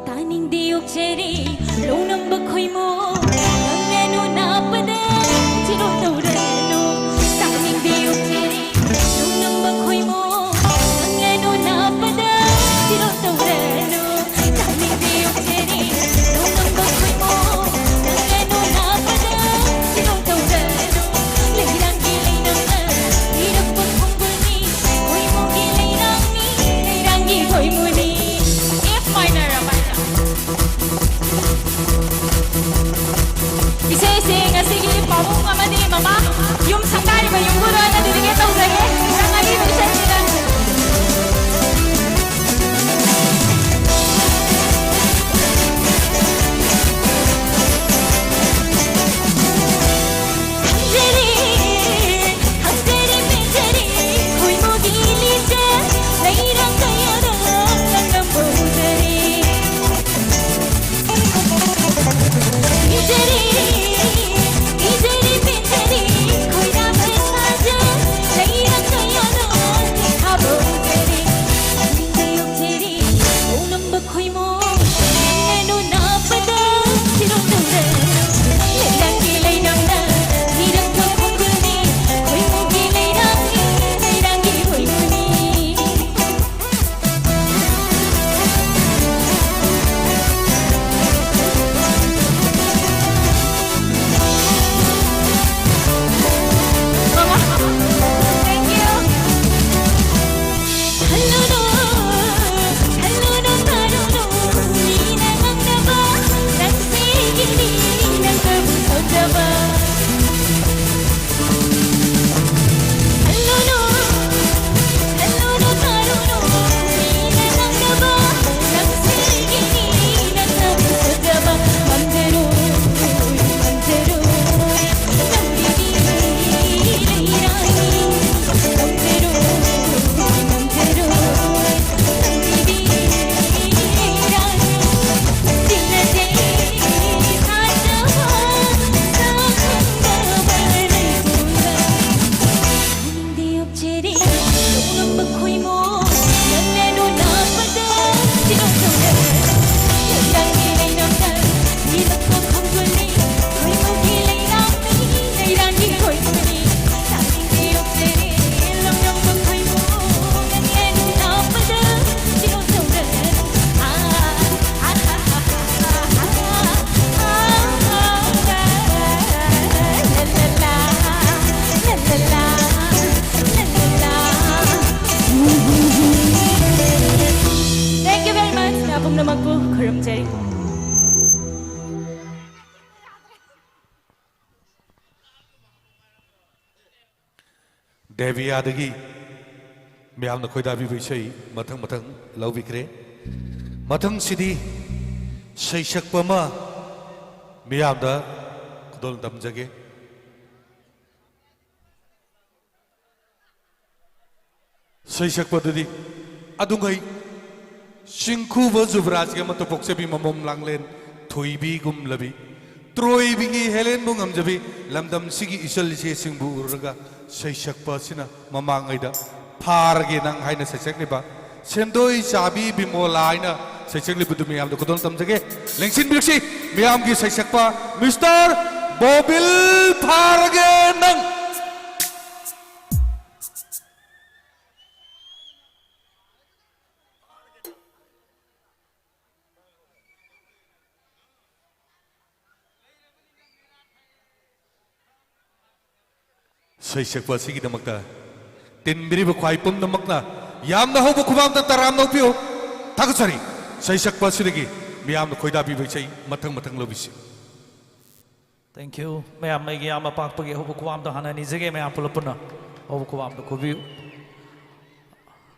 ꯇꯥꯅꯤꯡꯗꯦ ꯑꯣꯛꯆꯔꯤ ꯂꯧꯅꯝꯕ ꯈꯣꯏꯃꯣ, ꯅꯪꯅꯅꯨ ꯅꯥꯞꯄꯗ ꯆꯤꯔꯣ ꯇꯧꯔꯅꯨ꯫ ꯇꯥꯅꯤꯡꯗꯦ ꯑꯣꯛꯆꯔꯤ ꯂꯧꯅꯝꯕ ꯈꯣꯏꯃꯣ, ꯅꯪꯅꯅꯨ ꯅꯥꯞꯄꯗ ꯆꯤꯔꯣ ꯇꯧꯔꯅꯨ꯫ ꯇꯥꯅꯤꯡꯗꯦ ꯑꯣꯛꯆꯔꯤ ꯗꯦꯕꯤꯌꯥꯗꯒꯤ ꯃꯤꯌꯥꯝꯅ ꯈꯣꯏꯗꯥꯕꯤꯕ ꯏꯁꯩ ꯃꯊꯪ ꯃꯊꯪ ꯂꯧꯕꯤꯈ꯭ꯔꯦ꯫ ꯃꯊꯪꯁꯤꯗꯤ ꯁꯩꯁꯛꯄ ꯑꯃ ꯃꯤꯌꯥꯝꯗ ꯈꯨꯗꯣꯜ ꯇꯝꯖꯒꯦ꯫ ꯁꯩꯁꯛꯄꯗꯨꯗꯤ ꯑꯗꯨꯉꯩ ꯆꯤꯡꯈꯨꯕ ꯖꯨꯕꯔꯥꯖꯀꯤ ꯑꯃꯠꯇ ꯄꯣꯛꯆꯕꯤ ꯃꯃꯣꯝ ꯂꯥꯡꯂꯦꯟ ꯊꯣꯏꯕꯤꯒꯨꯝꯂꯕꯤ, ꯇ꯭ꯔꯣꯏꯕꯤꯒꯤ ꯍꯦꯂꯦꯟꯕꯨ ꯉꯝꯖꯕꯤ, ꯂꯝꯗꯝꯁꯤꯒꯤ ꯏꯆꯜ ꯏꯆꯦꯁꯤꯡꯕꯨ ꯎꯔꯨꯔꯒ ꯁꯩꯁꯛꯄ ꯑꯁꯤꯅ ꯃꯃꯥꯡꯉꯩꯗ "ꯐꯥꯔꯒꯦ ꯅꯪ" ꯍꯥꯏꯅ ꯁꯩꯁꯛꯂꯤꯕ, "ꯁꯦꯟꯗꯣꯏ ꯆꯥꯕꯤ ꯕꯤꯃꯣꯂꯥ" ꯍꯥꯏꯅ ꯁꯩꯁꯛꯂꯤꯕꯗꯨ ꯃꯤꯌꯥꯝꯗ ꯈꯨꯗꯣꯜ ꯇꯝꯖꯒꯦ꯫ ꯂꯦꯡꯁꯤꯟꯕꯤꯔꯁꯤ ꯃꯤꯌꯥꯝꯒꯤ ꯁꯩꯁꯛꯄ ꯃꯤꯁꯇꯔ ꯕꯣꯕꯤꯜ "ꯐꯥꯔꯒꯦ ꯅꯪ"꯫ ꯁꯩꯁꯛꯄ ꯑꯁꯤꯒꯤꯗꯃꯛꯇ ꯇꯤꯟꯕꯤꯔꯤꯕ ꯈ꯭ꯋꯥꯏ ꯄꯨꯝꯅꯃꯛꯅ ꯌꯥꯝꯅ ꯍꯧꯕ ꯈꯨꯕꯥꯛꯇ ꯇꯔꯥꯝꯅ ꯑꯣꯛꯄꯤꯌꯨ꯫ ꯊꯥꯒꯠꯆꯔꯤ꯫ ꯁꯩꯁꯛꯄ ꯑꯁꯤꯗꯒꯤ ꯃꯤꯌꯥꯝꯅ ꯈꯣꯏꯗꯥꯕꯤꯕ ꯏꯁꯩ ꯃꯊꯪ ꯃꯊꯪ ꯂꯧꯕꯤꯁꯤ꯫ Thank you꯫ ꯃꯌꯥꯝ ꯑꯩꯒꯤ ꯌꯥꯝꯅ ꯄꯥꯛꯄꯒꯤ ꯑꯍꯧꯕ ꯈꯨꯕꯥꯛꯇ ꯍꯥꯟꯅ ꯅꯤꯖꯒꯦ꯫ ꯃꯌꯥꯝ ꯄꯨꯂꯞ ꯄꯨꯟꯅ ꯑꯍꯧꯕ ꯈꯨꯕꯥꯛꯇ ꯈꯨꯕꯤꯌꯨ꯫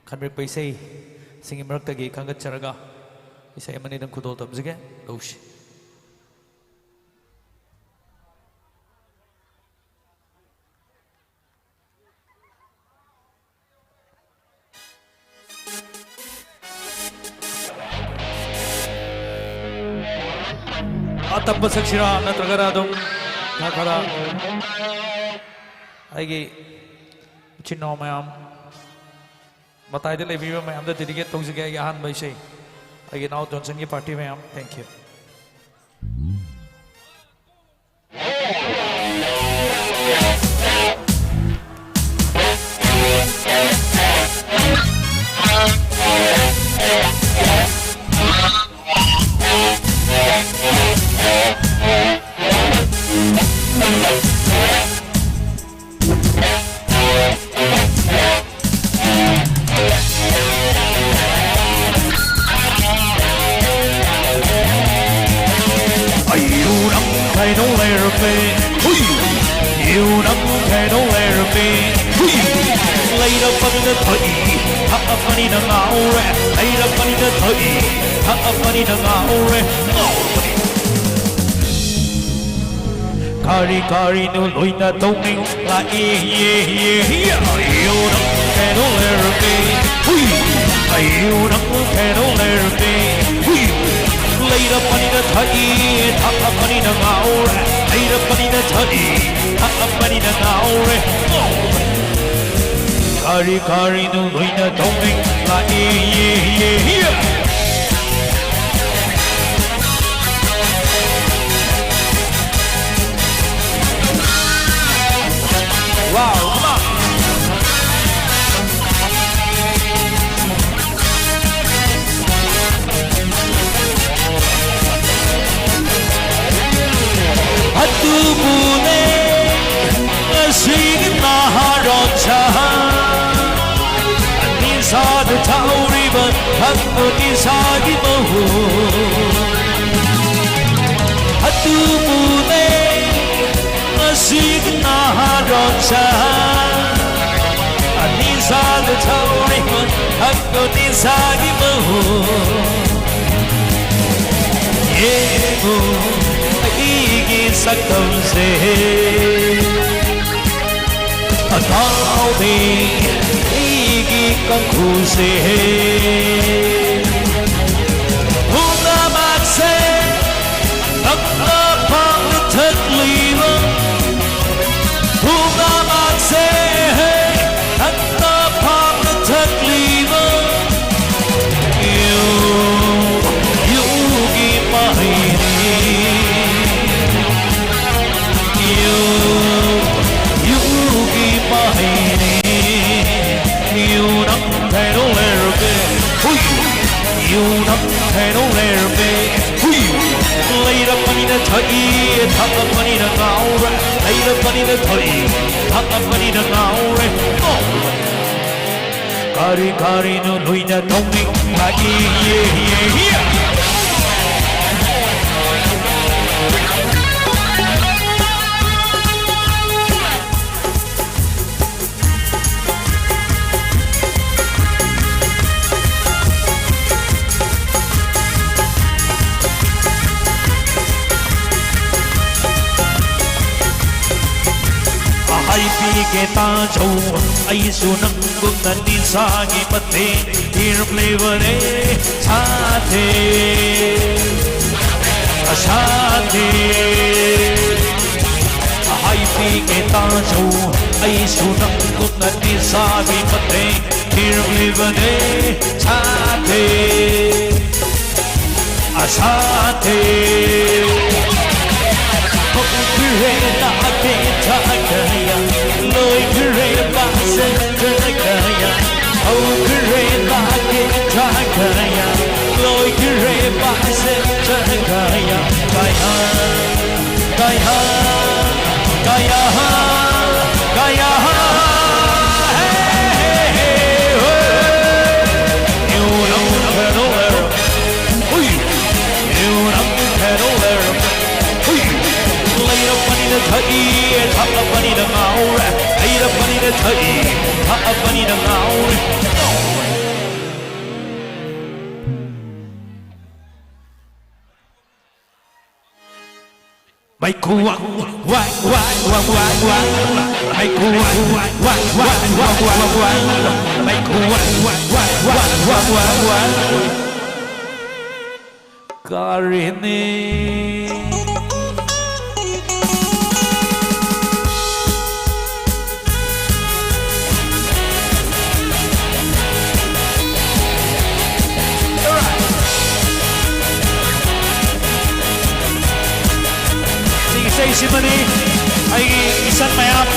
ꯈꯟꯕꯤꯔꯛꯄ ꯏꯁꯩꯁꯤꯡꯒꯤ ꯃꯔꯛꯇꯒꯤ ꯈꯟꯒꯠꯆꯔꯒ ꯏꯁꯩ ꯑꯃꯅꯤꯗꯪ ꯈꯨꯗꯣꯜ ꯇꯝꯖꯒꯦ꯫ ꯂꯧꯁꯤ꯫ ꯑꯇꯞꯄ ꯁꯛꯁꯤꯔꯥ, ꯅꯠꯇ꯭ꯔꯒꯅ ꯑꯗꯨꯝ ꯈꯔ ꯈꯔ ꯑꯩꯒꯤ ꯏꯆꯤꯟ ꯏꯅꯥꯎ ꯃꯌꯥꯝ, ꯃꯇꯥꯏꯗ ꯂꯩꯕꯤꯕ ꯃꯌꯥꯝꯗ dedicate ꯇꯧꯖꯒꯦ ꯑꯩꯒꯤ ꯑꯍꯥꯟꯕ ꯏꯁꯩ꯫ ꯑꯩꯒꯤ ꯏꯅꯥꯎ ꯖꯣꯟꯁꯟꯒꯤ party ꯃꯌꯥꯝ, thank you꯫ ꯂꯩꯔꯝꯃꯦ꯫ ꯍꯨꯏ! ꯏꯎ ꯅꯪ ꯀꯩꯗꯧ ꯂꯩꯔꯝꯃꯦ? ꯍꯨꯏ! ꯂꯩꯔꯕꯅꯤꯅ ꯊꯛꯏ, ꯊꯛꯑꯕꯅꯤꯅ ꯉꯥꯎꯔꯦ꯫ ꯂꯩꯔꯕꯅꯤꯅ ꯊꯛꯏ, ꯊꯛꯑꯕꯅꯤꯅ ꯉꯥꯎꯔꯦ꯫ ꯉꯥꯎꯔꯕꯅꯤ꯫ ꯀꯔꯤ ꯀꯔꯤꯅꯣ ꯂꯣꯏꯅ ꯇꯧꯅꯤꯡ ꯂꯥꯛꯏ꯫ ꯌꯦ, ꯌꯦ, ꯌꯦ꯫ ꯏꯎ ꯅꯪ ꯀꯩꯗꯧ ꯂꯩꯔꯝꯃꯦ? ꯍꯨꯏ! ꯏꯎ ꯅꯪ ꯀꯩꯗꯧ ꯂꯩꯔꯝꯃꯦ? ꯍꯨꯏ! ꯂꯩꯔꯕꯅꯤꯅ ꯊꯛꯏ, ꯊꯛꯑꯕꯅꯤꯅ ꯉꯥꯎꯔꯦ꯫ ꯂꯩꯔꯕꯅꯤꯅ ꯊꯛꯏ, ꯊꯛꯑꯕꯅꯤꯅ ꯉꯥꯎꯔꯦ꯫ ꯉꯥꯎꯔꯦ꯫ ꯀꯔꯤ ꯀꯔꯤꯅꯣ ꯂꯣꯏꯅ ꯇꯧꯅꯤꯡ ꯂꯥꯛꯏ꯫ ꯌꯦ, ꯌꯦ, ꯌꯦ꯫ Wow, come on. ꯑꯗꯨꯕꯨꯅꯦ ꯉꯁꯤꯒꯤ ꯅꯍꯥꯔꯣꯜꯁꯥ ꯅꯤꯁꯥꯗ ꯊꯧꯔꯤꯕ ꯊꯛꯄ ꯅꯤꯁꯥꯒꯤ ꯃꯍꯨꯠ꯫ ꯑꯗꯨꯕꯨꯅꯦ ꯉꯁꯤꯒꯤ ꯅꯍꯥꯔꯣꯜꯁꯥ ꯅꯤꯁꯥꯗ ꯊꯧꯔꯤꯕ ꯊꯛꯄ ꯅꯤꯁꯥꯒꯤ ꯃꯍꯨꯠ꯫ ꯌꯦꯡꯉꯨ ꯑꯩꯒꯤ ꯁꯛꯇꯝꯁꯦ, ꯑꯇꯥꯎꯕꯤ ꯑꯩꯒꯤ ꯀꯥꯡꯈꯨꯜꯁꯦ꯫ ꯄꯨꯝꯅꯃꯛꯁꯦ ꯅꯪꯅ ꯄꯥꯝꯅ ꯊꯛꯂꯤꯕ, ꯄꯨꯝꯅꯃꯛꯁꯦ ꯅꯪꯅ ꯄꯥꯝꯅ ꯊꯛꯂꯤꯕ꯫ ꯌꯨ, ꯌꯨꯒꯤ ꯃꯍꯩꯅꯤ꯫ ꯌꯨ, ꯌꯨꯒꯤ ꯃꯍꯩꯅꯤ꯫ ꯌꯨ ꯅꯪ ꯀꯩꯗꯧ ꯂꯩꯔꯒꯦ? ꯍꯨꯏ! ꯌꯨ ꯅꯪ ꯀꯩꯗꯧ ꯂꯩꯔꯒꯦ? ꯍꯨꯏ! ꯂꯩꯔꯕꯅꯤꯅ ꯊꯛꯏ, ꯊꯛꯂꯕꯅꯤꯅ ꯉꯥꯎꯔꯦ꯫ ꯂꯩꯔꯕꯅꯤꯅ ꯊꯛꯏ, ꯊꯛꯂꯕꯅꯤꯅ ꯉꯥꯎꯔꯦ꯫ ꯉꯥꯎꯔꯦ꯫ ꯀꯔꯤ ꯀꯔꯤꯅꯣ ꯂꯣꯏꯅ ꯇꯧꯅꯤꯡ ꯂꯥꯛꯏ꯫ ꯌꯦ, ꯌꯦ, ꯌꯦ꯫ ꯇꯥꯖꯧ, ꯑꯩꯁꯨ ꯅꯪꯒꯨꯝꯅ ꯅꯤꯁꯥꯒꯤ ꯃꯇꯦꯡ ꯊꯤꯔꯝꯂꯤꯕꯅꯦ꯫ ꯁꯥꯊꯤ, ꯁꯥꯊꯤ, ꯍꯥꯏꯕꯤꯒꯦ ꯇꯥꯖꯧ, ꯑꯩꯁꯨ ꯅꯪꯒꯨꯝꯅ ꯅꯤꯁꯥꯒꯤ ꯃꯇꯦꯡ ꯊꯤꯔꯝꯂꯤꯕꯅꯦ꯫ ꯁꯥꯊꯤ, ꯑꯁꯥꯊꯤ꯫ ꯍꯧꯈ꯭ꯔꯦ ꯂꯥꯛꯀꯦ ꯊꯥꯒꯥꯏ, ꯂꯣꯏꯈ꯭ꯔꯦ ꯄꯥꯁꯦ ꯊꯥꯒꯥꯏ꯫ ꯍꯧꯈ꯭ꯔꯦ ꯂꯥꯛꯀꯦ ꯊꯥꯒꯥꯏ, ꯂꯣꯏꯈ꯭ꯔꯦ ꯄꯥꯁꯦ ꯊꯥꯒꯥꯏ꯫ ꯀꯥꯏꯍꯥ, ꯀꯥꯏꯍꯥ, ꯀꯥꯏꯍꯥ, ꯀꯥꯏꯍꯥ꯫ ꯂꯩꯔꯛꯄꯅꯤꯅ ꯊꯛꯏ, ꯊꯛꯂꯛꯄꯅꯤꯅ ꯉꯥꯎꯔꯦ꯫ ꯂꯩꯔꯛꯄꯅꯤꯅ ꯊꯛꯏ, ꯊꯛꯂꯛꯄꯅꯤꯅ ꯉꯥꯎꯔꯦ꯫ ꯃꯩꯈꯨ ꯋꯥꯡ, ꯋꯥꯡ, ꯋꯥꯡ, ꯋꯥꯡ, ꯋꯥꯡ, ꯋꯥꯡ꯫ ꯃꯩꯈꯨ ꯋꯥꯡ, ꯋꯥꯡ, ꯋꯥꯡ, ꯋꯥꯡ, ꯋꯥꯡ, ꯋꯥꯡ, ꯋꯥꯡ꯫ ꯃꯩꯈꯨ ꯋꯥꯡ, ꯋꯥꯡ, ꯋꯥꯡ, ꯋꯥꯡ, ꯋꯥꯡ, ꯋꯥꯡ, ꯋꯥꯡ꯫ ꯀꯥꯔꯦꯅꯦ꯫ ꯁꯤꯒꯤ ꯏꯁꯩꯁꯤꯃꯅꯤ ꯑꯩꯒꯤ ꯏꯆꯟ ꯃꯌꯥꯝ,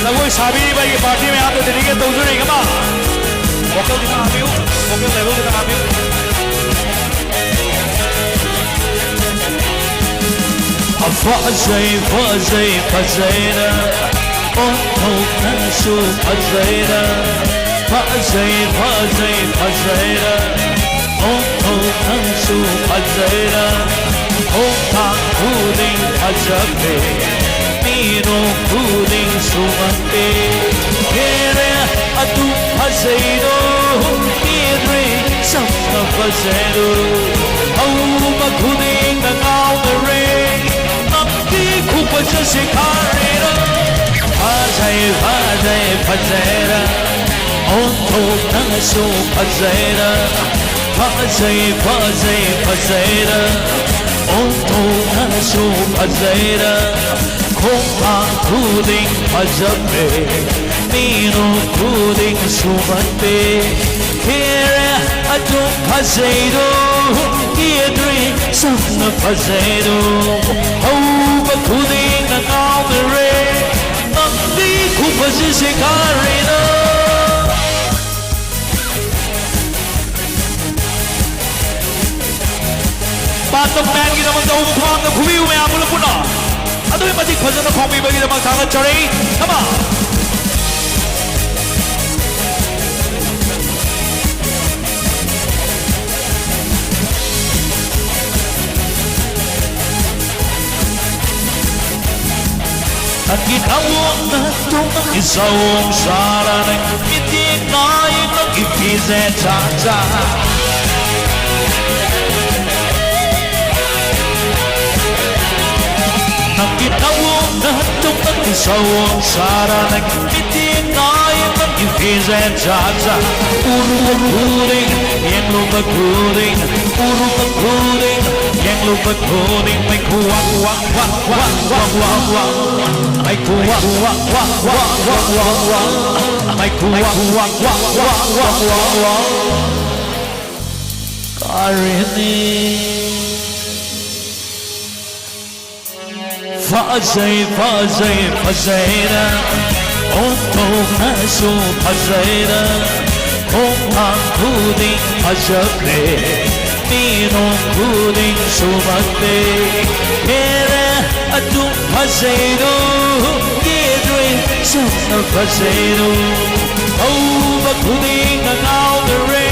ꯖꯒꯣꯏ ꯁꯥꯕꯤꯔꯤꯕ ꯑꯩꯒꯤ ꯄꯥꯔꯇꯤ ꯃꯌꯥꯝꯗ dedicate ꯇꯧꯖꯔꯤ꯫ ꯀꯃꯥ, vocalꯗꯤ ꯈꯔ ꯍꯥꯞꯄꯤꯌꯨ, vocal levelꯗꯤ ꯈꯔ ꯍꯥꯞꯄꯤꯌꯨ꯫ ꯐꯖꯩ, ꯐꯖꯩ, ꯐꯖꯩꯅ ꯑꯣꯟꯊꯣꯛꯅꯁꯨ ꯐꯖꯩꯔꯥ? ꯐꯖꯩ, ꯐꯖꯩ, ꯐꯖꯩꯔꯥ? ꯑꯣꯟꯊꯣꯛꯅꯁꯨ ꯐꯖꯩꯔꯥ? ꯈꯣꯡꯊꯥꯡ ꯈꯨꯗꯤꯡ ꯐꯖꯈ꯭ꯔꯦ, ꯃꯤꯅꯣꯛ ꯈꯨꯗꯤꯡ ꯁꯨꯃꯟꯗꯦ꯫ ꯀꯦꯔꯦ ꯑꯗꯨꯝ ꯐꯖꯩꯗꯣ, ꯀꯦꯗ꯭ꯔꯦ ꯁꯝꯅ ꯐꯖꯩꯗꯣ꯫ ꯍꯧꯕ ꯈꯨꯗꯤꯡꯅ ꯉꯥꯎꯅꯔꯦ, ꯅꯪꯗꯤ ꯈꯨꯐꯖ ꯁꯤꯈꯥꯔꯦꯔꯣ? ꯐꯖ ꯐꯖꯩ, ꯐꯖꯩ, ꯐꯖꯩꯔ, ꯑꯣꯟꯊꯣꯛꯅꯁꯨ ꯐꯖꯩꯔ, ꯐꯖꯩ, ꯐꯖꯩ, ꯐꯖꯩꯔ, ꯑꯣꯟꯊꯣꯛꯅꯁꯨ ꯐꯖꯩꯔ, ꯈꯣꯡꯊꯥꯡ ꯈꯨꯗꯤꯡ ꯐꯖꯕꯦ, ꯃꯤꯅꯣꯛ ꯈꯨꯗꯤꯡ ꯁꯨꯃꯟꯕꯦ, ꯈꯦꯔꯦ ꯑꯗꯨꯝ ꯐꯖꯩꯗꯣ, ꯀꯦꯗ꯭ꯔꯤ ꯁꯨꯝꯅ ꯐꯖꯩꯗꯣ, ꯍꯧꯕ ꯈꯨꯗꯤꯡꯅ ꯉꯥꯎꯅꯔꯦ, ꯅꯪꯗꯤ ꯈꯨꯐꯖꯁꯦ ꯀꯔꯤꯅꯣ? ꯄꯥꯟꯗꯝ ꯃꯦꯟꯒꯤꯗꯃꯛꯇ ꯎ ꯈ꯭ꯋꯥꯡꯗ ꯈꯨꯕꯤꯌꯨ ꯃꯌꯥꯝ ꯄꯨꯂꯞ ꯄꯨꯟꯅ꯫ ꯑꯗꯨꯛꯀꯤ ꯃꯇꯤꯛ ꯐꯖꯅ ꯈꯣꯡꯕꯤꯕꯒꯤꯗꯃꯛ ꯊꯥꯒꯠꯆꯔꯤ꯫ Come on! ꯅꯪꯒꯤ ꯊꯋꯥꯡ ꯅꯠꯇꯨꯝ ꯅꯪꯒꯤ ꯁꯑꯣꯡ ꯁꯥꯔꯥ ꯅꯪ ꯃꯤꯠꯌꯦꯡ ꯅꯥꯏ ꯅꯪꯒꯤ ꯐꯤꯖꯦꯠ ꯆꯥꯛꯆꯥ꯫ ꯅꯪꯒꯤ ꯊꯋꯥꯡ ꯅꯠꯇꯨꯝ ꯅꯪꯒꯤ ꯁꯑꯣꯡ ꯁꯥꯔꯥ ꯅꯪ ꯃꯤꯠꯌꯦꯡ ꯅꯥꯏ ꯅꯪꯒꯤ ꯐꯤꯖꯦꯠ ꯆꯥꯛꯆꯥ꯫ ꯎꯔꯨꯕ ꯈꯨꯗꯤꯡ, ꯌꯦꯡꯂꯨꯕ ꯈꯨꯗꯤꯡ, ꯎꯔꯨꯕ ꯈꯨꯗꯤꯡ, ꯌꯦꯡꯂꯨꯕ ꯈꯨꯗꯤꯡ, ꯃꯩꯈꯨ ꯋꯥꯡ ꯋꯥꯡ ꯋꯥꯡ ꯋꯥꯡ ꯋꯥꯡ ꯋꯥꯡ ꯋꯥꯡ꯫ ꯃꯩꯈꯨ ꯋꯥꯡ ꯋꯥꯡ ꯋꯥꯡ ꯋꯥꯡ ꯋꯥꯡ ꯋꯥꯡ ꯋꯥꯡ꯫ ꯃꯩꯈꯨ ꯋꯥꯡ ꯋꯥꯡ ꯋꯥꯡ ꯋꯥꯡ ꯋꯥꯡ ꯋꯥꯡ ꯋꯥꯡ꯫ ꯀꯔꯤꯅꯤ? ꯐꯖꯩ, ꯐꯖꯩ, ꯐꯖꯩꯔ, ꯑꯣꯟꯊꯣꯛꯅꯁꯨ ꯐꯖꯩꯔ, ꯈꯣꯡꯊꯥꯡ ꯈꯨꯗꯤꯡ ꯐꯖꯈ꯭ꯔꯦ, ꯃꯤꯅꯣꯛ ꯈꯨꯗꯤꯡ ꯁꯨꯃꯟꯗꯦ, ꯍꯦꯔꯦ ꯑꯗꯨꯝ ꯐꯖꯩꯗꯣ, ꯀꯦꯗ꯭ꯔꯦ ꯁꯨꯝꯅ ꯐꯖꯩꯗꯣ, ꯍꯧꯕ ꯈꯨꯗꯤꯡ ꯉꯥꯎꯅꯔꯦ,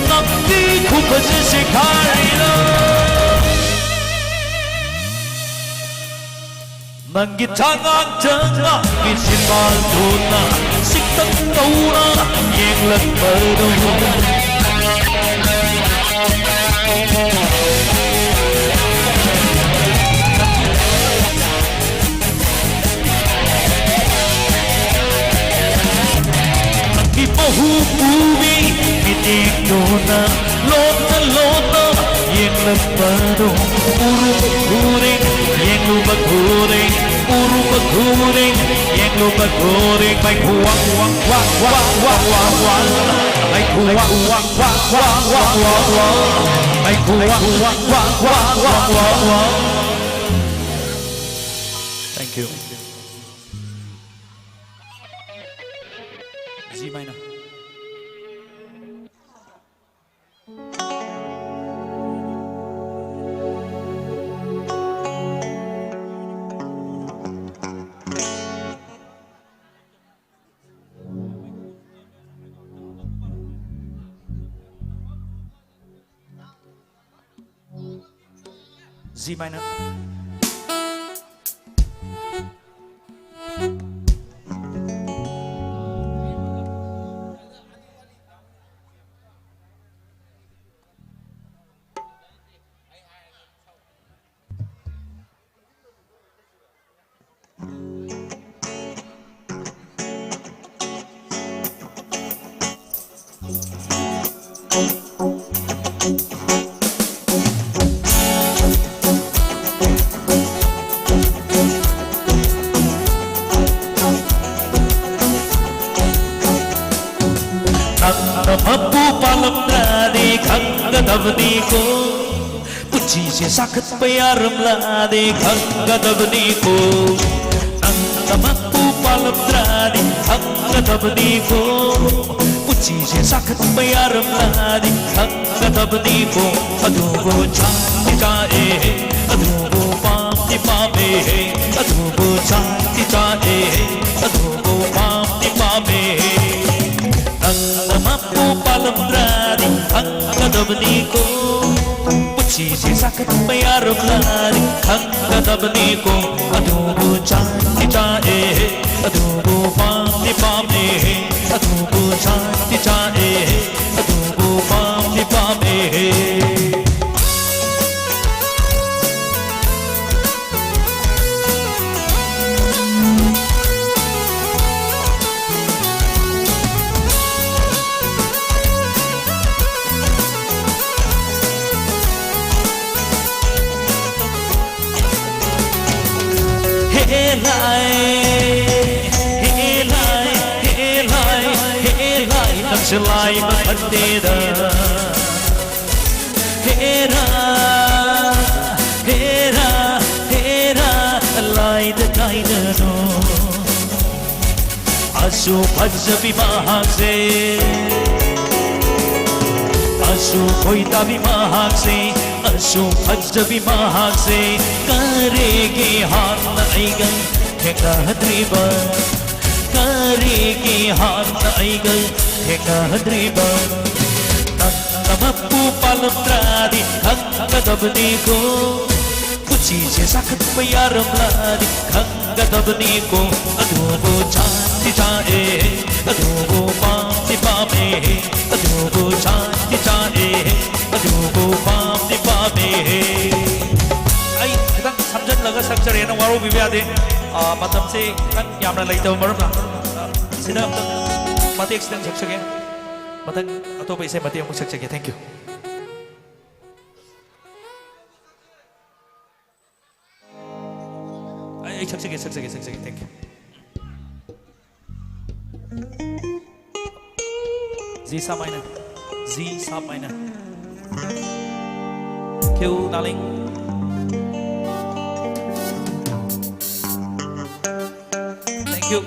ꯅꯪꯗꯤ ꯈꯨꯐꯖꯁꯦ ꯀꯔꯤꯅꯣ? ꯅꯪꯒꯤ ꯊꯉꯥꯛꯇ ꯉꯥꯛꯄꯤ ꯁꯤꯝꯕꯥꯜꯗꯨꯅ ꯁꯤꯛꯇꯪ ꯇꯧꯅ ꯌꯦꯡꯂꯛꯄꯗꯨ꯫ ꯎꯕꯤ ꯃꯤꯠꯌꯦꯡꯗꯨꯅ ꯂꯣꯟꯅ ꯂꯣꯟꯅ ꯌꯦꯡꯂꯝꯕꯗꯣ ꯎꯔꯨꯕ ꯈꯨꯗꯤꯡ, ꯌꯦꯡꯂꯨꯕ ꯈꯨꯗꯤꯡ, ꯎꯔꯨꯕ ꯈꯨꯗꯤꯡ, ꯌꯦꯡꯂꯨꯕ ꯈꯨꯗꯤꯡ, ꯃꯩꯈꯨ ꯋꯥꯡ ꯋꯥꯡ ꯋꯥꯡ ꯋꯥꯡ ꯋꯥꯡ ꯋꯥꯡ ꯋꯥꯡ, ꯃꯩꯈꯨ ꯋꯥꯡ ꯋꯥꯡ ꯋꯥꯡ ꯋꯥꯡ ꯋꯥꯡ ꯋꯥꯡ ꯋꯥꯡ, ꯃꯩꯈꯨ ꯋꯥꯡ ꯋꯥꯡ ꯋꯥꯡ ꯋꯥꯡ ꯋꯥꯡ ꯋꯥꯡ ꯋꯥꯡ꯫ Thank you. G minor. G minor. ꯅꯪꯅ ꯃꯄꯨ ꯄꯥꯜꯂꯝꯗ꯭ꯔꯗꯤ ꯈꯪꯒꯗꯕꯅꯤꯀꯣ꯫ ꯄꯨꯟꯁꯤꯁꯦ ꯁꯥꯈꯠꯄ ꯌꯥꯔꯝꯂꯗꯤ ꯈꯪꯒꯗꯕꯅꯤꯀꯣ꯫ ꯅꯪꯅ ꯃꯄꯨ ꯄꯥꯜꯂꯝꯗ꯭ꯔꯗꯤ ꯈꯪꯒꯗꯕꯅꯤꯀꯣ꯫ ꯄꯨꯟꯁꯤꯁꯦ ꯁꯥꯈꯠꯄ ꯌꯥꯔꯝꯂꯗꯤ ꯈꯪꯒꯗꯕꯅꯤꯀꯣ꯫ ꯑꯗꯨꯕꯨ ꯆꯥꯛꯇꯤ ꯆꯥꯛꯑꯦ, ꯑꯗꯨꯕꯨ ꯄꯥꯝꯗꯤ ꯄꯥꯝꯃꯦ꯫ ꯑꯗꯨꯕꯨ ꯆꯥꯛꯇꯤ ꯆꯥꯛꯑꯦ, ꯑꯗꯨꯕꯨ ꯄꯥꯝꯗꯤ ꯄꯥꯝꯃꯦ꯫ ꯅꯪꯅ ꯃꯄꯨ ꯄꯥꯜꯂꯝꯗ꯭ꯔꯗꯤ ꯈꯪꯒꯗꯕꯅꯤꯀꯣ꯫ ꯄꯨꯟꯁꯤꯁꯦ ꯁꯥꯈꯠꯄ ꯌꯥꯔꯝꯂꯗꯤ ꯈꯪꯒꯗꯕꯅꯤꯀꯣ꯫ ꯑꯗꯨꯕꯨ ꯆꯥꯛꯇꯤ ꯆꯥꯛꯑꯦ, ꯑꯗꯨꯕꯨ ꯄꯥꯝꯗꯤ ꯄꯥꯝꯃꯦ꯫ ꯑꯗꯨꯕꯨ ꯆꯥꯛꯇꯤ ꯆꯥꯛꯑꯦ, ꯑꯗꯨꯕꯨ ꯄꯥꯝꯗꯤ ꯄꯥꯝꯃꯦ꯫ ꯍꯦ ꯂꯥꯏ, ꯍꯦ ꯂꯥꯏ, ꯍꯦ ꯂꯥꯏ, ꯅꯪꯁꯨ ꯂꯥꯏ ꯃꯈꯜꯅꯦꯗ꯫ ꯍꯦꯔꯥ, ꯍꯦꯔꯥ, ꯍꯦꯔꯥ, ꯂꯥꯏꯗ ꯀꯥꯏꯗꯅꯣ꯫ ꯑꯁꯨ ꯐꯖꯕꯤ ꯃꯍꯥꯛꯁꯦ, ꯑꯁꯨ ꯈꯣꯏꯗꯥꯕꯤ ꯃꯍꯥꯛꯁꯦ, ꯑꯁꯨ ꯐꯖꯕꯤ ꯃꯍꯥꯛꯁꯦ, ꯀꯔꯤꯒꯤ ꯍꯥꯟꯅ ꯑꯩꯒ ꯊꯦꯡꯅꯍꯟꯗ꯭ꯔꯤꯕ? ꯀꯔꯤꯒꯤ ꯍꯥꯟꯅ ꯑꯩꯒ ꯊꯦꯡꯅꯍꯟꯗ꯭ꯔꯤꯕ? ꯅꯪꯅ ꯃꯄꯨ ꯄꯥꯜꯂꯝꯗ꯭ꯔꯗꯤ ꯈꯪꯒꯗꯕꯅꯤꯀꯣ꯫ ꯄꯨꯟꯁꯤꯁꯦ ꯁꯥꯈꯠꯄ ꯌꯥꯔꯝꯂꯗꯤ ꯈꯪꯒꯗꯕꯅꯤꯀꯣ꯫ ꯑꯗꯨꯕꯨ ꯆꯥꯛꯇꯤ ꯆꯥꯛꯑꯦ, ꯑꯗꯨꯕꯨ ꯄꯥꯝꯗꯤ ꯄꯥꯝꯃꯦ, ꯑꯗꯨꯕꯨ ꯆꯥꯛꯇꯤ ꯆꯥꯛꯑꯦ, ꯑꯗꯨꯕꯨ ꯄꯥꯝꯗꯤ ꯄꯥꯝꯃꯦ꯫ ꯑꯩ ꯈꯤꯇꯪ ꯁꯝꯖꯜꯂꯒ ꯁꯛꯆꯔꯦꯅ ꯋꯥꯔꯧꯕꯤꯕ ꯌꯥꯗꯦ꯫ ꯑꯥ, ꯃꯇꯝꯁꯦ ꯈꯤꯇꯪ ꯌꯥꯝꯅ ꯂꯩꯇꯕ ꯃꯔꯝꯅ, ꯑꯥ, ꯁꯤꯗ ꯑꯝꯇꯪ ꯃꯇꯦꯛ ꯈꯤꯇꯪ ꯁꯛꯆꯒꯦ꯫ ꯃꯊꯪ ꯑꯇꯣꯞꯄ ꯏꯁꯩ ꯃꯇꯦꯛ ꯑꯃꯨꯛ ꯁꯛꯆꯒꯦ꯫ Thank you꯫ ꯑꯩ, ꯑꯩ ꯁꯛꯆꯒꯦ, ꯁꯛꯆꯒꯦ, ꯁꯛꯆꯒꯦ꯫ Thank you꯫ G sharp minor, G sharp minor. Thank you, darling. Thank you.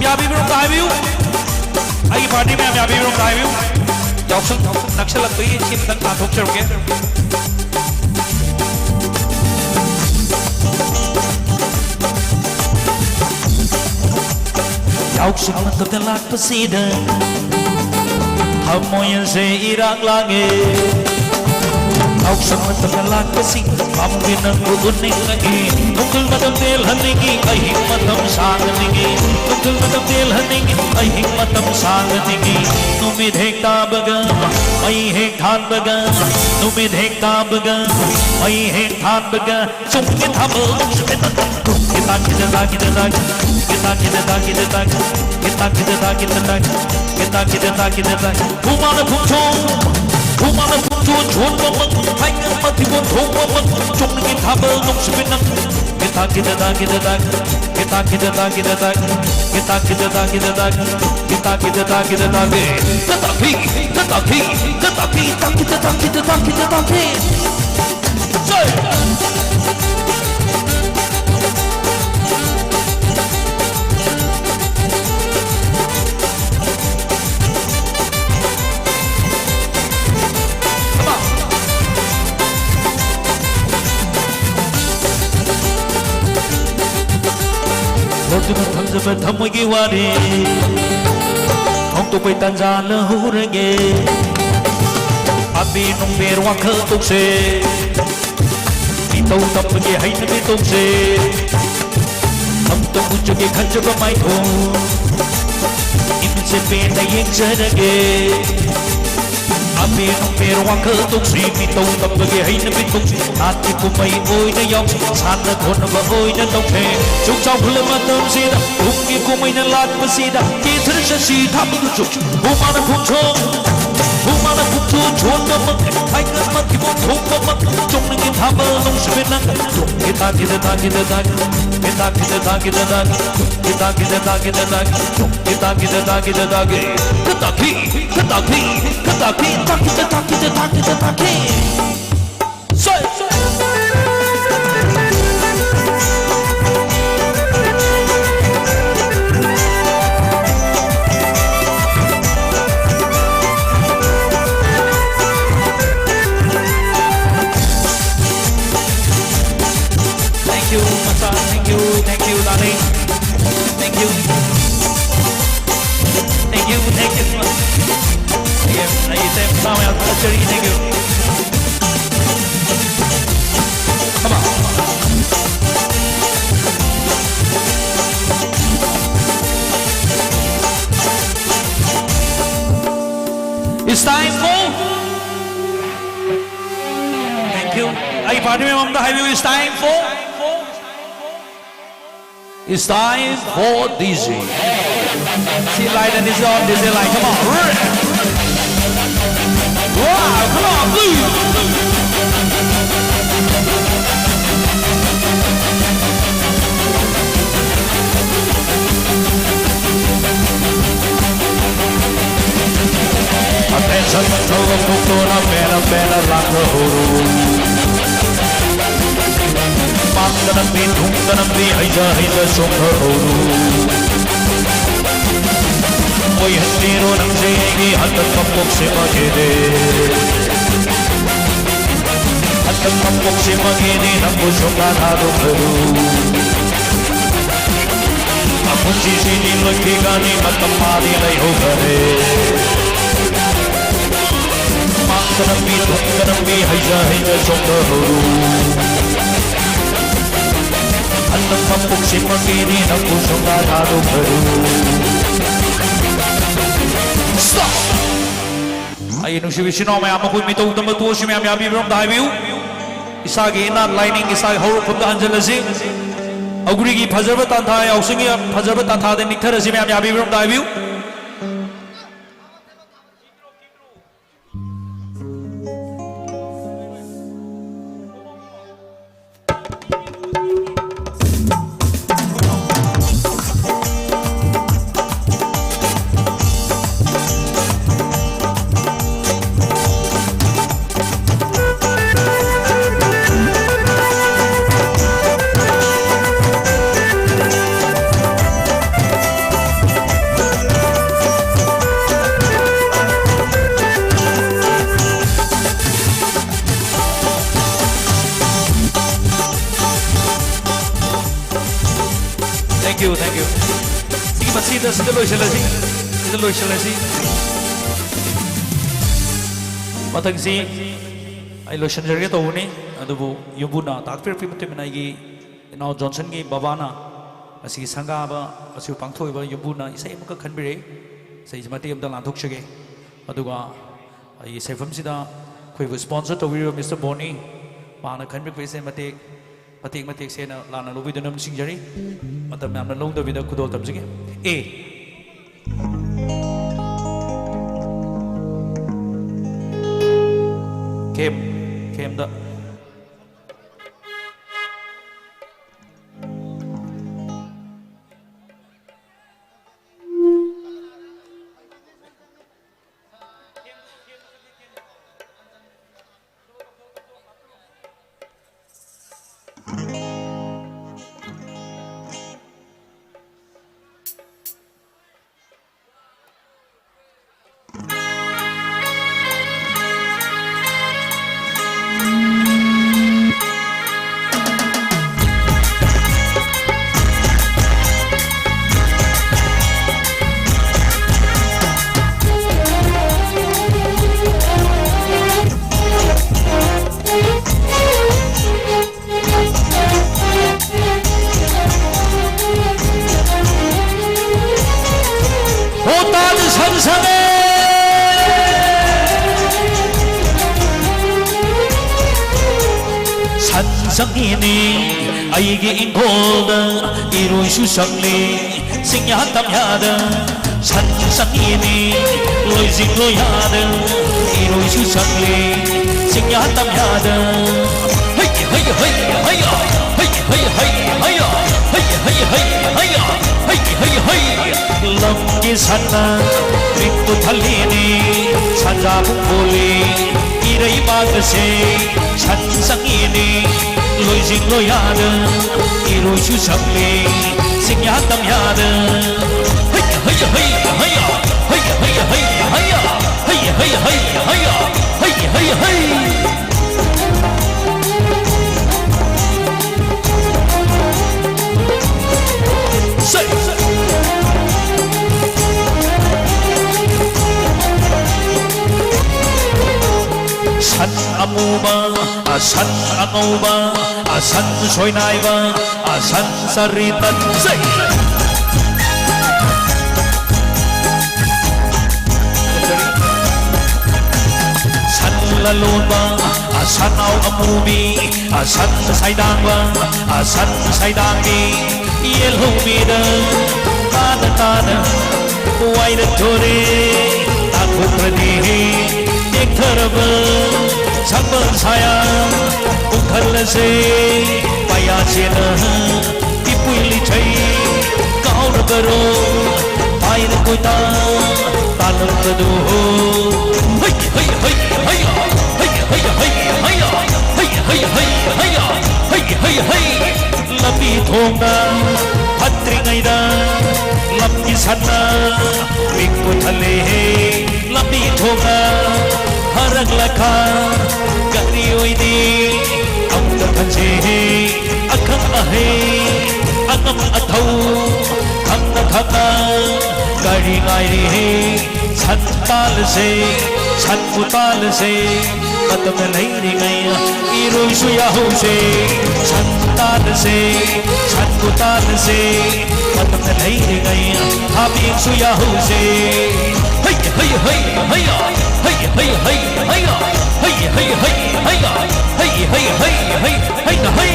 ꯌꯥꯕꯤꯕ꯭ꯔꯣ ꯑꯝꯇ ꯍꯥꯏꯕꯤꯌꯨ꯫ ꯑꯩꯒꯤ ꯄꯥꯔꯇꯤ ꯃꯌꯥꯝ ꯌꯥꯕꯤꯕ꯭ꯔꯣ ꯑꯝꯇ ꯍꯥꯏꯕꯤꯌꯨ꯫ ꯌꯥꯎꯁꯪ ꯅꯛꯁꯜꯂꯛꯄꯒꯤ ꯁꯤ ꯑꯃꯇꯪ ꯇꯥꯟꯊꯣꯛꯆꯔꯨꯒꯦ꯫ ꯌꯥꯎꯁꯪ ꯃꯇꯝꯗ ꯂꯥꯛꯄꯁꯤꯗ ꯊꯃꯣꯏ ꯑꯁꯦ ꯏꯔꯥꯡ ꯂꯥꯡꯉꯦ꯫ ꯌꯥꯎꯁꯪ ꯃꯇꯝꯗ ꯂꯥꯛꯄꯁꯤꯡ ꯄꯥꯝꯃꯨꯕꯤ ꯅꯪꯕꯨ ꯎꯅꯤꯡꯂꯛꯏ꯫ ꯅꯨꯡꯊꯤꯜ ꯃꯇꯝ ꯇꯦꯜꯍꯟꯅꯤꯡꯏ, ꯑꯍꯤꯡ ꯃꯇꯝ ꯁꯥꯡꯍꯟꯅꯤꯡꯏ꯫ ꯅꯨꯡꯊꯤꯜ ꯃꯇꯝ ꯇꯦꯜꯍꯟꯅꯤꯡꯏ, ꯑꯍꯤꯡ ꯃꯇꯝ ꯁꯥꯡꯍꯟꯅꯤꯡꯏ꯫ ꯅꯨꯃꯤꯠ ꯍꯦꯛ ꯇꯥꯕꯒ ꯃꯩ ꯍꯦꯛ ꯊꯥꯟꯕꯒ, ꯅꯨꯃꯤꯠ ꯍꯦꯛ ꯇꯥꯕꯒ ꯃꯩ ꯍꯦꯛ ꯊꯥꯟꯕꯒ꯫ ꯆꯨꯝꯒꯤ ꯊꯥꯕꯜ ꯅꯨꯡꯁꯤꯠ ꯄꯦꯠꯅ ꯇꯨꯝꯒꯤ ꯇꯥꯛꯀꯤꯗ ꯇꯥꯛꯀꯤꯗ ꯇꯥꯛ, ꯒꯤ ꯇꯥꯛꯀꯤꯗ ꯇꯥꯛꯀꯤꯗ ꯇꯥꯛ, ꯒꯤ ꯇꯥꯛꯀꯤꯗ ꯇꯥꯛꯀꯤꯗ ꯇꯥꯛ, ꯒꯤ ꯇꯥꯛꯀꯤꯗ ꯇꯥꯛꯀꯤꯗ ꯇꯥꯛ꯫ ꯍꯨꯃꯥꯡꯅ ꯄꯨꯝꯊꯣꯛ, ꯍꯨꯃꯥꯡꯅ ꯄꯨꯝꯊꯣꯛ ꯆꯣꯠꯄꯃꯛ, ꯍꯥꯏꯅ ꯃꯊꯤꯕꯣꯡ ꯊꯣꯛꯄꯃꯛ꯫ ꯆꯨꯝꯒꯤ ꯊꯥꯕꯜ ꯅꯨꯡꯁꯤꯠ ꯄꯦꯠꯅ ꯒꯤ ꯇꯥꯛꯀꯤꯗ ꯇꯥꯛꯀꯤꯗ ꯇꯥꯛ, ꯒꯤ ꯇꯥꯛꯀꯤꯗ ꯇꯥꯛꯀꯤꯗ ꯇꯥꯛ, ꯒꯤ ꯇꯥꯛꯀꯤꯗ ꯇꯥꯛꯀꯤꯗ ꯇꯥꯛ, ꯒꯤ ꯇꯥꯛꯀꯤꯗ ꯇꯥꯛꯀꯤꯗ ꯇꯥꯛꯀꯤ꯫ ꯒꯤ ꯇꯥꯛꯀꯤ, ꯒꯤ ꯇꯥꯛꯀꯤ, ꯒꯤ ꯇꯥꯛꯀꯤ, ꯇꯥꯛꯀꯤꯗ ꯇꯥꯛꯀꯤꯗ ꯇꯥꯛꯀꯤꯗ ꯇꯥꯛꯀꯤ꯫ ꯂꯣꯠꯇꯨꯅ ꯊꯝꯖꯕ ꯊꯃꯣꯏꯒꯤ ꯋꯥꯔꯤ ꯐꯣꯡꯗꯣꯛꯄꯩ ꯇꯥꯟꯖꯥ ꯂꯧꯍꯧꯔꯒꯦ꯫ ꯑꯕꯦ ꯅꯨꯡꯕꯦ ꯋꯥꯈꯜ ꯇꯣꯛꯁꯦ, ꯃꯤꯇꯧ ꯇꯝꯕꯒꯤ ꯍꯩꯅꯕꯤ ꯇꯣꯛꯁꯦ꯫ ꯑꯝꯇ ꯎꯖꯒꯦ ꯈꯟꯖꯕ ꯃꯥꯏꯊꯣꯡ, ꯏꯃꯤꯠꯁꯦ ꯄꯦꯟꯅ ꯌꯦꯡꯖꯔꯒꯦ꯫ ꯑꯕꯦ ꯅꯨꯡꯕꯦ ꯋꯥꯈꯜ ꯇꯣꯛꯁꯤ, ꯃꯤꯇꯧ ꯇꯝꯕꯒꯤ ꯍꯩꯅꯕꯤ ꯇꯣꯛꯁꯤ꯫ ꯅꯥꯠꯀꯤ ꯀꯨꯝꯍꯩ ꯑꯣꯏꯅ ꯌꯥꯎꯁꯤ, ꯁꯥꯟꯅ ꯈꯣꯠꯅꯕ ꯑꯣꯏꯅ ꯇꯧꯁꯦ꯫ ꯁꯨꯛ ꯆꯥꯎꯈꯠꯂ ꯃꯇꯝꯁꯤꯗ ꯇꯨꯡꯒꯤ ꯀꯨꯝꯍꯩꯅ ꯂꯥꯛꯄꯁꯤꯗ ꯀꯦꯊꯔ ꯆꯠꯁꯤ ꯊꯥꯕꯜ ꯆꯣꯡꯁꯤ꯫ ꯍꯨꯃꯥꯡꯅ ꯄꯨꯝꯊꯣꯛ, ꯍꯨꯃꯥꯡꯅ ꯄꯨꯝꯊꯣꯛ ꯆꯣꯠꯄꯃꯛ, ꯍꯥꯏꯅ ꯃꯊꯤꯕꯣꯡ ꯊꯣꯛꯄꯃꯛ꯫ ꯆꯨꯝꯅꯒꯤ ꯊꯥꯕꯜ ꯅꯨꯡꯁꯤꯕꯤ ꯅꯪ, ꯇꯨꯡꯒꯤ ꯇꯥꯛꯀꯤꯗ ꯇꯥꯛꯀꯤꯗ ꯇꯥꯛ, ꯒꯤ ꯇꯥꯛꯀꯤꯗ ꯇꯥꯛꯀꯤꯗ ꯇꯥꯛ, ꯒꯤ ꯇꯥꯛꯀꯤꯗ ꯇꯥꯛꯀꯤꯗ ꯇꯥꯛ, ꯒꯤ ꯇꯥꯛꯀꯤꯗ ꯇꯥꯛꯀꯤꯗ ꯇꯥꯛꯀꯤ꯫ ꯒꯤ ꯇꯥꯛꯀꯤ, ꯒꯤ ꯇꯥꯛꯀꯤ, ꯒꯤ ꯇꯥꯛꯀꯤ, ꯇꯥꯛꯀꯤꯗ ꯇꯥꯛꯀꯤꯗ ꯇꯥꯛꯀꯤꯗ ꯇꯥꯛꯀꯤ꯫ ꯁꯣꯏ! Jerry, thank you. Come on. It's time for. Thank you. ꯑꯩ party member ꯑꯝꯗ ꯍꯥꯏꯕꯤꯌꯨ, it's time for. It's time for D J. See light and D J on, D J light. Come on. Wow, come on, please. Attention, ꯊꯧꯔꯝ ꯊꯣꯛꯇꯨꯅ ꯄꯦꯟꯅ ꯄꯦꯟꯅ ꯂꯥꯡꯊꯣꯛꯎ꯫ ꯃꯥꯡꯗ ꯅꯝꯕꯤ ꯊꯨꯡꯗ ꯅꯝꯕꯤ ꯍꯩꯖ ꯍꯩꯖ ꯆꯣꯡꯊꯍꯧꯔꯨ꯫ ꯑꯣꯏꯍꯟꯕꯤꯔꯣ ꯅꯪꯁꯦ ꯑꯩꯒꯤ ꯍꯟꯗꯛ ꯃꯄꯣꯛꯁꯤꯃꯒꯤꯗꯤ꯫ ꯍꯟꯗꯛ ꯃꯄꯣꯛꯁꯤꯃꯒꯤꯗꯤ ꯅꯪꯕꯨ ꯁꯨꯡꯊꯥ ꯊꯥꯗꯣꯛꯂꯔꯨ꯫ ꯑꯄꯨꯟꯁꯤꯁꯤꯗꯤ ꯂꯣꯏꯈꯤꯒꯅꯤ, ꯃꯇꯝ ꯃꯥꯗꯤ ꯂꯩꯍꯧꯈꯔꯦ꯫ ꯃꯥꯡꯗ ꯅꯝꯕꯤ ꯊꯨꯡꯗ ꯅꯝꯕꯤ ꯍꯩꯖ ꯍꯩꯖ ꯆꯣꯡꯊꯍꯧꯔꯨ꯫ ꯍꯟꯗꯛ ꯃꯄꯣꯛꯁꯤꯃꯒꯤꯗꯤ ꯅꯪꯕꯨ ꯁꯨꯡꯊꯥ ꯊꯥꯗꯣꯛꯂꯔꯨ꯫ Stop! ꯑꯩꯒꯤ ꯅꯨꯡꯁꯤꯕ ꯏꯆꯤꯟ ꯏꯅꯥꯎ ꯃꯌꯥꯝ, ꯃꯈꯣꯏ ꯃꯤꯇꯧ ꯇꯝꯕ ꯇꯣꯛꯑꯁꯤ, ꯃꯌꯥꯝ ꯌꯥꯕꯤꯕ꯭ꯔꯣ ꯑꯝꯇ ꯍꯥꯏꯕꯤꯌꯨ꯫ ꯏꯁꯥꯒꯤ ꯏꯅꯥꯠ ꯂꯥꯏꯅꯤꯡ, ꯏꯁꯥꯒꯤ ꯍꯧꯔꯛꯐꯝꯗ ꯍꯟꯖꯤꯜꯂꯁꯤ꯫ ꯑꯒ꯭ꯔꯤꯒꯤ ꯐꯖꯔꯕ ꯇꯥꯟꯊꯥ ꯌꯥꯎꯁꯪꯒꯤ ꯐꯖꯔꯕ ꯇꯥꯟꯊꯥꯗ ꯅꯤꯛꯊꯔꯁꯤ, ꯃꯌꯥꯝ ꯌꯥꯕꯤꯕ꯭ꯔꯣ ꯑꯝꯇ ꯍꯥꯏꯕꯤꯌꯨ꯫ Thank you, thank you. ꯁꯤꯒꯤ ꯃꯁꯤꯗ ꯁꯤꯗ ꯂꯣꯏꯁꯤꯜꯂꯁꯤ, ꯁꯤꯗ ꯂꯣꯏꯁꯤꯜꯂꯁꯤ꯫ ꯃꯊꯪꯁꯤ ꯑꯩ ꯂꯣꯏꯁꯤꯟꯖꯔꯒꯦ ꯇꯧꯕꯅꯤ, ꯑꯗꯨꯕꯨ ꯌꯨꯝꯕꯨꯅ ꯇꯥꯛꯄꯤꯔꯛꯄꯒꯤ ꯃꯇꯨꯡ ꯏꯟꯅ ꯑꯩꯒꯤ ꯏꯅꯥꯎ ꯖꯣꯟꯁꯟꯒꯤ ꯕꯕꯥꯅ ꯑꯁꯤꯒꯤ ꯁꯪꯒꯥꯕ ꯑꯁꯤꯕꯨ ꯄꯥꯡꯊꯣꯛꯏꯕ ꯌꯨꯝꯕꯨꯅ ꯏꯁꯩ ꯑꯃꯈꯛ ꯈꯟꯕꯤꯔꯛꯏ꯫ ꯏꯁꯩꯁꯤ ꯃꯇꯦꯛ ꯑꯃꯇ ꯂꯥꯟꯊꯣꯛꯆꯒꯦ꯫ ꯑꯗꯨꯒ ꯑꯩꯒꯤ ꯁꯩꯐꯝꯁꯤꯗ ꯑꯩꯈꯣꯏꯕꯨ sponsor ꯇꯧꯕꯤꯔꯤꯕ ꯃꯤꯁꯇꯔ ꯕꯣꯅꯤ, ꯃꯥꯅ ꯈꯟꯕꯤꯔꯛꯄ ꯏꯁꯩ ꯃꯇꯦꯛ, ꯃꯇꯦꯛ ꯃꯇꯦꯛ ꯁꯦꯡꯅ ꯂꯥꯟꯅ ꯂꯧꯕꯤꯗꯨꯅ ꯅꯤꯡꯁꯤꯡꯖꯔꯤ꯫ ꯃꯇꯝ ꯌꯥꯝꯅ ꯂꯧꯗꯕꯤꯗ ꯈꯨꯗꯣꯜ ꯇꯝꯖꯒꯦ꯫ ꯑꯦ꯫ ꯈꯦꯝ, ꯈꯦꯝꯗ꯫ ꯍꯣ, ꯇꯥꯗꯤ ꯁꯟ ꯁꯪꯉꯦ꯫ ꯁꯟ ꯁꯪꯉꯤꯅꯦ ꯑꯩꯒꯤ ꯏꯪꯈꯣꯜꯗ, ꯏꯔꯣꯏꯁꯨ ꯁꯪꯂꯤ ꯆꯤꯡꯌꯥ ꯇꯝꯌꯥꯗ꯫ ꯁꯟ ꯁꯪꯉꯤꯅꯤ ꯂꯣꯏꯖꯤꯡ ꯂꯣꯏꯌꯥꯗ, ꯏꯔꯣꯏꯁꯨ ꯁꯪꯂꯤ ꯆꯤꯡꯌꯥ ꯇꯝꯌꯥꯗ꯫ ꯍꯩ, ꯍꯩ, ꯍꯩ, ꯍꯩꯌꯥ, ꯍꯩ, ꯍꯩ, ꯍꯩ, ꯍꯩꯌꯥ, ꯍꯩ, ꯍꯩ, ꯍꯩ, ꯍꯩꯌꯥ, ꯍꯩ, ꯍꯩ, ꯍꯩ, ꯍꯩ꯫ ꯂꯝꯒꯤ ꯁꯟꯅ ꯃꯤꯡ ꯄꯨꯊꯜꯂꯤꯅꯤ, ꯁꯟꯖꯥ ꯄꯨꯡꯄꯣꯜꯂꯤ ꯏꯔꯩꯕꯥꯛ ꯑꯁꯦ꯫ ꯁꯟ ꯁꯪꯉꯤꯅꯤ ꯂꯣꯏꯖꯤꯡ ꯂꯣꯏꯌꯥꯗ, ꯏꯔꯣꯏꯁꯨ ꯁꯪꯂꯤ ꯆꯤꯡꯌꯥ ꯇꯝꯌꯥꯗ꯫ ꯍꯩ, ꯍꯩ, ꯍꯩ, ꯍꯩꯌꯥ, ꯍꯩ, ꯍꯩ, ꯍꯩ, ꯍꯩꯌꯥ, ꯍꯩ, ꯍꯩ, ꯍꯩ, ꯍꯩ, ꯍꯩꯌꯥ, ꯍꯩ, ꯍꯩ, ꯍꯩ, ꯍꯩ꯫ ꯁꯦ꯫ ꯑꯁꯟ ꯑꯉꯧꯕ, ꯑꯁꯟ ꯁꯣꯏꯅꯥꯏꯕ, ꯑꯁꯟ ꯆꯔꯤ ꯇꯠꯆꯩ꯫ ꯁꯟ ꯂꯂꯣꯟꯕ, ꯑꯁꯟ ꯑꯥꯎ ꯑꯃꯨꯕꯤ, ꯑꯁꯟ ꯁꯥꯏꯗꯥꯡꯕ, ꯑꯁꯟ ꯁꯥꯏꯗꯥꯡꯕꯤ꯫ ꯌꯦꯜꯍꯧꯃꯤꯗ ꯇꯥꯅ ꯇꯥꯅ ꯋꯥꯏꯔꯛꯇꯣꯔꯦ꯫ ꯇꯥꯊꯣꯛꯈ꯭ꯔꯗꯤ ꯇꯦꯛꯊꯔꯕ ꯁꯝꯕꯜ ꯁꯥꯌꯥ ꯄꯨꯈꯜꯂꯁꯦ꯫ ꯄꯥꯌꯥꯁꯦꯅ ꯏꯄꯨꯏ ꯂꯤꯆꯩ ꯀꯥꯎꯔꯕꯔꯣ? ꯄꯥꯏꯅ ꯀꯣꯏꯇꯥ ꯇꯥꯂꯛꯄꯗꯣ꯫ ꯍꯩ, ꯍꯩ, ꯍꯩ, ꯍꯩ, ꯍꯩ, ꯍꯩ, ꯍꯩ, ꯍꯩ, ꯍꯩ, ꯍꯩ, ꯍꯩ, ꯍꯩ, ꯍꯩ, ꯍꯩ, ꯍꯩ, ꯍꯩ, ꯍꯩ꯫ ꯂꯝꯕꯤ ꯊꯣꯡꯅ ꯐꯠꯇ꯭ꯔꯤꯉꯩꯗ ꯂꯝꯒꯤ ꯁꯟꯅ ꯃꯤꯡ ꯄꯨꯊꯜꯂꯦ꯫ ꯂꯝꯕꯤ ꯊꯣꯡꯅ ꯐꯔꯛꯂꯒ ꯀꯔꯤ ꯑꯣꯏꯅꯤ ꯑꯃꯨꯛꯇ ꯈꯟꯁꯦ꯫ ꯑꯈꯪ ꯑꯍꯩ ꯑꯉꯝ ꯑꯊꯧ ꯈꯪꯅ ꯈꯪꯅ ꯀꯔꯤ ꯉꯥꯏꯔꯤ? ꯁꯟ ꯇꯥꯜꯂꯁꯦ, ꯁꯟꯕꯨ ꯇꯥꯜꯂꯁꯦ, ꯃꯇꯝꯅ ꯂꯩꯔꯤꯉꯩ ꯏꯔꯣꯏꯁꯨ ꯌꯥꯍꯧꯁꯦ꯫ ꯁꯟ ꯇꯥꯜꯂꯁꯦ, ꯁꯟꯕꯨ ꯇꯥꯜꯂꯁꯦ, ꯃꯇꯝꯅ ꯂꯩꯔꯤꯉꯩ ꯍꯥꯃꯦꯡꯁꯨ ꯌꯥꯍꯧꯁꯦ꯫ ꯍꯩ, ꯍꯩ, ꯍꯩ, ꯍꯩꯌꯥ! ꯍꯩ, ꯍꯩ, ꯍꯩ, ꯍꯩꯌꯥ! ꯍꯩ, ꯍꯩ, ꯍꯩ, ꯍꯩꯌꯥ! ꯍꯩ, ꯍꯩ, ꯍꯩ, ꯍꯩ, ꯍꯩꯅ ꯍꯩ!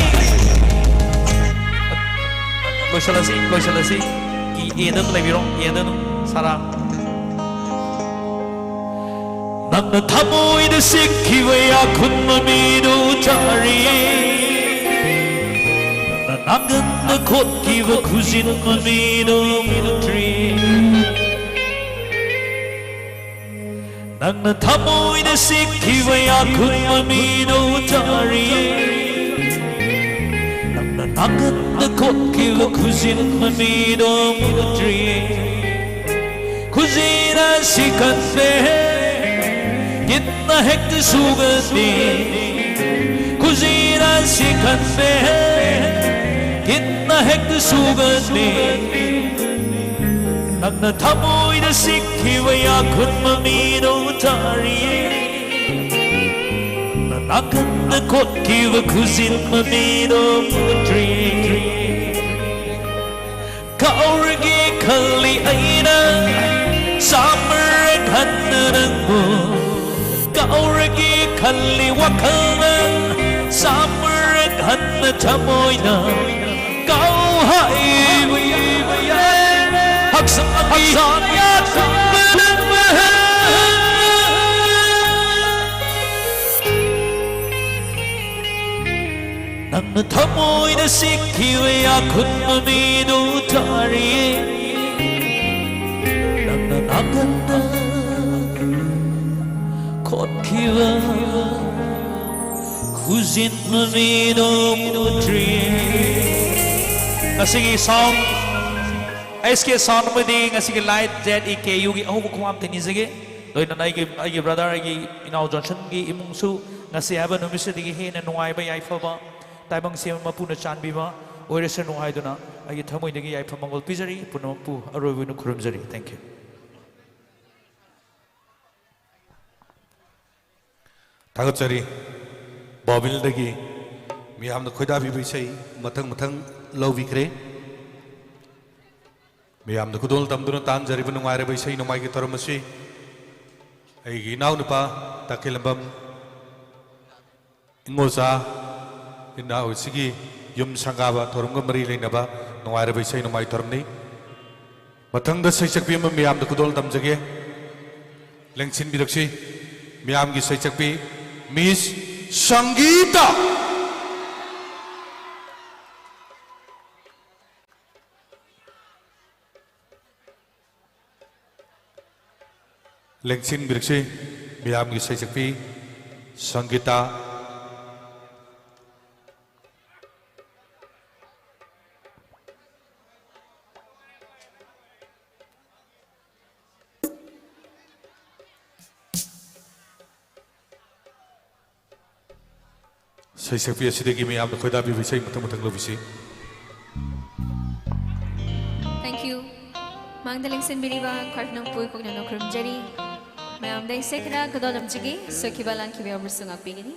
ꯂꯣꯏꯁꯤꯜꯂꯁꯤ, ꯂꯣꯏꯁꯤꯜꯂꯁꯤ꯫ ꯀꯤ ꯑꯦꯗ ꯑꯗꯨꯝ ꯂꯩꯕꯤꯔꯣ, ꯑꯦꯗ ꯑꯗꯨꯝ, ꯁꯥꯔꯥ꯫ ꯅꯪꯅ ꯊꯃꯣꯏꯗ ꯁꯤꯛꯈꯤꯕ ꯌꯥꯈꯨꯟ ꯃꯃꯤꯗꯨ ꯆꯥꯔꯤ꯫ ꯅꯪꯅ ꯅꯥꯒꯟꯗ ꯈꯣꯠꯈꯤꯕ ꯈꯨꯖꯤꯟ ꯃꯃꯤꯗꯨ ꯎꯗ꯭ꯔꯤ꯫ ꯅꯪꯅ ꯊꯃꯣꯏꯗ ꯁꯤꯛꯈꯤꯕ ꯌꯥꯈꯨꯟ ꯃꯃꯤꯗꯨ ꯆꯥꯔꯤ꯫ ꯅꯪꯅ ꯅꯥꯒꯟꯗ ꯈꯣꯠꯈꯤꯕ ꯈꯨꯖꯤꯟ ꯃꯃꯤꯗꯣ ꯎꯗ꯭ꯔꯤ꯫ ꯈꯨꯖꯤꯟ ꯑꯁꯤ ꯈꯟꯕꯦ, ꯀꯤꯟꯅ ꯍꯦꯛꯇ ꯁꯨꯒꯅꯤ꯫ ꯈꯨꯖꯤꯟ ꯑꯁꯤ ꯈꯟꯕꯦ, ꯀꯤꯟꯅ ꯍꯦꯛꯇ ꯁꯨꯒꯅꯤ꯫ ꯅꯪꯅ ꯊꯃꯣꯏꯗ ꯁꯤꯛꯈꯤꯕ ꯌꯥꯈꯨꯟ ꯃꯃꯤꯗꯣ ꯆꯥꯔꯤ꯫ ꯑꯀꯟꯅ ꯀꯣꯠꯈꯤꯕ ꯈꯨꯖꯤꯟ ꯃꯃꯤꯗꯣ ꯎꯗ꯭ꯔꯤ꯫ ꯀꯥꯎꯔꯒꯦ ꯈꯜꯂꯤ ꯑꯩꯅ ꯆꯥꯝꯃꯔꯛ ꯍꯟꯅ ꯅꯪꯕꯨ꯫ ꯀꯥꯎꯔꯒꯦ ꯈꯜꯂꯤ ꯋꯥꯈꯜꯅ ꯆꯥꯝꯃꯔꯛ ꯍꯟꯅ ꯊꯃꯣꯏꯅ ꯀꯥꯎ ꯍꯥꯏꯕ ꯌꯥꯏ꯫ ꯍꯛꯆꯥꯡ ꯍꯛꯆꯥꯡ ꯌꯥꯊꯪꯕ ꯅꯪꯕ꯫ ꯅꯪꯅ ꯊꯃꯣꯏꯗ ꯁꯤꯈꯤꯕ ꯌꯥꯈꯨꯟ ꯃꯃꯤꯗꯨ ꯇꯥꯔꯤꯌꯦ꯫ ꯅꯪꯅ ꯅꯥꯀꯟꯗ ꯈꯣꯠꯈꯤꯕ ꯈꯨꯖꯤꯟ ꯃꯃꯤꯗꯨ ꯎꯗ꯭ꯔꯤꯌꯦ꯫ ꯉꯁꯤꯒꯤ ꯁꯥꯎꯟ, ꯑꯦꯁ ꯀꯦ ꯁꯥꯎꯟ ꯑꯃꯗꯤ ꯉꯁꯤꯒꯤ ꯂꯥꯏꯠ ꯖꯦꯠ ꯏ ꯀꯦ ꯌꯨꯒꯤ ꯑꯍꯧꯕ ꯈꯣꯡ ꯑꯝꯇ ꯅꯤꯖꯒꯦ꯫ ꯂꯣꯏꯅꯅ ꯑꯩꯒꯤ, ꯑꯩꯒꯤ ꯕ꯭ꯔꯗꯔ, ꯑꯩꯒꯤ ꯏꯅꯥꯎ ꯖꯣꯟꯁꯟꯒꯤ ꯏꯃꯨꯡꯁꯨ ꯉꯁꯤ ꯍꯥꯏꯕ ꯅꯨꯃꯤꯠꯁꯤꯗꯒꯤ ꯍꯦꯟꯅ ꯅꯨꯡꯉꯥꯏꯕ, ꯌꯥꯏꯐꯕ, ꯇꯥꯏꯕꯪ ꯁꯦꯝꯕ ꯃꯄꯨꯅ ꯆꯥꯟꯕꯤꯕ ꯑꯣꯏꯔꯁꯅꯨ ꯍꯥꯏꯗꯨꯅ ꯑꯩꯒꯤ ꯊꯃꯣꯏꯗꯒꯤ ꯌꯥꯏꯐ ꯃꯪꯒꯣꯜ ꯄꯤꯖꯔꯤ꯫ ꯄꯨꯝꯅꯃꯛꯄꯨ ꯑꯔꯣꯏꯕ ꯑꯣꯏꯅ ꯈꯨꯔꯨꯝꯖꯔꯤ꯫ Thank you꯫ ꯊꯥꯒꯠꯆꯔꯤ꯫ ꯕꯥꯎꯕꯤꯜꯗꯒꯤ ꯃꯤꯌꯥꯝꯅ ꯈꯣꯏꯗꯥꯕꯤꯕ ꯏꯁꯩ ꯃꯊꯪ ꯃꯊꯪ ꯂꯧꯕꯤꯈ꯭ꯔꯦ꯫ ꯃꯤꯌꯥꯝꯅ ꯈꯨꯗꯣꯜ ꯇꯝꯗꯨꯅ ꯇꯥꯍꯟꯖꯔꯤꯕ ꯅꯨꯡꯉꯥꯏꯔꯕ ꯏꯁꯩ ꯅꯣꯡꯃꯥꯏꯒꯤ ꯊꯧꯔꯝ ꯑꯁꯤ ꯑꯩꯒꯤ ꯏꯅꯥꯎꯅꯨꯄꯥ ꯇꯈꯦꯂꯝꯕꯝ ꯏꯉꯣꯆꯥ ꯏꯅꯥꯎ ꯑꯁꯤꯒꯤ ꯌꯨꯝ ꯁꯪꯒꯥꯕ ꯊꯧꯔꯝꯒ ꯃꯔꯤ ꯂꯩꯅꯕ ꯅꯨꯡꯉꯥꯏꯔꯕ ꯏꯁꯩ ꯅꯣꯡꯃꯥꯏ ꯊꯧꯔꯝꯅꯤ꯫ ꯃꯊꯪꯗ ꯁꯩꯁꯛꯄꯤ ꯑꯃ ꯃꯤꯌꯥꯝꯗ ꯈꯨꯗꯣꯜ ꯇꯝꯖꯒꯦ꯫ ꯂꯦꯡꯁꯤꯟꯕꯤꯔꯛꯁꯤ꯫ ꯃꯤꯌꯥꯝꯒꯤ ꯁꯩꯁꯛꯄꯤ ꯃꯤꯁ ꯁꯪꯒꯤꯇꯥ꯫ ꯂꯦꯡꯁꯤꯟꯕꯤꯔꯛꯁꯤ꯫ ꯃꯤꯌꯥꯝꯒꯤ ꯁꯩꯁꯛꯄꯤ ꯁꯪꯒꯤꯇꯥ꯫ ꯁꯩꯁꯛꯄꯤ ꯑꯁꯤꯗꯒꯤ ꯃꯤꯌꯥꯝꯅ ꯈꯣꯏꯗꯥꯕꯤꯕ ꯏꯁꯩ ꯃꯊꯪ ꯃꯊꯪ ꯂꯧꯕꯤꯁꯤ꯫ Thank you. ꯃꯥꯡꯗ ꯂꯦꯡꯁꯤꯟꯕꯤꯔꯤꯕ ꯈ꯭ꯋꯥꯏꯔꯥꯛꯅꯝ ꯄꯨ ꯀꯣꯛꯅꯅ ꯈꯨꯔꯨꯝꯖꯔꯤ꯫ ꯃꯌꯥꯝꯗ ꯏꯁꯩ ꯈꯔ ꯈꯨꯗꯣꯜ ꯇꯝꯖꯒꯦ꯫ ꯁꯣꯏꯈꯤꯕ ꯂꯥꯟꯈꯤꯕ ꯌꯥꯎꯕꯁꯨ ꯉꯥꯛꯄꯤꯒꯅꯤ꯫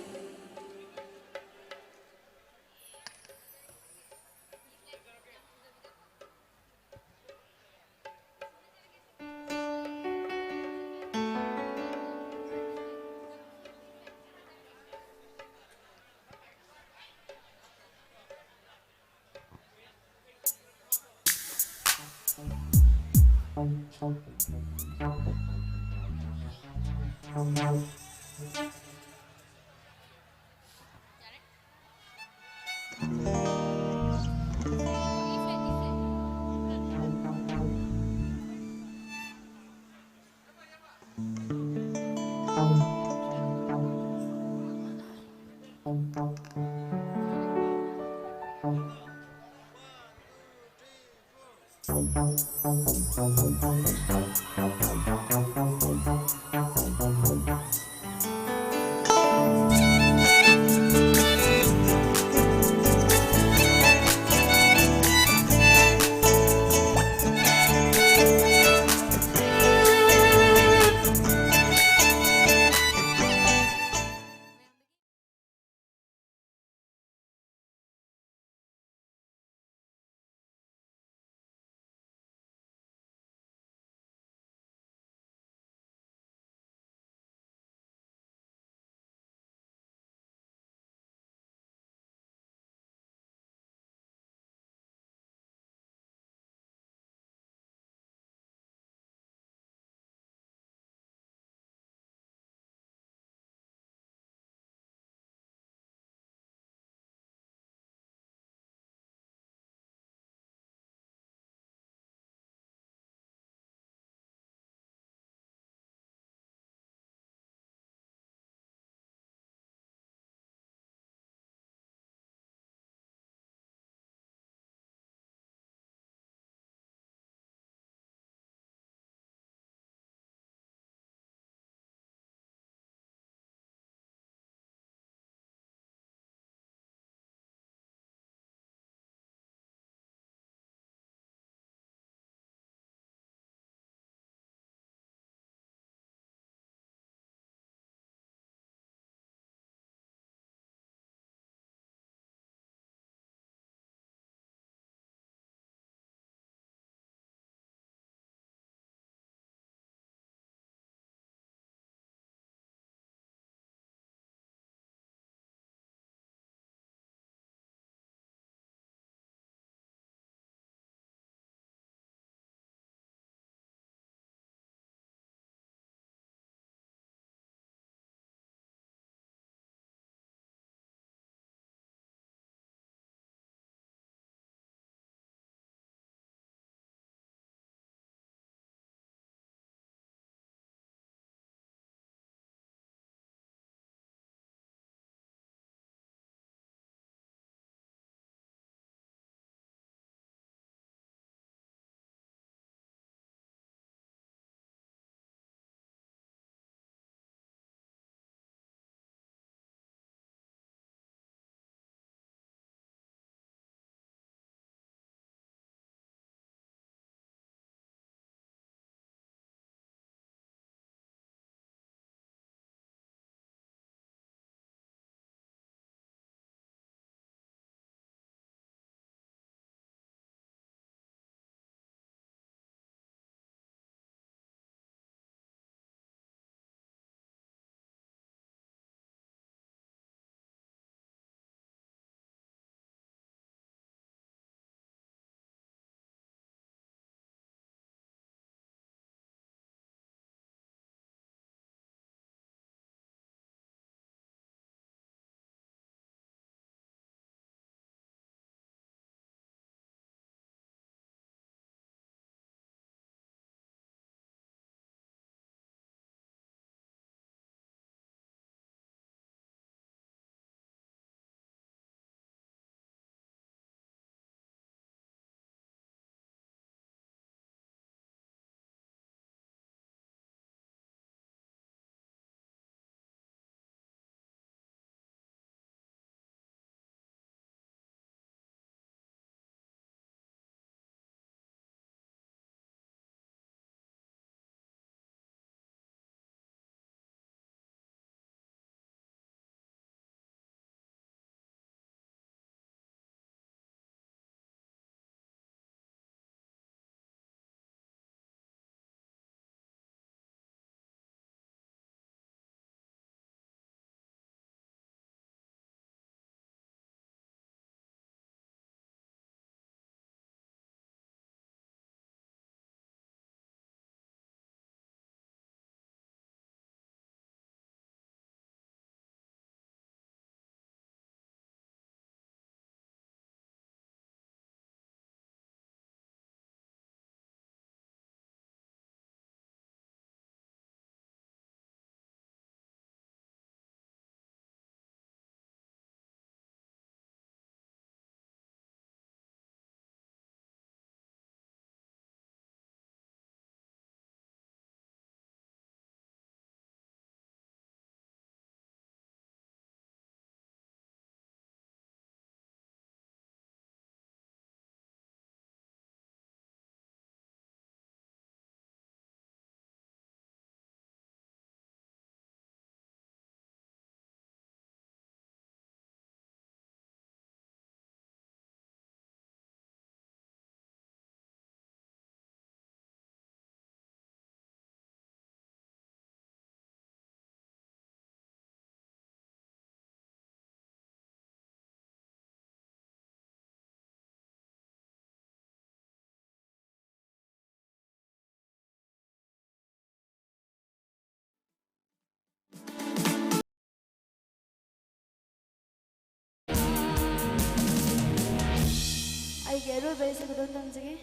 ꯑꯩꯒꯤ ꯑꯔꯣꯏꯕ ꯏꯁꯩ ꯈꯨꯗꯣꯜ ꯇꯝꯖꯒꯦ꯫